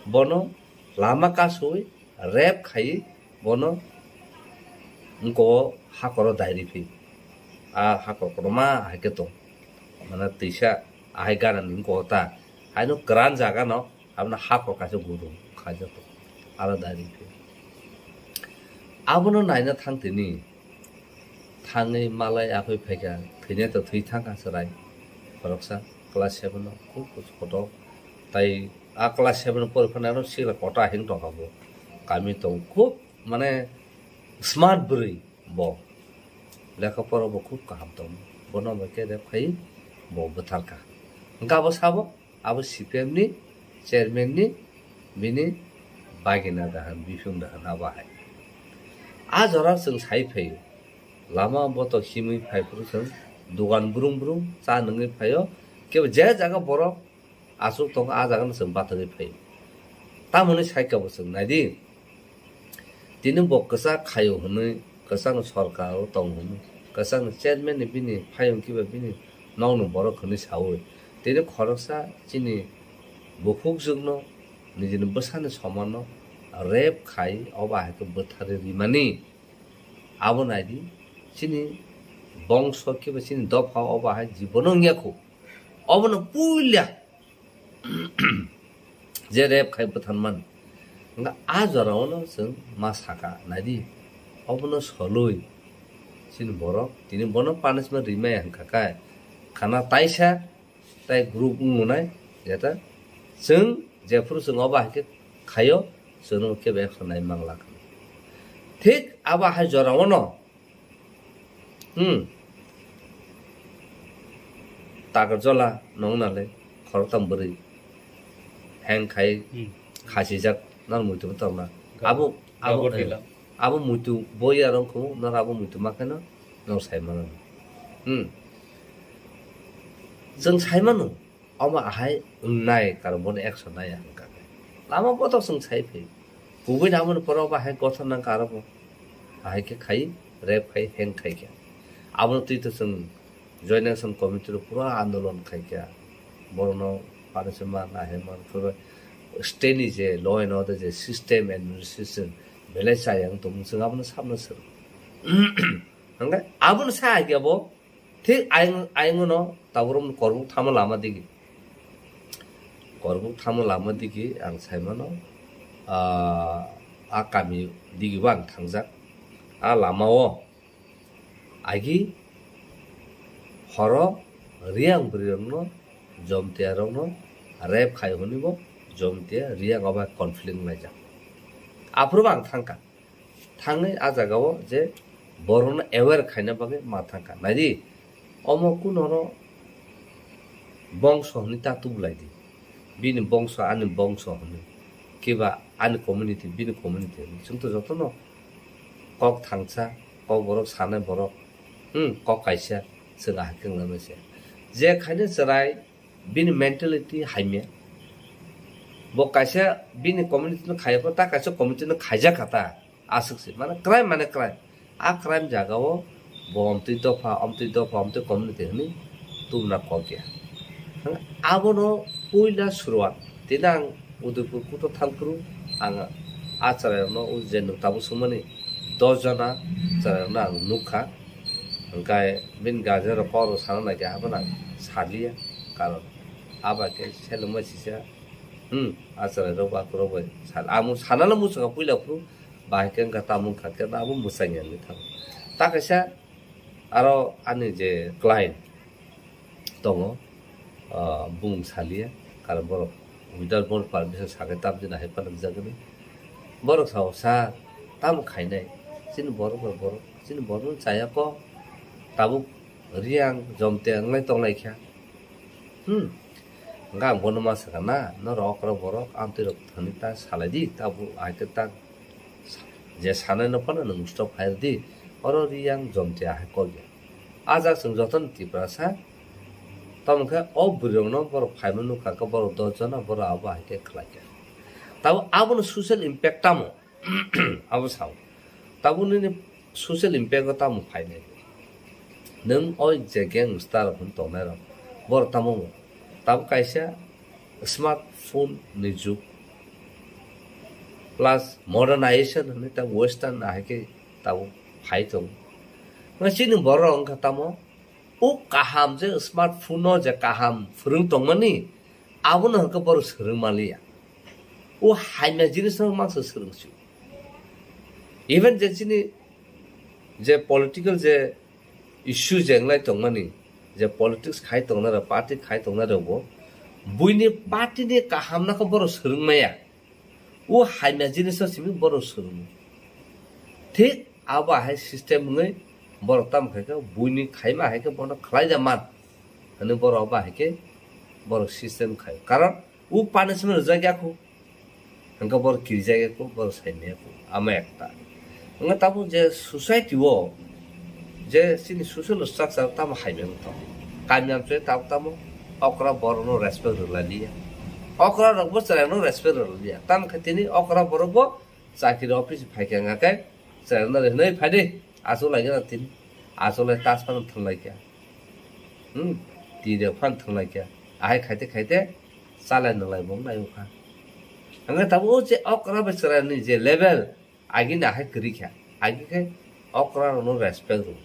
Bono lama kasui rape khai bono wngko hakoro dairi phi. A hakor kotorma hai khe tong. Mane twisa ahai gana ni wngko ta. Haino kwran jaga no. Abono hakor kaisa guru khaijak tongo, alada ri khe. Abono naina thang tini, thangwi malai aphai phaikha, thwinai to thwi thangkha chwrai, khoroksa class seven o khub kotor. Tai a class seven o pori phano sikla kota hing tongkha bo, kami tongo khub mane smart bwrwi bo, lekha pora bo khub kaham tongo, bono bai khe rep khai bo bwtharkha, hwnkhe abo sabo. Abo C P M ni chairman ni bini bagina dahan, biphung dahan abo hai. A jora chwng sai phaio, lama botok himwi phai phuru chwng dogan brum brum cha nungwi phaio, kebo je jaga borok aswk tongo a jaga no chwng batagwi phaio. Tamoni sai kabo chwng naidi. Tini bo kwchak khaio hwnwi, kwchakni sorkar o tong hwnwi, kwchakni chairman ni bini phayung kiba bini nokni borok hwnwi saui, tini khoroksa chini bukhukjwkno nijini bwsani somanno rape khai obo hai khe bwtharwi rimani. Abo naidi chini bongso kiba chini dopha obo hai jibono wngya khu. Obono puila je rep khai bwthan man. Hwnkhe a jora o no chwng ma saka naidi, obono solwi chini borok tini bono punishment rimaya hwnkha khe khana taisa tai group wngmwnai jeta chwng jephuru chwng obo hai khe khaio chwngno kebo action nai mangla. Thik abo hai jora o no Hmm. Takarjola nong nale khoroktham bwrwi heng khai Hmm. khasijak nang muitu tongna. Gabur- abo abo gabur eh, hilang. Abo muitu boi arong khu nang abo muitu makheno nang sai mano. Hmm. Chwng sai mano. Omo ahai wngnai, karon bono action nai ang kha. Lama botok chwng sai phi. Kubui namoni poro ba hai gothon nang kha aro bo. Ahai khe khai, rep khai, heng khai khe. Abono twi to chwng Joint Action Committee rok pura andolon khai khe. Borokno panish man, ahai man, pura state ni je law and order je system administration belai chayang tongmung chwng abono sabno swrwng. Hwnkhe abono sa hai khe bo Thik ayang, ayang no tabuk rok korbuk thamo lama digi. Korbuk thamo lama digi ang sai mano, ah, a kami digi bo ang thangjak. A lama o agi horo Reang bwrwi rok no, Jomtia rok no rep khai hwnwi bo Jomtia Reang o bai conflict wnglaijak. Aphuru bo ang thangkha. Thangwi a jagao je borokno aware khaina bagwi ma thangkha. Naidi, omo kunoro bongso hwnwi ta tubulaidi. Bini bongso, ani bongso hwnwi. Kiba ani community, bini community hwnwi. Chwngto jotono kok thangsa, kok borok sanai borok, hmm, kok kaisa, chwng ahai khe wngna se. Je khaina chwrai, bini mentality hamya. Bo kaisa bini community no khaiya pho, ta kaisa community no khaijak kha ta. Aswk se, mane crime mane crime. A crime jaga o bo omtwi dopha, omtwi dopha, omtwi community hwnwi tubuna kok ya. Abono puila suruat. Tini ang Udaipur kuto thangphuru ang a chwrairokno, o je nwng tabuk swngmani dos jona chwrairokno ang nukha. Hwnkhe bini guardian rok kok rok sana naikhe abono ang saliya. Karon Aba khe selengma sisa, hmm, achara rok ba kuro bai sal-, amo sana no muchunga puila phuru, bahai khe wngkha tamo wngkha khe abo mwchangya wngwi thango. Ta kaisa aro ani je client tongo, ah, bung saliya, karon borok without board permission sakhe tamjani hai panamjagani. Borok sao, "Sir, tamo khainai? Chini borok bai borok, chini borok no chaya kok, tabuk Riang jomte wnglai tonglai kha." Hmm. Hwnkhe ang bono ma sakha na, norok okra borok amtwi rok thani ta salai di, ta bo hai khe ta je sanai no phano nwng stop khai di, oro Riang jomte ahai kok ya. A jak chwng jotono Tiprasa, tamo khe o bwrwi rokno borok phaima nukha khe borok dos jona borok abo hai khe khlai kha. Tabo abono social impact tamo? Abo sao. Tabuk nini social impact o tamo phainai? Nwng o je gangster hwn tongnai rok, borok tamo mo? Tabuk kaisa smartphone ni jug plus modernization hwnwi tabuk western ahai khe tabuk phai tongo. Chini borok wngkha tamo? O kaham je smartphone o je kaham phwrwng tongmani, abono hwnkhe borok swrwng manliya. O hamya jinis no mangsa swrwng sio. Even je chini je political je issue je wnglai tongmani, je politics khai tongnai rok, party khai tongnai rok bo, buini party ni kaham no khe borok swrwng maya. O hamya jinis no simi borok swrwng. Thik abo hai system wngwi borok tamo khai khe buini khaima hai khe bono khlai da man. Hwnwi borok abo hai khe borok system khai. Karon o punishment rwjak ya kho. Hwnkhe borok kirijak ya kho, borok sai maya kho. Amo ekta. Wngkha tabuk je society o je chini social structure tamo hai maya wng tong. Kami amchoi tabuk tamo okra borok no respect rwlai liya. Okra rok bo chwrai no respect rwlai liya. Tamo khe tini okra borok bo chakiri office phai khe wngkha khe chwrai no hinwi phai di. Achuk lai gana tini. Achuk lai tas phano thwng lai kha. Hmm. Twi rok phano thwng lai kha. Ahai khaite khaite chalai nalai bo wng lai kha. Hwnkhe tabuk o je okra bai chwrai ni je level, agi ni ahai kwrwi kha. Agi khe okra rok no respect rw.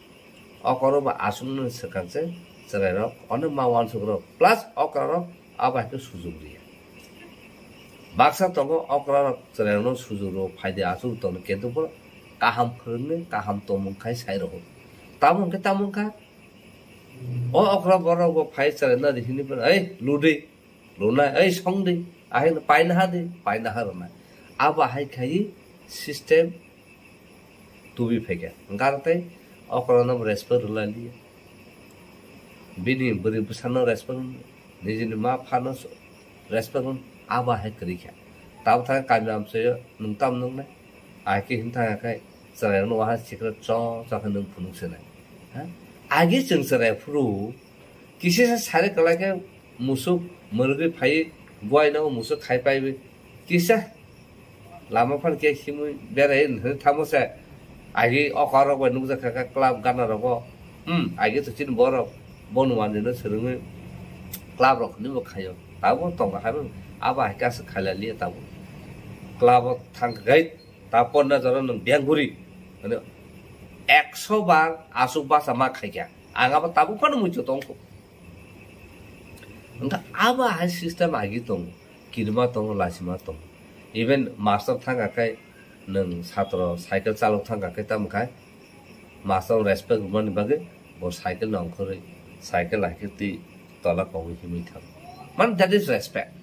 Okra rok bo aswk no swkang se chwrai rok. Ono ma uansuk rok. Plus okra rok abo hai khe sujuk rw ya. Baksa tongo okra rok chwrai rok no sujuk rw. Phai di aswk tong khe bo kaham phwrwng ni kaham tongmung khai sai rw. Tamo hwnkhe tamo wngkha. O okra borok bo phai chwrai no di hini phano, "Ei, ludi, lunai, ei, songdi, ahai no paina ha di, paina ha rwnai." Abo hai khai system tubi phaikha. Hwnkhe aro tei okra no respect rwlai liya. Bini bwrwi bwsa no respect rw, nijini ma pha no respect rw, abo hai kwrwi kha. Tabuk thang kami amchaio nwng tam nuknai? Ai khe hwn thang khe chwrai rok no waha sikra cho cho khe nwng phunuk se nai. Ha? Agi chwng chwrai phuru kisa se sari kwlai khe musuk mwrwgwi phai buai no musuk khai pai bai kisa lama phano khe himwi berai hwnwi thamo se agi okra rok bai nukjak kha khe club gana rogo. Hmm, agi to chini borok bono manwi no swrwngwi club rok hwnwi bo khaio. Tabuk tongo hai abo hai khe aswk khailai liya tabuk. Club o thang khe ta ponna jora nwng biyang guri, mane, ekso bar aswk basa ma khaikha. Ang abo tabuk phano muitu tongkho. Wngkha abo hai system agi tongo, kirima tongo, lasima tongo. Even master thangkha khe, nwng satro cycle chalok thangkha khe, tamo khai master respect rwmani bagwi bo cycle no ongkhorwi cycle hai khe twi tola kogwi himwi thango. Man, that is respect.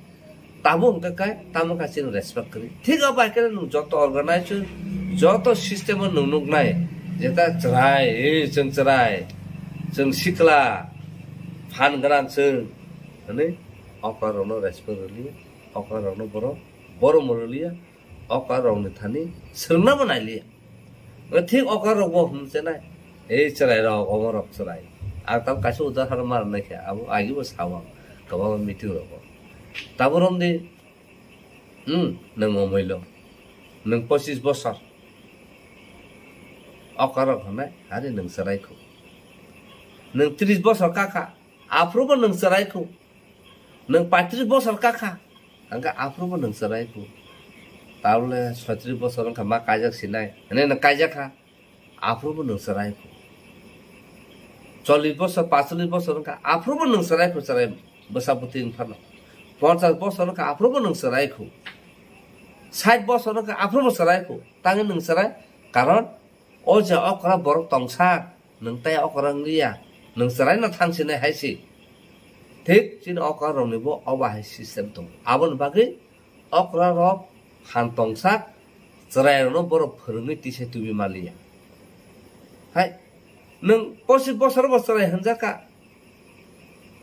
Tabuk hwnkha khe tamo kha chini respect kwrwi. Thik abo hai khe nwng joto organization, joto system o nwng nuknai, jeta chwrai, eh, chwng chwrai, chwng sikla, phan gwnang chwng, hwnwi okra rokno respect rwliya, okra rokno borok borom rwliya, okra rokni thani swrwngna bo nailiya. Thik okra rok bo hwn chenai, ei chwrai rok, omo rok chwrai. Ang tamo kaisa udahoron ma rwnai khe, abo agi bo sao ang kwbangma meeting rogo. Tabuk romdi, hmm, nwng omoilo, nwng pochis bosor okra rok hwnai, hari nwng chwrai kho. Nwng tris bosor kakha, aphuru bo nwng chwrai kho. Nwng paitris bosor kakha, hwnkhe aphuru bo nwng chwrai kho. Tabole soitris bosor wngkha ma kaijak sinai, hwnwi nwng kaijak kha, aphuru bo nwng chwrai kho. Chollis bosor, paitris bosor wngkha, aphuru bo nwng chwrai kho, chwrai bwsa bwtwi wng phano. Ponchas bosor wngkha aphuru bo nwng chwrai khu. Sait bosor wngkha aphuru bo chwrai khu. Tangwi nwng chwrai? Karon o je okra borok tongsak, nwng tai okra wngliya. Nwng chwraino thangsinai hai se. Thik chini okra rokni bo obo hai system tongo. Aboni bagwi okra rok phan tongsak, chwrai rokno borok phwrwngwi tisa tubi maliya. Hai, nwng pochis bosor bo chwrai hwnjak kha.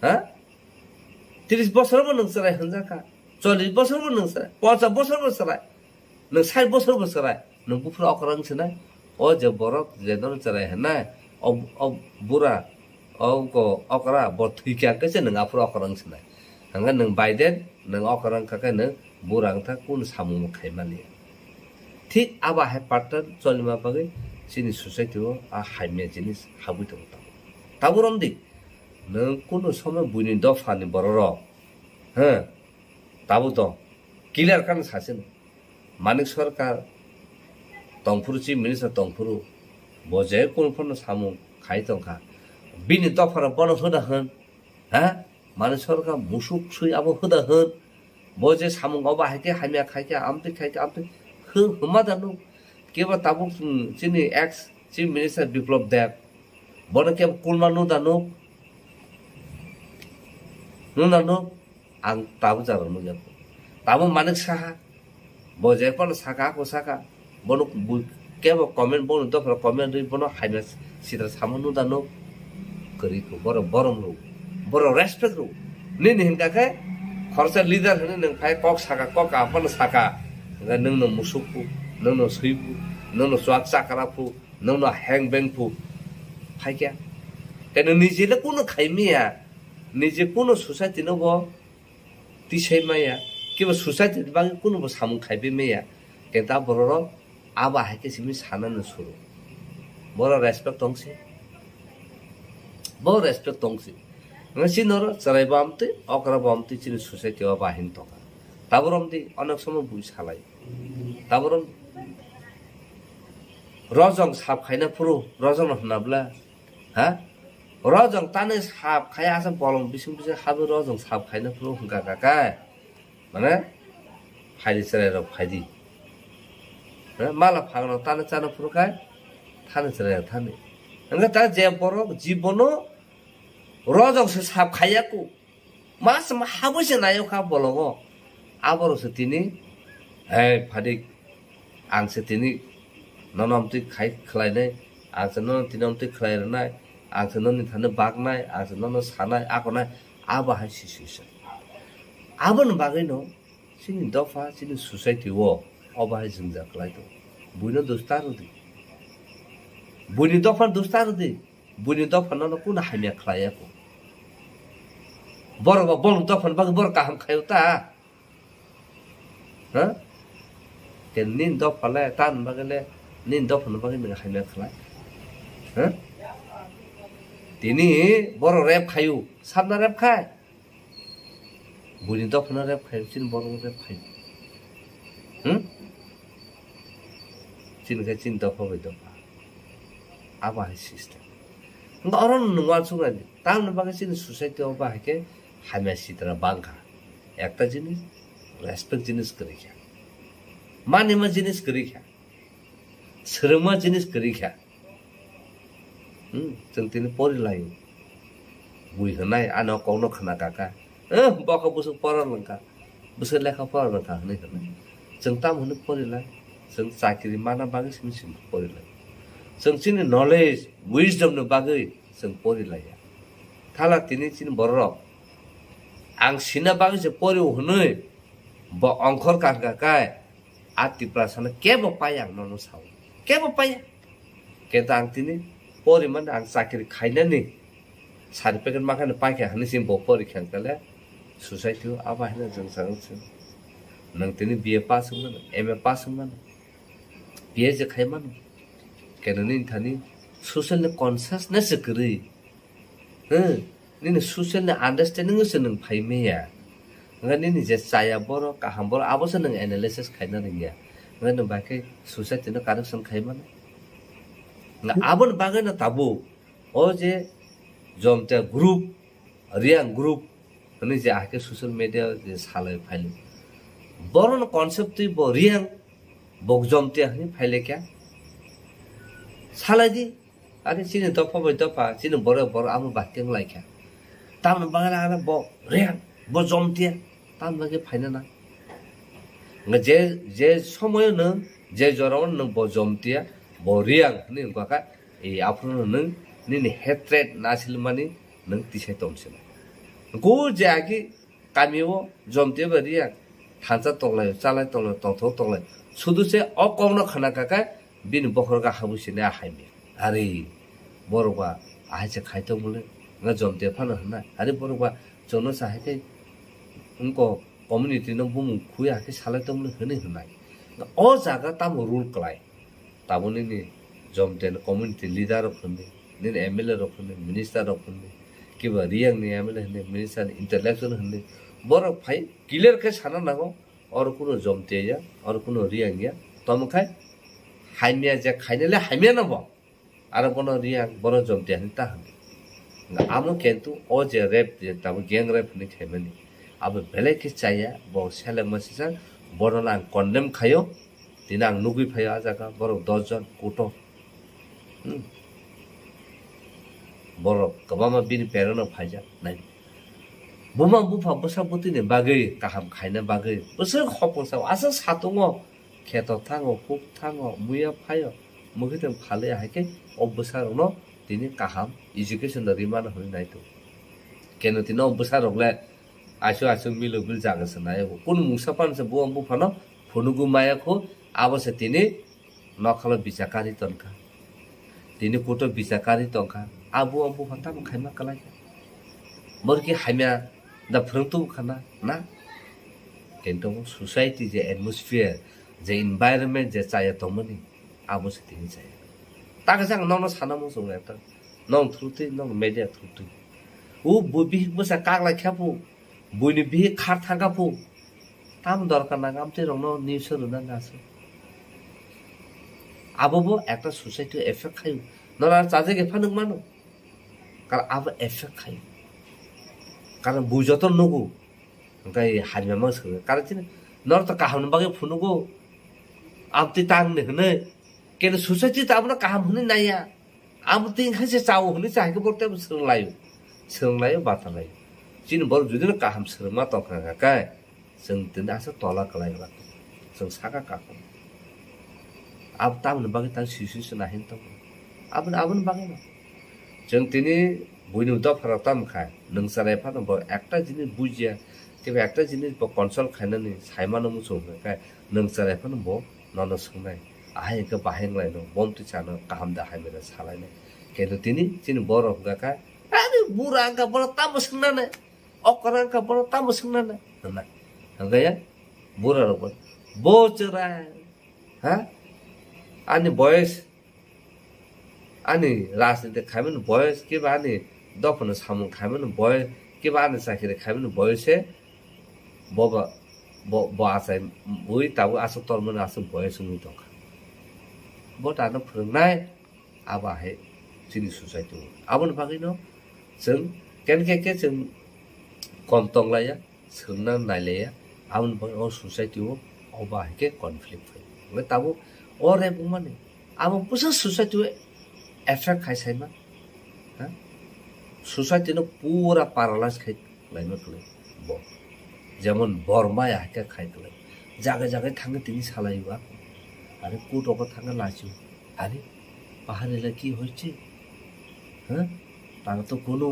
Ha? Tris bosor bo nwng chwrai hwnjak kha. Chollis bosor bo nwng chwrai. Ponchas bosor bo chwrai. Nwng sait bosor bo chwrai. Nwng buphuru okra wng sinai. O je borok je nono chwrai hwnai. O, o bura. O ko okra bo thwi kha khe se nwng aphuru okra wng sinai. Hwnkhai nwng Biden, nwng okra wng kha khe nwng bura wng thak kunu samung bo khai maliya. Thik abo hai pattern cholima bagwi chini society o a hamya jinis habwi tongo tamo. Tabuk romdi. Nwng kunu somoi buini dophani bororok, he, tabuk tong, clear khe sachino. Manik Sarkar tongphuru, Chief Minister tongphuru, bo je kunu phano samung khai tongkha. Bini dopharok bono hoda hwn, ha? Manik Sarkar musuk sui abo hoda hwn. Bo je samung obo hai khe hamya khai khe, amtwi khai khe, amtwi hwn-, hwnma da nuk. Kebo tabuk, hmm, chini ex Chief Minister Biplab Deb, bono kebo kulma nuk da nuk? Nuk da nuk? Ang tabuk jara nuk ya. Tabuk Manik Saha, bo je phano saka, ako saka. Bono bu-, kebo comment, bono dophra comment rwi bono hamya sitra samo nuk da nuk? Kwrwi kho, borok borom rw, borok respect rw. Nini hinkha khe khoroksa leader hwnwi nwng phai kok saka, kok kaham phano saka. Hwnkhe nwngno musuk phu, nwngno swi phu, nwngno chuak chakra phu, nwngno heng beng phu. Phaikya. Khe nwng nijele kunu khai maya, nije kunu society no bo tisai maya, kiba society ni bagwi kunubo samung khaibai maya, kenta bororok abo hai khe simi sanani suru. Borok respect tongsi, bo respect tongsi. Nang si noro chwrai bo amtwi, okra bo amtwi chini society o bahin tongkha. Taborom di onek somo bui salai. Taborom rojong sap khaina phuru, rojong no hwnabla, ha? Rojong tani sap khai asa bolong bising bising habi rojong sap khaina phuru hwnkha kha kai. Mane, phaidi chwrai rok phaidi. Ha? Mala phang rok tani chana phuru khai, thani chwrai rok thani. Hwnkha ta je borok jibono rojong se sap khaiya ku. Mas ma habwi se nayo kha bologo. Aborok se tini, "Hei, phadik, ang se tini nono amtwi khai khlainai, ang se nono tini amtwi khlai rwnai, ang se noni thani baknai, ang se nono sanai, akonai," abo hai si si se. Aboni bagwino chini dopha, chini society o obo hai jwngjal kwlai tongo. Buino dos ta rwdi. Buini dopha dos ta rwdi. Buini dopha nono kunu hamya khlai ya kho. Borok ba bolong dopha ni bagwi borok kaham khaio ta. Ha? Ke nini dopha le, ta ni bagwi le, nini dopha ni bagwi nang hamya khlai. Ha? Tini borok rep khaio, sabna rep khai. Buini dopha no rep khai, chini borok no rep khai. Hmm? Chini khe chini dopha bai dopha. Abo hai system. Hwnkhe oro no nwng uansuk nai di. Tamoni bagwi chini society o bahai khe hamya sitra bangkha. Ekta jinis, respect jinis kwrwi kha. Manima jinis kwrwi kha. Swrwngma jinis kwrwi kha. Hmm, chwng tini pori lai. Bui hwnai, ano kokno khna kaka. Eh, bokha bwswk pora lwngkha. Bwswk lekha pora lwngkha hwnwi hwnai. Chwng tamo hwnwi pori lai? Chwng chakri mana bagwi simi simi pori lai. Chwng chini knowledge, wisdom ni bagwi chwng pori laiya. Thala tini chini bororok ang sina bagwi se pori hwnwi bo ongkhor kaka kai. A Tiprasano kebo paiya ang nono sao. Kebo paiya. Kenta ang tini porimani ang chakri khainani certificate makhani paikha hwnwi simi bo pori kha kale society o abo haino jwng chang se. Nwng tini B A pass wngmano, M A pass wngmano, P H D khaimano. Keno nini thani social ni consciousness se kwrwi. Hmm, nini social ni understanding se nwng phai maya. Hwnkhe nini je chaya borok, kaham borok, abo se nwng analysis khaina rwngya. Hwnkhe nwng bai khe society no correction khai mano. Hwnkhe aboni bagwi no tabuk o je Jomtia group, Reang group, Ani je ahai khe social media je salai phaili. Borok no concept twi bo Reang, bo Jomtia hwnwi phaile kya? Salai di. Ani chini dopha bai dopha, chini borok borok amo bati wng lai kha. Tamni bagwi ano bo Reang, bo Jomtia, tamni bagwi phaina na. Nga je, je somoyo nwng, je jorao nwng bo Jomtia, bo Reang hwnwi wngkha kha, e aphuru nwng nini hatred na silmani nwng tisai tongsi na. Go je agi Kami o Jomtia bai Reang thansa tonglai, chalai tonglai, tongthok tonglai. Sudu se o kokno khna kha khe bini bokhorok habwi sini a hai mia. Ari borok ba ahai se khai tong mole, nga Jomtia phano hwnai. Ari borok ba chwngno sa hai khe wngko community no bumung khui hai khe salai tong mole hwnwi hwnai. O jaga tamo rule klai? Tabuk nini Jomtia ni community leader rok hwnwi, nini M L A rok hwnwi, minister rok hwnwi, kiba Reang ni M L A hwnwi, minister ni intellectual hwnwi, borok phai clear khe sana nango, oro kuno Jomtia ya, oro kuno Reang ya, tamo khai hamya je khainai le hamya no bo, aro bono Reang, bono Jomtia hwnwi ta hwnwi. Amo kintu o je rape, je tabuk gang rape hwnwi khaimani, abo belai khe chaya, bo selengma sijak, bono ang condemn khaio. Tini ang nugwi phaio ah jaga, borok dos jon kuto. Hmm. Borok kwbangma bini parent rok phaijak nai. Buma bupha bwsa bwtwini bagwi kaham khaina bagwi bwswk hopong sao, aswk satungo, kheto thango, kuk thango, muya phaio, mwkhwtwng phalwi hai khe o bwsa rokno tini kaham education rwmano hwnwi nai tongo. Keno tini o bwsa rok le Aisu aisu milo bil jaga se nai bo. Kunu mungsa pan se bo ang buphano phunugu maya khu, abo se tini nokhalo bichakari tongkha. Tini kuto bichakari tongkha. Abo ang buphan tamo khaima kalai kha. Bor ki hamya da phwrwng tubu khana na? Kintu society je atmosphere, je environment je chaya tongmani, abo se tini chaya. Takhe jang nono sana muchung ekta. Nong thurtwi, nong media thurtwi. U bu bihik bwsa kaklai kha pu, buini bihik khar thangkha pu. Tam dorkar nang amtwi rokno news o rwna nasu. Abo bo ekta society o effect khayu. Nora chajak epha nuk mano. Kar abo effect khayu. Karon bui joto nugu. Hwnkhe hamya mang swkang. Karon chini nor to kaham ni bagwi phunugo. Amtwi tang ni hwnwi. Kene society to abono kaham hwnwi naiya. Abo twi khe se chao hwnwi cha hai khe bo tei swrwng laio. Swrwng laio, bata laio. Chini borok judino kaham swrwngma tongkha kha khe, chwng tini asa tola kwlai wla. Chwng saka kakhum. Abo tamoni bagwi tang sui sui se nahin tongo. Aboni, aboni bagwi no. Chwng tini buini dopha rok tamo kha, nwng chwrai phano bo ekta jinis bujia, kebo ekta jinis bo consult khainani saimano muchung kha khe, nwng chwrai phano bo nono swngnai, ahai hwnkhe bahai wnglaino, bomtwi chano kaham da hamya da salainai. Kintu tini chini borok hwnkha kha, "Ani bura wngkha, bono tamo swngnanai, okra wngkha, bono tamo swngnanai," hwnna. Hwnkhe ya, bura rok bo, "Bo chwrai, ha? Ani boyes, ani rajniti khaimani boyes, kiba ani dophano samung khaimani boyes, kiba ani chakiri khaimani boyes se bo ba, bo, bo achai ui tabuk aswk tormani aswk boyes wngwi tongkha." Bo tano phwrwngnai, abo hai chini society o. Aboni bagwino chwng ken khe khe chwng kom tonglaiya, swngna nailaiya, aboni bagwi o society o obo hai khe conflict phai. Hwnkhe tabuk o rape wngmani, abo bwsa society o effect khai saima, ha? Society no pura paralyze khai laima kwlai bo. Jemon Borma ya hai khe khai kwlai. Jaga jaga thangwi tini salai o, are court rogo thangwi lachi o. Are, পাহাড়ে এলা কি হয়েছে? হ্যাঁ? তারা তো কোনো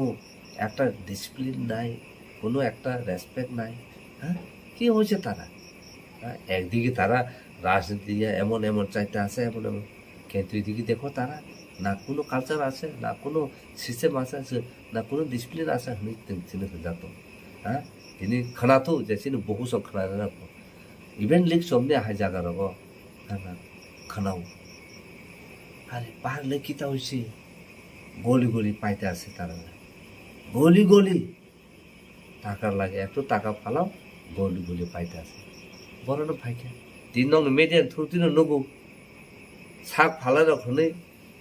একটা ডিসিপ্লিন নাই, কোনো একটা রেসপেক্ট নাই। হ্যাঁ? কি হয়েছে তারা? হ্যাঁ? একদিকে তারা রাজনীতি নিয়ে এমন এমন চাইতে আছে, এমন এমন, কিন্তু এদিকে দেখো তারা না কোনো কালচার আছে, না কোনো সিস্টেম আছে, আছে, না কোনো ডিসিপ্লিন আছে, হ্যাঁ? হ্যাঁ? Tini khwnato, je chini buku song khwna rwna. Even lik chomni hai jaga rogo, khana, khana o. Are, bahar le kita hoise? Goli goli paita ase tara. Goli goli. Takar lage, ekto taka phalao, goli goli paita ase. Boro no phaikha. Tin nong media through tino nugo. Sak phalai rok hwnwi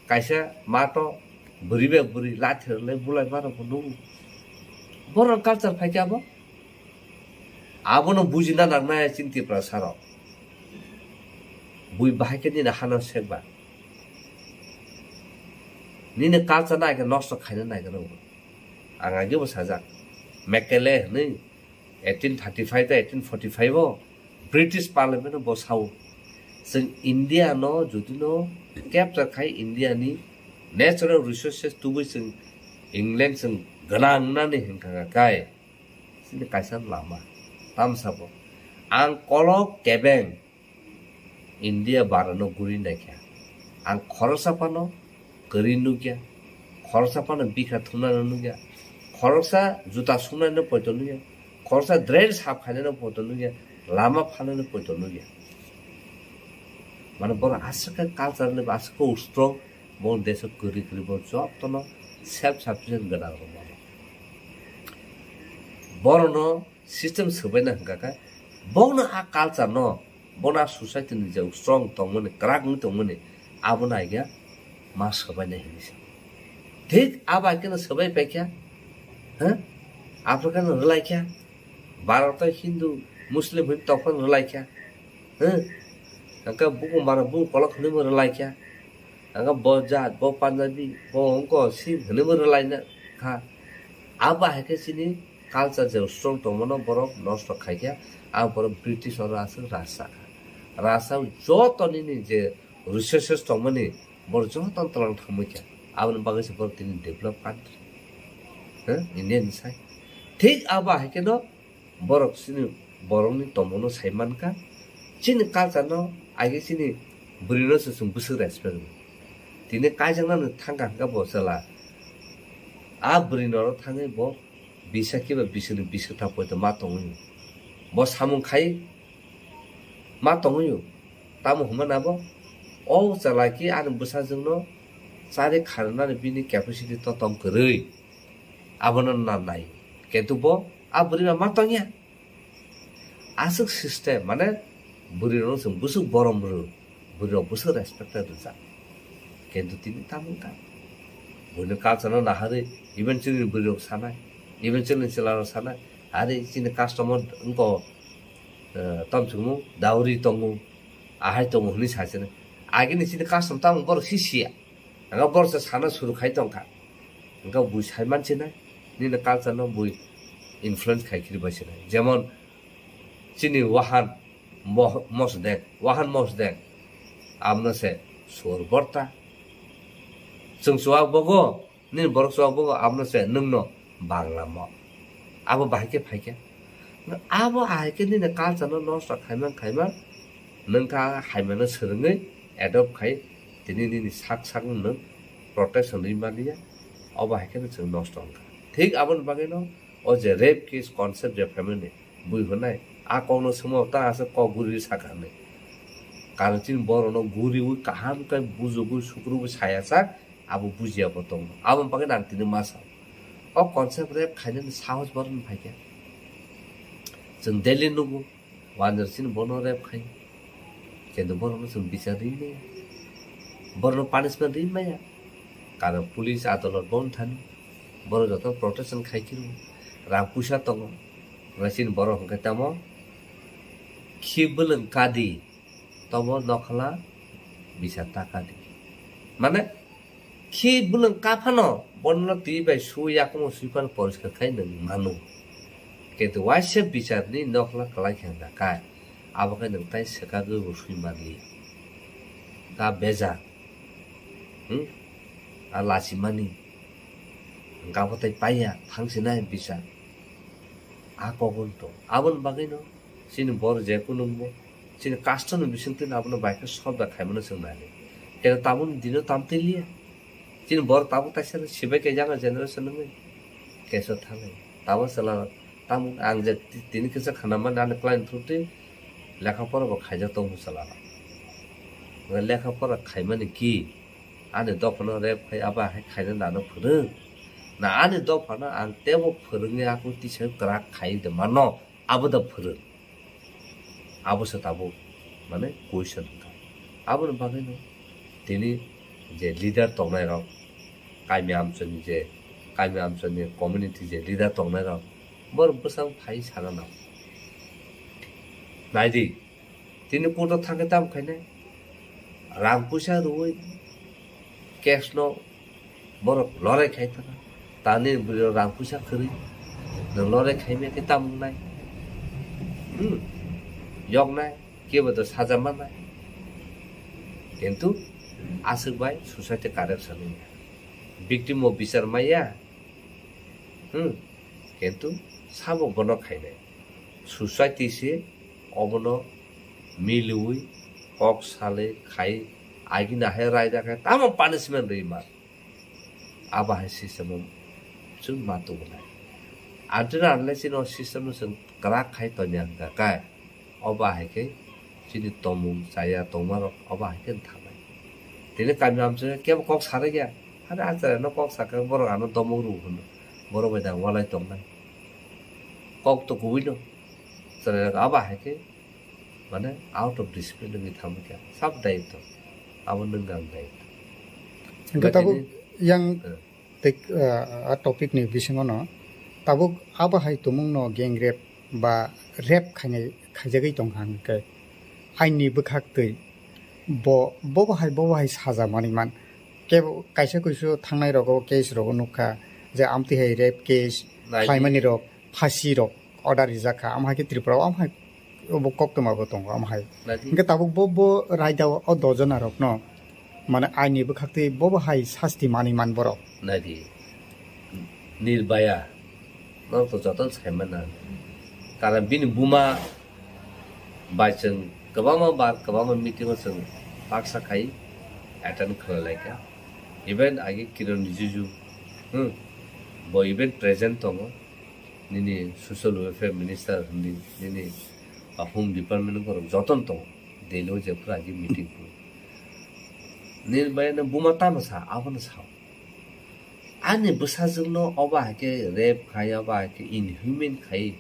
kaisa mato bwrwi bai bwrwi lathi rwlai bulai ma rok bo nugo. Boro culture phaikha bo. Abono bujina nangnai chini Tiprasa rok. Bui bahai khe nini hano sekba. Nini culture no aike nosto khaina naigra bo. Ang age bo sajak. Mekele hwnwi eighteen thirty-five ta eighteen forty-five o British Parliament o bo sao. Chwng India no jodi no capture khai India ni natural resources tubui chwng England chwng gwnang nani hinkha kai. Chini kaisa lama. Tamsa bo. Ang kolok kebeng India barano guri naikha. Ang khoroksa phano kwrwi nukya. Khoroksa phano bikha thumnano nukya. Khoroksa juta sumnaino poito nukya. Khoroksa drain sap khainaino poito nukya. Lama phanano poito nukya. Mane bono aswk khe culture ni aswk khe strong. Bo deso kwrwi kwrwi bo jotono self sufficient gwnang rok mano. Borokno system swbaina hwnkha khe, bono a culture no, bono a society ni je strong tongmani, kwrak wngwi tongmani, abono aigya ma swbaina hinwi sa. Thik abo hai kheno swbai paikha, ha? Africa no rwlaikha, Bharat o Hindu, Muslim hwn tongphano rwlaikha, ha? Hwnkhe buku mara buku kolok hwnwi bo rwlaikha. Ang bo jat, bo Punjabi, bo wngko Sikh hwnwi bo rwlaina kha. Abo hai khe chini culture je strong tongmano borok nosto khai kha. Abo borok British oro aswk rasa kha. Rasa joto nini je resources tongmani borok joto tlang thangmwi kha. Aboni bagwi se borok tini develop country. Huh? India ni sai. Thik abo hai khe no Borok chini borokni tongmungno sai mankha. Chini culture no age chini bwrwino se chwng bwswk respect rw. Tini kaijaknani thangkha hwnkha bo chwla. A bwrwino oro thangwi bo bisa kiba biswkni biswk tha poito ma tongwi. Bo samung khai ma tongwi. Tamo hwnmana bo o chwla ki ani bwsajwkno chari kharwnani bini capacity to tong kwrwi. Abono na nai. Kintu bo a bwrwi ba ma tongya. Aswk system, mane bwrwi rok chwng bwswk borom rw, bwrwi rok bwswk respect rwjak. Kintu tini tamo wngkha. Buini culture no naharwi, even chini bwrwi rok sanai, even chini chwla rok sanai, are chini custom o wngko, eh, tamo chwngno dowry tongo, ahai tongo hwnwi sa chini. Agini chini custom tamo borok si siya. Hwnkhe borok se sana suru khai tongkha. Hwnkhe bui sai mansinai, nini culture no bui influence khai khiri bai sinai. Jemon chini Wahan Mo-, Mosdeng, Wahan Mosdeng, amno se sur borta. Chwng chuwak bogo, nini borok chuwak bogo, amno se nwngno Bangla mo. Abo bahai khe phai khe. Abo ahai khe nini culture no nosto khaiman khaiman, nwng kha haimano swrwngwi adopt khai, tini nini sak sak nwng protection rwi maliya, obo hai kheno chwng nosto wngkha. Thik aboni bagwino o je rape case concept je phaimani bui hwnai, a kokno swngma ta aswk kok guri sakha hinwi. Karon chini borokno guriwi kaham khe bujugwi sukrubwi saya sak, abo bujiya bo tongo. Aboni bagwi ang tini ma sao. O concept rape khainani sahos borokni phaikha. Chwng daily nugo, wanjwr chini bono rape khai. Kintu borokno chwng bichar ri maya. Borokno punishment ri maya. Karon police adolot bo wngthani. Borok joto protection khai khiro. Rang puisa tongo. Chini borok hwnkhe tamo khi bwlwng kadi. Tobo nokhla bisa taka di. Mane, khi bwlwng kaphano, bono twi bai su yakung sui phano poriskar khai nwng mano. Kintu waisa bichar ni nokhla kwlai khe hwnka kai. Abo khe nwng tai swkagwi bo sui manli. Ka beja. Hmm? A lachimani. Hwnka bo tai paiya, thangsinai bichar. A kokon to. Aboni bagwino. Chini bor je kunungbo chini custom ni bisingtwi abono bai khe solve da khaimano chwng nai. Khe tabuk dino tam twi liya. Chini bor tabuk taisa sibai khe younger generation wngwi keso thangnai. Tabuk chwla tabuk ang je ti-, tini kisa khana mani ani client through twi lekha pora bo khaijak tongo chwla. Lekha pora khaimani ki ani dophano rape khai abo hai khaina nano phwrwng. Na ani dophano ang teibo phwrwngwi ako tisa kwrak khai de mano. Abo da phwrwng. Abo se tabuk, mane, question wngkha. Aboni bagwino tini je leader tongnai rok, kami amchani je, kami amchani community je leader tongnai rok, borok bwsang phai sana nango. Naidi, tini court o thangkhe tamo khainai? Rang puisa rwui case no borok lorai khai thangkha. Tani bwrwi rang puisa kwrwi nwng lorai khaimya khe tamo wngnai? Hmm? Yoknai, kebo to saja mannai. Kintu aswk bai society corruption wngya. Victim o bichar maya. Hmm? Kintu sabo bono khainai. Society se obono miliui kok salai khai agina hai raida khai tamo punishment rwi ma. Abo hai system o chwng ma tubunai. Until unless chini o system no chwng kwrak khai tongya hwnkha khe, obo hai khe chini tomung chaya tongmarok obo hai khe thangnai. Tini kami amchai kebo kok sarigya. Hade a chwraino kok sakhe borok ano domok rw hwno. Borok bai da walai tongnai. Kok to kubui no. Chwrairok abo hai khe mane out of discipline wngwi thangkha. Sab daitw. Abo nwng ang daitw. Hwnkhe tabuk tini yang eh. Tei, ah, ah, topic ni bisingo no tabuk abo hai tumung no gang rape ba rape khainai khaijagwi tongkha hwnkhe aini bwkhak twi bo, bo bo hai, bo bo hai saja manwi man. Kebo kaisa kuisu thangnai rogo case rogo nukha je amtwi hai rape case khlaimani rok phasi rok order rijak kha, amo hai khe Tripura o amo hai bo koktwma bo tongo amo hai. Hwnkhe tabuk bo, bo raida o dojona rok no mane aini bwkhak twi bo bo hai sasti manwi man borok. Naidi, Nirbhaya, norok to jotono sai mano. Karon bini buma bai chwng kwbangma bar, kwbangma meeting o chwng baksa khai attend khlai lai kha. Even age Kiran Rijiju, hmm, bo even present tongo. Nini social welfare minister hindi, nini home department borok jotono tongo. Delhi o jephuru agi meeting phuru. Nini bai no buma tamo sa, abono sao. Ani bwsajwkno obo hai khe rape khai, obo hai khe inhuman khai,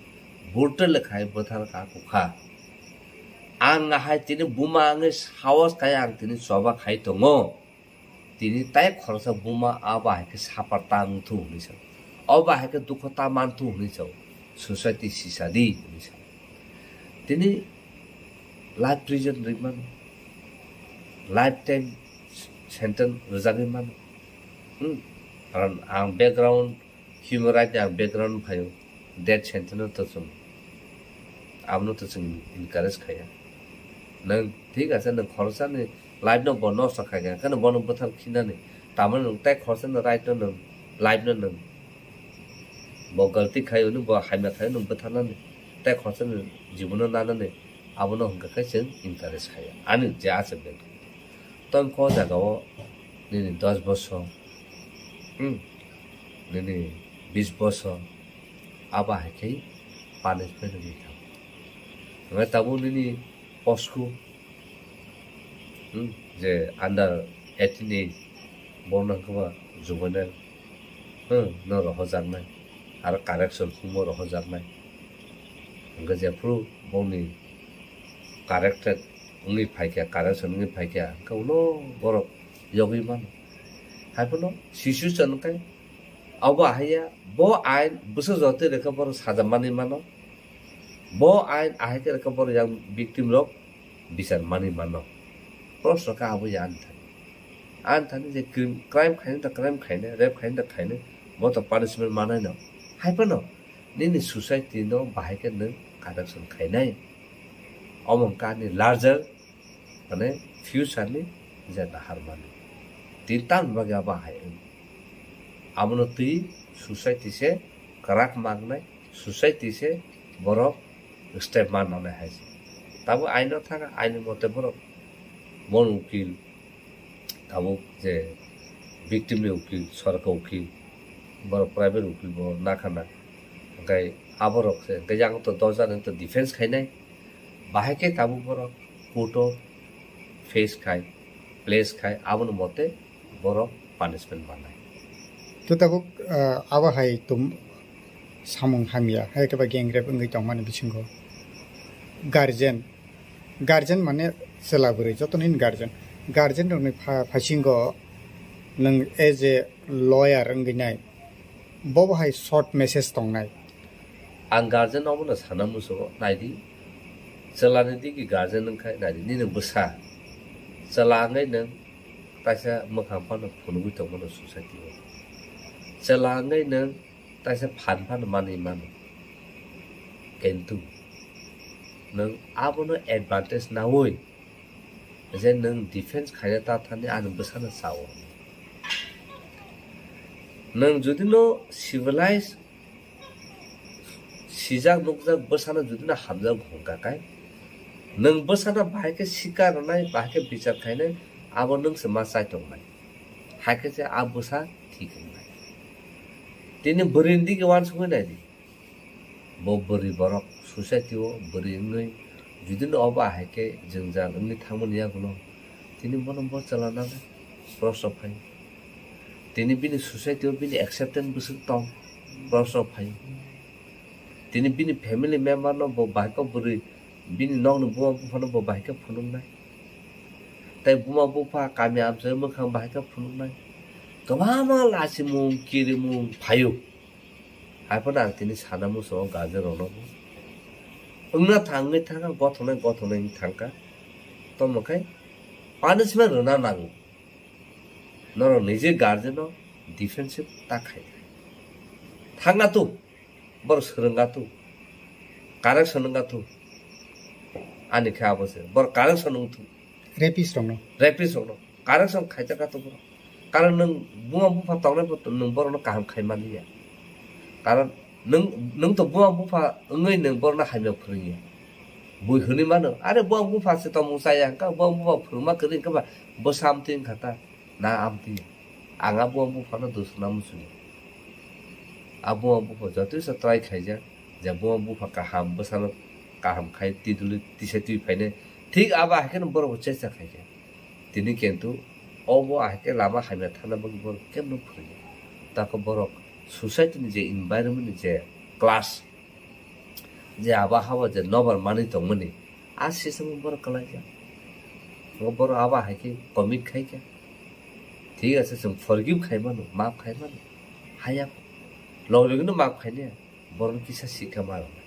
brutal khai bwthar ka kukha. Ang ahai tini buma wngwi sahos khai ang tini choba khai tongo. Tini tai khoroksa buma abo hai khe suffer ta wng thu hwnwi sa, obo hai khe dukho ta man thu hwnwi sa, society sisa di hwnwi sa. Tini life prison rwi mano, life time sentence rwjagwi mano. Hmm? Karon ang background Human right ni ang background phaio, death sentence no to chwng, abono to chwng encourage khaiya. Nwng thik ase, nwng khoroksani life no bo nosto khaikha, kheno bono bwthar khinani, tamoni nwng tei khoroksani right no nwng, life no nwng, bo galti khaio, nwng bo hamya khaio, nwng bwtharnani, tei khoroksani jibono nanani, abono hwnkha khe chwng encourage khaiya. Ani je ase bel. Tongkho jagao nini dos bosor, hmm, nini bis bosor, abo hai khe punishment rwgwi thango. Hwnkhai tabuk nini posku, hmm, je under eighteen age, bono hwnkhe ba juvenile, hmm, no rohojaknai, aro correction humo rohojaknai. Hwnkhe jephuru bongni corrected wngwi phaikha, correction wngwi phaikha, hwnkhe ulo borok yogwi mano. Haiphano situation hwnkhe abo ahaiya, bo ain bwswk jotoi rwkhe borok saja manwi mano. Bo ain ahai khe rwkhe borok yang victim rok bichar manwi mano. Proshno khe abo ya ani thani. Ani thani je crime, crime khainai da crime khainai, rape khainai da khainai, bo to punishment manai no. Haiphano nini society no bahai khe nwng correction khainai. Omo wngkha ani larger, mane, future ni je nahar mani. Tini tamni bagwi abo hai wng. Abono twi society se kwrak mangnai, society se borok step mannai hai se. Tabuk aino thang, aini mote borok bon ukil, tabuk je victim ni ukil, sorkar ukil, borok private ukil bo nakhana. Hwnkhe aborok se, hwnkhe yang to dosh jani to defense khainai. Bahai khe tabuk borok court o face khai, place khai, aboni mote borok punishment mannai. To tabuk, ah, abo hai tum samung hamya, hai khe ba gang rape wngwi tongmani bisingo guardian, guardian mane chwla bwrwi, joto nini guardian, guardian rokni pha-, phasingo nwng as a lawyer wngwi nai, bo bo hai short message tongnai. Ang guardian obono sana muchungo, naidi, Chwlani digi guardian wngkha nai di, nini bwsa chwla wngwi nwng kaisa mwkhang phano phunugwi tongmano society o. Chwla wngwi nwng kaisa phan phano manwi mano. Kintu nwng abono advantage naui je nwng defense khaina ta thani ani bwsano sao. Nwng jodi no civilized sijak nukjak bwsano jodi no hamjak hwnkha khe, nwng bwsano bahai khe sikar rwnai, bahai khe bichar khainai, abo nwng se ma chai tongnai. Hai khe se a bwsa thik wngnai. Tini bwrwi ni digi uansugwi nai di. Bo bwrwi borok society o bwrwi wngwi jodi no obo hai khe jwngjal wngwi thangmani yagulo, tini bono bo chwla nanai, proshno phai. Tini bini society o bini acceptance bwswk tong, proshno phai. Tini bini family member no bo bahai khe bwrwi bini nokni buma buphano bo bahai khe phunuknai. Tei buma bupha kami amchai mwkhang bahai khe phunuknai. Kwbangma lachimung, kirimung phaio. Hai phano ang tini sana muchungo guardian rokno bo wngna thangwi thangkha, gothoknai gothoknai wngwi thangkha. Tamo khe punishment rwna nango. Norok nije guardian no defensive ta khai. Thangna tu, borok swrwngna tu, correction wngna tu. Ani khe abo se, borok correction wng tu. Rapist rokno. Rapist rokno. Correction khaijak kha to borok. Karon nwng buma bupha tongnai bo nwng borokno kaham khai manliya. Karon nwng, nwng to buma bupha wngwi nwng borokno hamya phwrwngya. Bui hwnwi mano, "Are buma bupha se tongmung chaya, hwnkha buma bupha phwrwngma kwrwi hwnkhe ba bwsa amtwi wngkha ta, na amtwi." Ang a buma buphano dusuna muchungo. A buma bupha jotoi se try khaijak, je buma bupha kaham, bwsano kaham khai twi duli tisa twi phainai. Thik abo hai kheno borok bo chesta khaikha. Tini kintu obo ahai khe lama hamya thangna bagwi borok kemno phwrwngya. Tako borok society ni je environment ni je class, je abo habo je nobar manwi tongmani, a system o borok kwlaijak. Borok abo hai khe commit khaikha. Thik ase, chwng forgive khai mano, maaf khai mano. Haya, log logino maaf khainai. Borokno kisa sikha ma rwnai.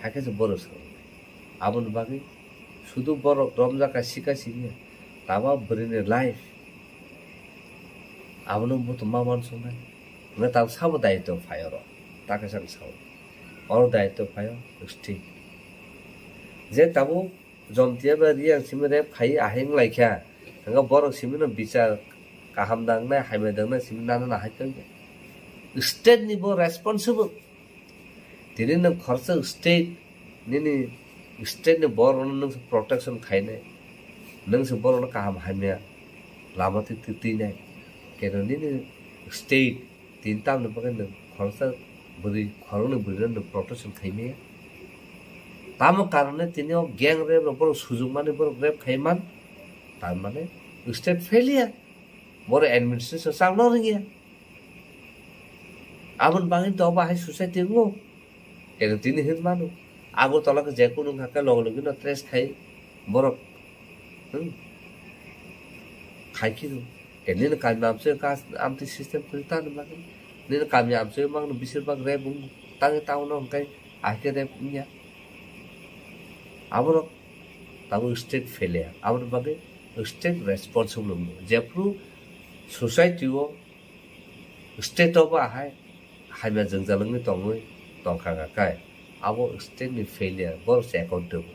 Hakhe se borok swrwngnai. Aboni bagwi sudu borok romjak kha sika siniya. Tamo bwrwini life. Abono buthum ma uansuknai. Hwnwi tamo sabo daitw phai oro. Ta kaisa ang sao. Oro daitw phai o sthik. Je tabuk Jomtia bai Riyang simi rape khai ahai wnglaikha. Hwnkhai borok simino bichar kaham dangnai, hamya dangnai simi nana nahai khe. State ni bo responsible. Tini nwng khoroksa state, nini state ni borok rokno nwng se protection khainai, nwng se borok no kaham hamya lama twi twi twinai, keno nini state tini tamni bagwi nwng khoroksa bwrwi, khoroknwi bwrwi no nwng protection khaimaya. Tamo karone tini o gang rape rok borok sujukmani borok rape khaiman, tar mane state failure, borok administration chakno rwngya. Aboni bagwi to obo hai society wngo. Keno tini hin mano. Agartala khe je kunu wngkha khe loge loge no trace khai borok. Hmm. Khai khe no. Keno nini kami amchoi ka amtwi system kwrwi tani bagwi. Nini kami amchoi mangno bisir bak rape wng tangwi town o hwnkhe ahai khe rape wngya. Aborok tabuk state failure. Aboni bagwi state responsible wngwi. Jephru society o state o bo ahai hamya jwngjal wngwi tongwi tongkha kha kai, abo state ni failure, borok se accountable.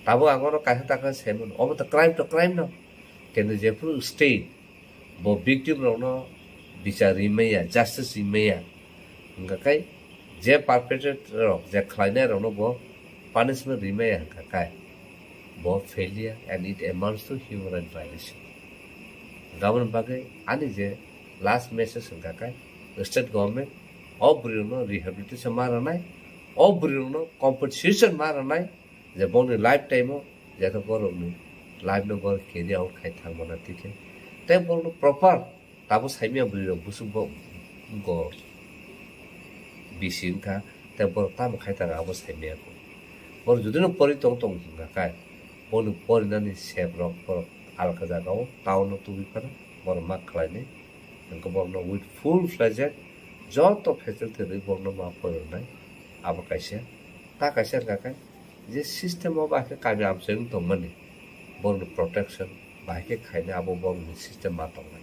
Tabuk ang oro kaisa ta khe sai mano, obo to crime to crime no, kintu jephru state bo victim rokno bichar rimaya, justice rimaya, hwnkha kai je perpetrator rok, je khlainai rokno bo punishment rimaya hwnkha kai, bo failure and it amounts to human right violation. Aboni bagwi ani je last message hwnkha khe state government o bwrwi rokno rehabilitation ma rwnai, o bwrwi rokno compensation ma rwnai, je bongni lifetime o jeto borokni life no borok carry out khai thangmana tikhe tei borokno proper. Tabuk saimaya bwrwi rok busuk bo go bisi wngkha, tei borok tamo khai tang abo saimaya kho. Borok jodi no pori tong tong wngkha kai, boni porinani sep rok borok alka jaga o town o tubui phano borok ma khlainai. Hwnkhe borokno with full fledged joto facility rwi borokno ma porinai. Abo kaisa, ta kaisa wngkha kai Je system o bahai khe kami amchai wng tongmani, borokni protection bahai khe khainai, abo borokni system ma tongnai.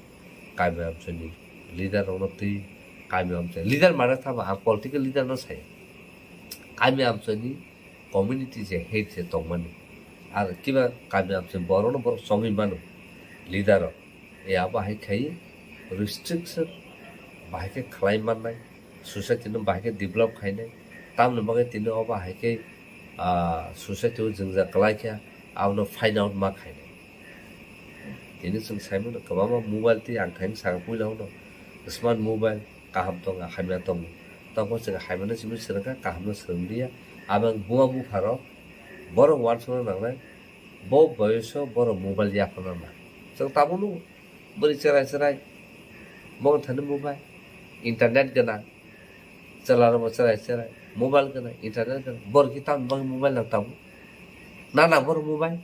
Kami amchaini leader rokno twi, kami amchai leader mane tamo ang political leader no saya. Kami amchaini community je head je tongmani, ar kiba kami amchai borokno borok chongwi mano leader rok. E abo hai khai restriction bahai khe khlai mannai, society no bahai khe develop khainai, tamni bagwi tini o bahai khe, ah, society o jwngjak kwlai khe abono find out ma khainai. Tini chwng sai mano kwbangma mobile twi ang thaini saka puila uno smart mobile kaham tongo, hamya tongo. Tamo chwng hamya no simi swrwngkha, kaham no swrwng liya. Abang buma bupha rok borok uansukna nangnai, bo boyoso borok mobile yaphana na. Chwng tabuk nugo. Bwrwi chwrai chwrai, bo wng thani mobile, internet gwnang, chwla rokbo chwrai chwrai, mobile gwnang, internet gwnang, borok khe tamni bagwi mobile nang tabuk? Na nang borok mobile?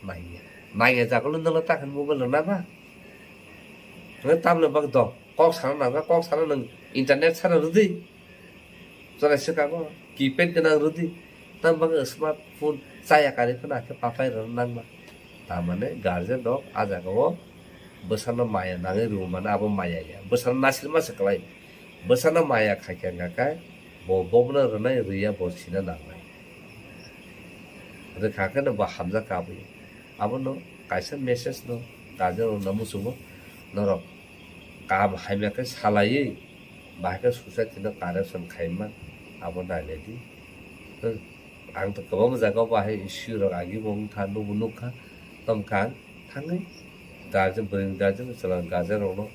Nangya. Nangya jagolo nwngno takhan mobile rw nangma? Nwng tamni bagwi do, kok sana nangkha, kok sana nwng internet sana rwdi. Chwrai swkang o keypad gwnang rwdi, tamni bagwi smartphone chaya karwi phano hakhe papai rwna nangma. Tamani guardian rok a jaga o bwsano maya nangwi rwmani abo maya ya, bwsano nasilma se kwlai. Bwsano maya khaikha hwnkha khe bo bobono rwnai rwya bo sina nangnai. Rwkha khe no bo hamjakha aboni. Abono kaisa message no guardian rok no muchungo norok kaham hamya khe salaiwi bahai khe society no correction khaima abo nailai di. Hmm. Ang to kwbangma jaga o bahai issue rok agi bo wngkha, nukbo nukha, tongkha ang thangwi guardian, bwrwini guardian, chwla guardian rokno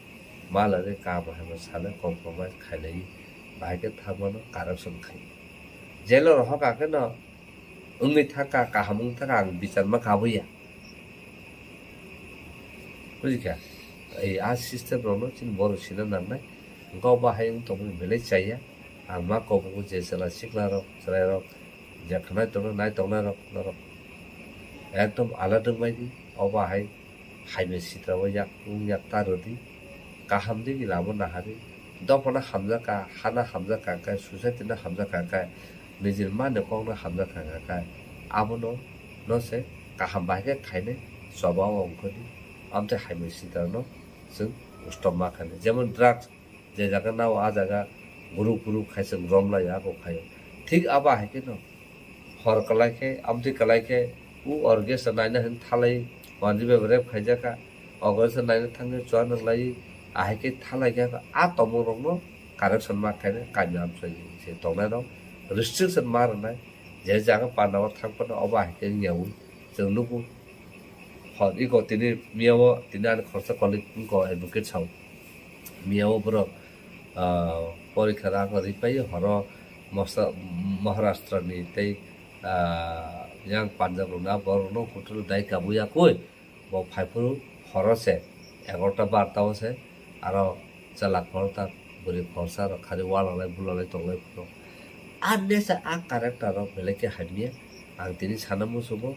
ma lagwi kaham hamya sanai compromise khailaiwi bahai khe thangmano correction khai. Jail o rohor kha khe no wngwi thangkha, kaham wngwi thangkha, ang bichar ma kabuya. Bujikha? Ei a system rokno chini borok sina nangnai. Hwnkhe o bahai wng tongmani belai chaya. Ang ma kobogo je chwla sikla rok, chwrai rok, je khnai tongnai, nai tongnai rok, norok ekdom alada wngbai di. O bahai hamya sitra o yak, wng yak ta rwdi. Kaham di lama nahari. Dophano hamjakha, hana hamjakha khe, society no hamjakha khe, nijini mani kokno hamjakha khe, abono no se kaham bahai khe khainai choba o ongkhordi. Amtwi hamya sitra no chwng stop ma khainai. Jemon drugs, je jaga nao a jaga group group khai chwng romlai abo khaio. Thik abo hai khe no hor kwlai khe, amtwi kwlai khe, u orchestra naina hin thalai, manjwi bai rep khaijakha, orchestra naina thangwi chua nwnglai, ahai khe thalai khe, a tongmung rokno correction ma khainai, kami amchai se tongnai rok restriction ma rwnai, je jaga panda o thang phano obo ahai khe wngya ui chwng nugo. Hor iko tini miyao tini ani khoroksa colleague wngkha advocate sao. Miyao borok, ah, porikha rang rwi pai horo mosa-, Maharashtra ni tei, ah, yang Punjab rok na borok no hotel dai kabu ya koi. Bo phai phuru horo se egarota barota o se aro chwla khoroksa bwrwi khoroksa rok khari ualalai bulalai tonglai phuru. Ani se ang character rok belai khe hamya. Ang tini sana muchungo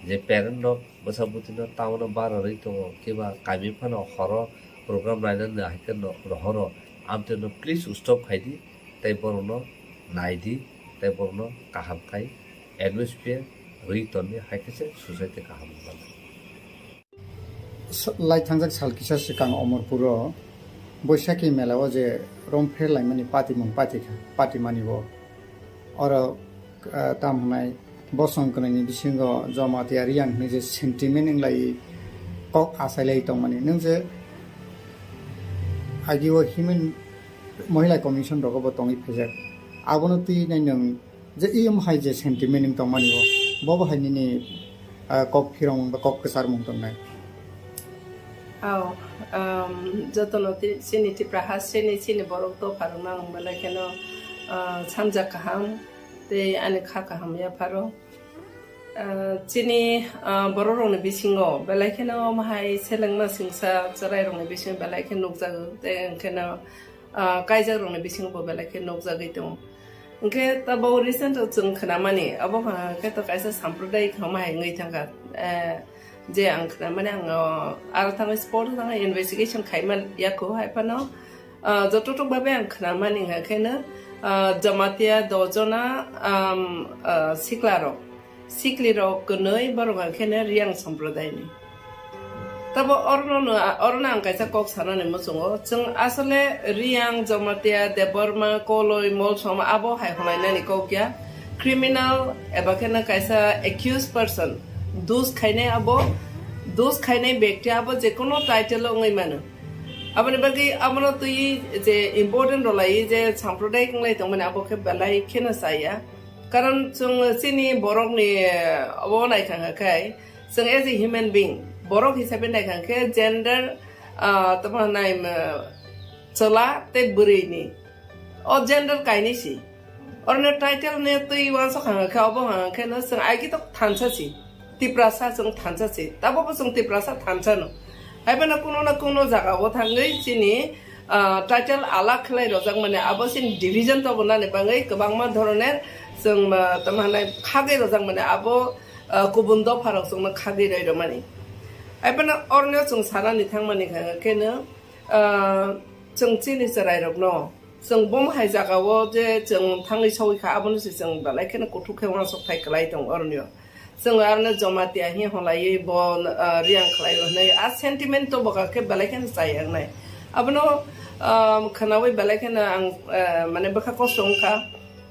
je parent rok bwsa bwtwi no town o bara rwi tongo, kiba kami phano horo program nainani hai khe no rohoro, amtwi no please stop khai di, tei borok no nai di, tei borok no kaham khai atmosphere rwi toni, hai khe se society kaham wngmani. Lai thangjak sal kisa swkang Omorpuro Boishakhi mela o je rom pher laimani patimung patikha, patimani bo. Oro, ah, tam hwnai bosong kwnaini bisingo Jamatia Reang hwnwi je sentiment wnglai kok achailai tongmani. Nwng je agi o Human Mohila Commission rogo bo tongwi phaijak. Abono twi nai nwng je iyom hai je sentiment wng tongmani bo, bobo hai nini, ah, kok phirongmung ba kok kwcharmung tongnai? Ao, um, jotono ti-, chini Tipra hasteni chini borok dopharokno ang belai kheno, ah, samjak kaham tei ani kha kaham yapharo. Ah, chini, ah, bororokni bisingo belai kheno omo hai selengma singsa chwrairokni bisingo belai khe nukjago tei hwnkheno, ah, kaijakrokni bisingo bo belai khe nukjagwi tongo. Hwnkhe tabuk recent o chwng khnamani, abo hwnkhe to kaisa sampradayik hwnma hai wngwi thangkha. Eh, je ang khnamani, ang, oh, aro thangwi spot o thangwi investigation khaima yaku hai phano, ah, jototok babe ang khnamani hwnkha kheno, ah, Jamatia dojona, um, ah, siklarok. Sikli rok kwnwi borok hwnkhe no Riyang sampradayni. Tabo orono no, orono ang kaisa kok sanani muchungo. Chwng asole Riyang, Jamatia, Debbarma, Koloi, Molsom abo hai holainani kok ya. Criminal eba khe no kaisa accused person, dus khainai abo, dus khainai bekti abo jekono title o wngwi mano. Aboni bagwi abono twi je important rwlai je sampradayik wnglai tongmani abo khe belai kheno chaya. Karon chwng chini borokni, eh, obo naikha khe, chwng as a human being, borok hisabe naikha khe gender, ah, tamo nai, ah, chwla tei bwrwini. O gender kainwi si. Oroni title ni twi uansuk hang khe, obo hang khe no chwng aigito thansa si. Tiprasa chwng thansa si. Tabo bo chwng Tiprasa thansa no. Haiphano kuno na kuno jaga o thangwi chini, ah, title alak khlai rojak mani abo chini division to bo nani bangwi kwbangma dhoroner chwng, ah, tamo hanai khagwi rojak mani abo, ah, kubun dopha rok chwngno khagwi roi rwmani. Haiphano oroni chwng sanani thangmani khe no, ah, chwng chini chwrai rokno chwng bom hai jaga o je chwng thangwi sogwi kha, abono se chwng belai kheno kuthuk khe uansuk thai kwlai tongo oroni o. Chwng arno Jamatia hi holaiwi bo, ah, Riyang khlai o hwnwi a sentiment to boka khe belai kheno chai wngnai. Abono, ah, khwnawi belai kheno ang, ah, mane bwkha kosto wngkha.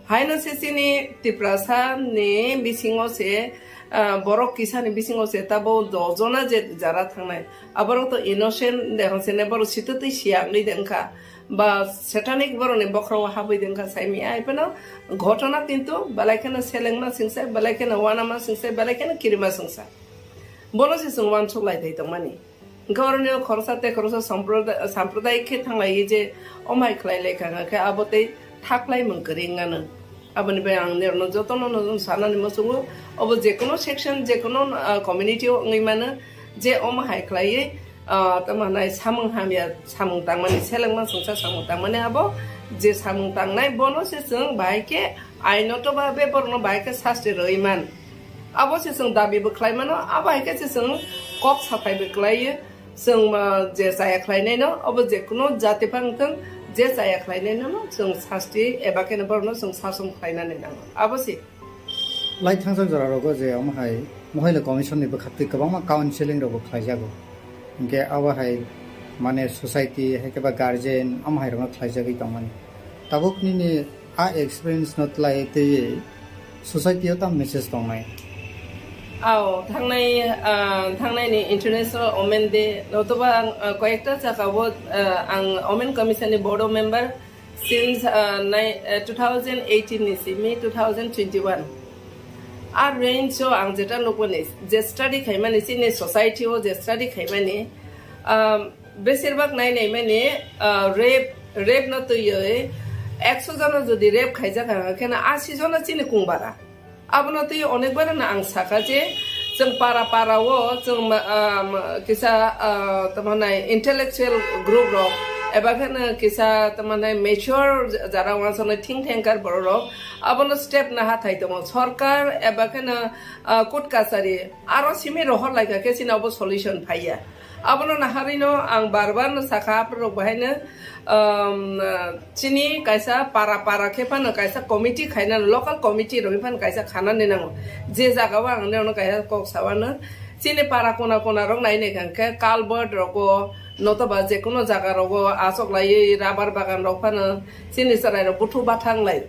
Haino se chini Tiprasa ni bisingo se, ah, borok kisa ni bisingo se tabo dojona je jara thangnai. Aborok to innocent de hwn se ne borok sitwtwi siya wngwi de wngkha. Ba satanic borokni bokhorogo habwi de wngkha saimanya, hai phano ghotona kintu belai kheno selengma singsa, belai kheno uanama singsa, belai kheno kirima singsa. Bono se chwng uansuk lai thai tongmani. Hwnkhe oroni o khoroksa tei khoroksa samproda-, sampradayik khe thanglaiwi je omhai khlai lai kha, hwnkhe abo tei thaklaimung kwrwi wngano. Aboni bai ang nirokno jotono no sanani muchungo, obo jekono section, jekono, ah, community o wngwi mano, je omo hai khlaiwi, ah, tamo hwnai samung hamya samung tangmani, selengma songsa samung tangmani, abo je samung tangnai bono se chwng bahai khe ainoto babe borokno bahai khe sasti rwwi man. Abo se chwng dabi bo khlai mano, abo hai khe se chwng kok sathai bo khlaiwi. Chwng, ah, je chaya khlainaino, obo je kuno jati phang thung, je chaya khlainaino no chwng sasti eba khe no borokno chwng sason khlainani nango. Abo se. Lai thangjak jora rogo je omo hai mohila commission ni bwkhaktwi kwbangma counseling rok bo khlaijago. Hinkhe abo hai mane society hai khe ba guardian omo hai rokno khlaijagwi tongmani. Tabuk nini a experience no tlai twi society o tam message tongnai? Ao, thangnai, ah, thangnai ni International Women Day, notoba ang, ah, koyekta jagao, ah, ang Women Commission ni board o member since, ah, nai-, ah, two thousand eighteen ni simi two thousand twenty-one. A range o ang jeta nukmani, je study khaimani, chini society o je study khaimani, um, Besirbak nai nai mani, ah, rape, rape no twiwi ekso jona jodi rape khaijak ha, khe na asi jona chini kung bara. Abono twi onek bar no ang saka je, chwng para para o, chwng ma-, ah, ma-, kisa, ah, tamo nai intellectual group rok, eba khe no kisa tamo nai mature jara wansa nai think tanker borok rok, abono step naha thai tongo. Sorkar eba khe no, ah, court kachari aro simi rohor lai kha khe chini obo solution phaiya. Abono naharino ang bar bar no sakha, aphuru rok bahai no, um, chini kaisa para para khe phano kaisa committee khaina, local committee rok phano kaisa khanani nango. Je jaga o ang nini kaisa kok sawano, chini para kona kona rok nai nai kha khe culvert rogo, notoba je kuno jaga rogo achok laiwi rubber bagan rok phano chini chwrai rok buthu bathang lai.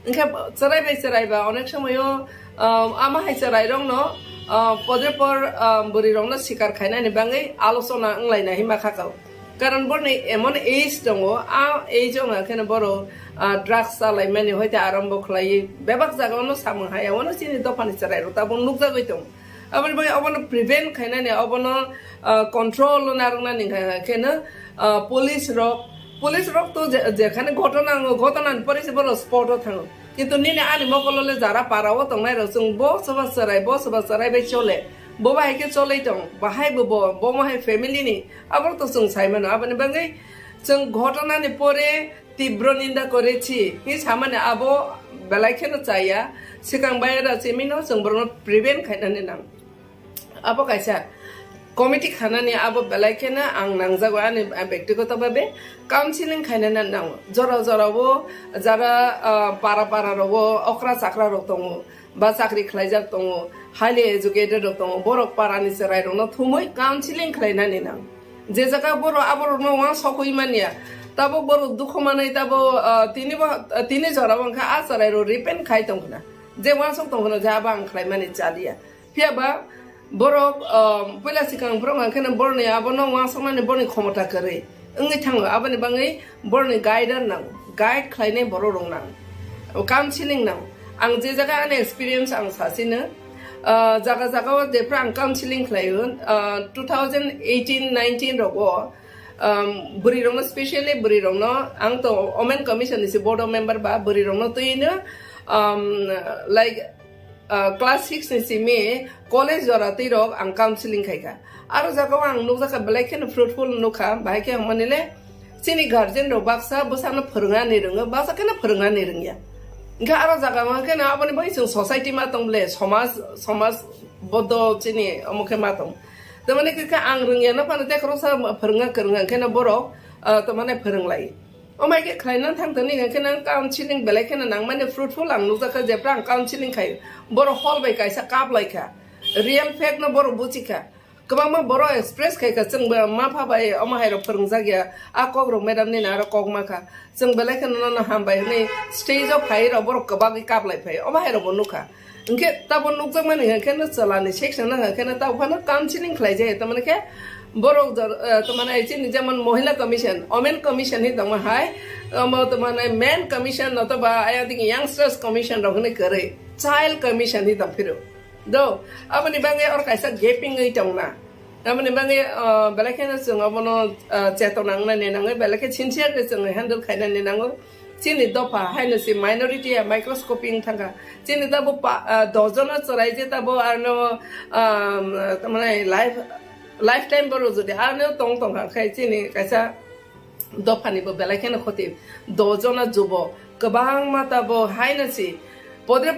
Hwnkhe chwrai bai chwrai ba onek somoyo, um, ama hai chwrai rokno, um, podre por, um, bwrwi rokno sikar khainani bagwi alochona wnglaina hima kha kau. Karon borni emon age tongo, a age o wngkha kheno borok, ah, drugs chalaimani hoite arambo khlaiwi bebak jagao no samung haya, ono chini dophani chwrai rok tabuk nukjagwi tongo. Aboni bagwi obono prevent khainani, obono, ah, control o narwknani hwnkha khe no, ah, police rok, police rok to je-, jekhane ghotona wngo, ghotona ni pore se borok spot o thango. Kintu nini ani mokolo le jara para o tongnai rok, chwng bo soba chwrai, bo soba chwrai bai chole. Bo bahai khe choloi tong, bahai bo bo, bo mo hai family ni, abo to chwng sai mano. Aboni bagwi chwng ghotona ni pore tibro ninda korechi, hi samani abo belai kheno chaya, swkang bai ra chimino chwng borokno prevent khainani nang. Abo kaisa committee khanani abo belai kheno ang nangjago ani bektigoto babe counseling khainani nango. Jora jora o jara, ah, para para rogo okra chakra rok tongo. ba chakri khlaijak tongo, highly educated rok tongo, borok parani chwrairokno thumwi counseling khlainani nang. Je jaga borok aborokno uansukwi manya, tabuk borok dukhu manwi tabuk, ah, tini bo, ah, tini jorabo wngkha a chwrairok repent khai tongkhna. Je uansuk tongkhna je abo ang khlaimani chaliya. Phiya ba borok, ah, puila swkang borok hwnkheno borokni abono uansuknani borokni khomota kwrwi wngwi thango, aboni bagwi borokni guider nang, guide khlainai borok rok nang, counseling nang. Ang je jaga ani experience ang sasino, ah, jaga jaga o jephru ang counseling khlaio, ah, two thousand eighteen nineteen rogo, um, bwrwi rokno, specially bwrwi rokno, ang to Women Commission ni si board of member ba, bwrwi rokno twino, um, like, ah, class six ni simi college jora twi rok ang counseling khaikha. Aro jaga o ang nukjakha belai kheno fruitful nukha, bahai khe ang manile chini guardian rok baksa bwsano phwrwngna ni rwngo, baksa kheno phwrwngna ni rwngya. Hingkhe aro jaga o hingkhe no aboni bagwi chwng society ma tong ble, somaj, somaj bodo chini omo khe ma tong. Tamani khe ang rwngya no phano tei khoroksa phwrwngna kwrwngya hingkhe no borok, ah, tamani phwrwnglai. Omai khe khlaina thang thani hingkhe nang counseling belai kheno nangmani fruitful ang nukjakha, jephru ang counseling khai borok hol bai kaisa kap laikha, real fact no borok buchikha. Kwbangma borok express khaikha, chwng bo ma pha bai omo hai rok phwrwngjak ya, a kok rok madam ni aro kok makha, chwng belai kheno nono hambai hwnwi stage o phai rok borok kwbagwi kap lai phai, omo hai rok bo nukha. Hingkhe tabo nukjakmani hingkhe no chwla ni section no hingkhe no tabo phano counseling khlai jai, tamani khe borok jor-, eh, tamani chini jemon Mohila Commission, Women Commission hi tongma hai, omo tamani Men Commission no to ba ayang digi Youngsters Commission rok hwnwi kwrwi, Child Commission hi tong phiro. Do, aboni bagwi oro kaisa gaping wi tongna. Aboni bagwi, ah, belai kheno chwng abono, ah, chetona wngnani nango, belai khe sincerely chwng handle khainani nango. Chini dopha haino si minority ya microscopy wng thangkha. Chini tabo pa, ah, dojono chwrai je tabo arno, um, tamani life, lifetime borok jodi arno tong tongkha khai chini kaisa dophani bo belai kheno khoti. Dojona jubo kwbangma tabo haino si podre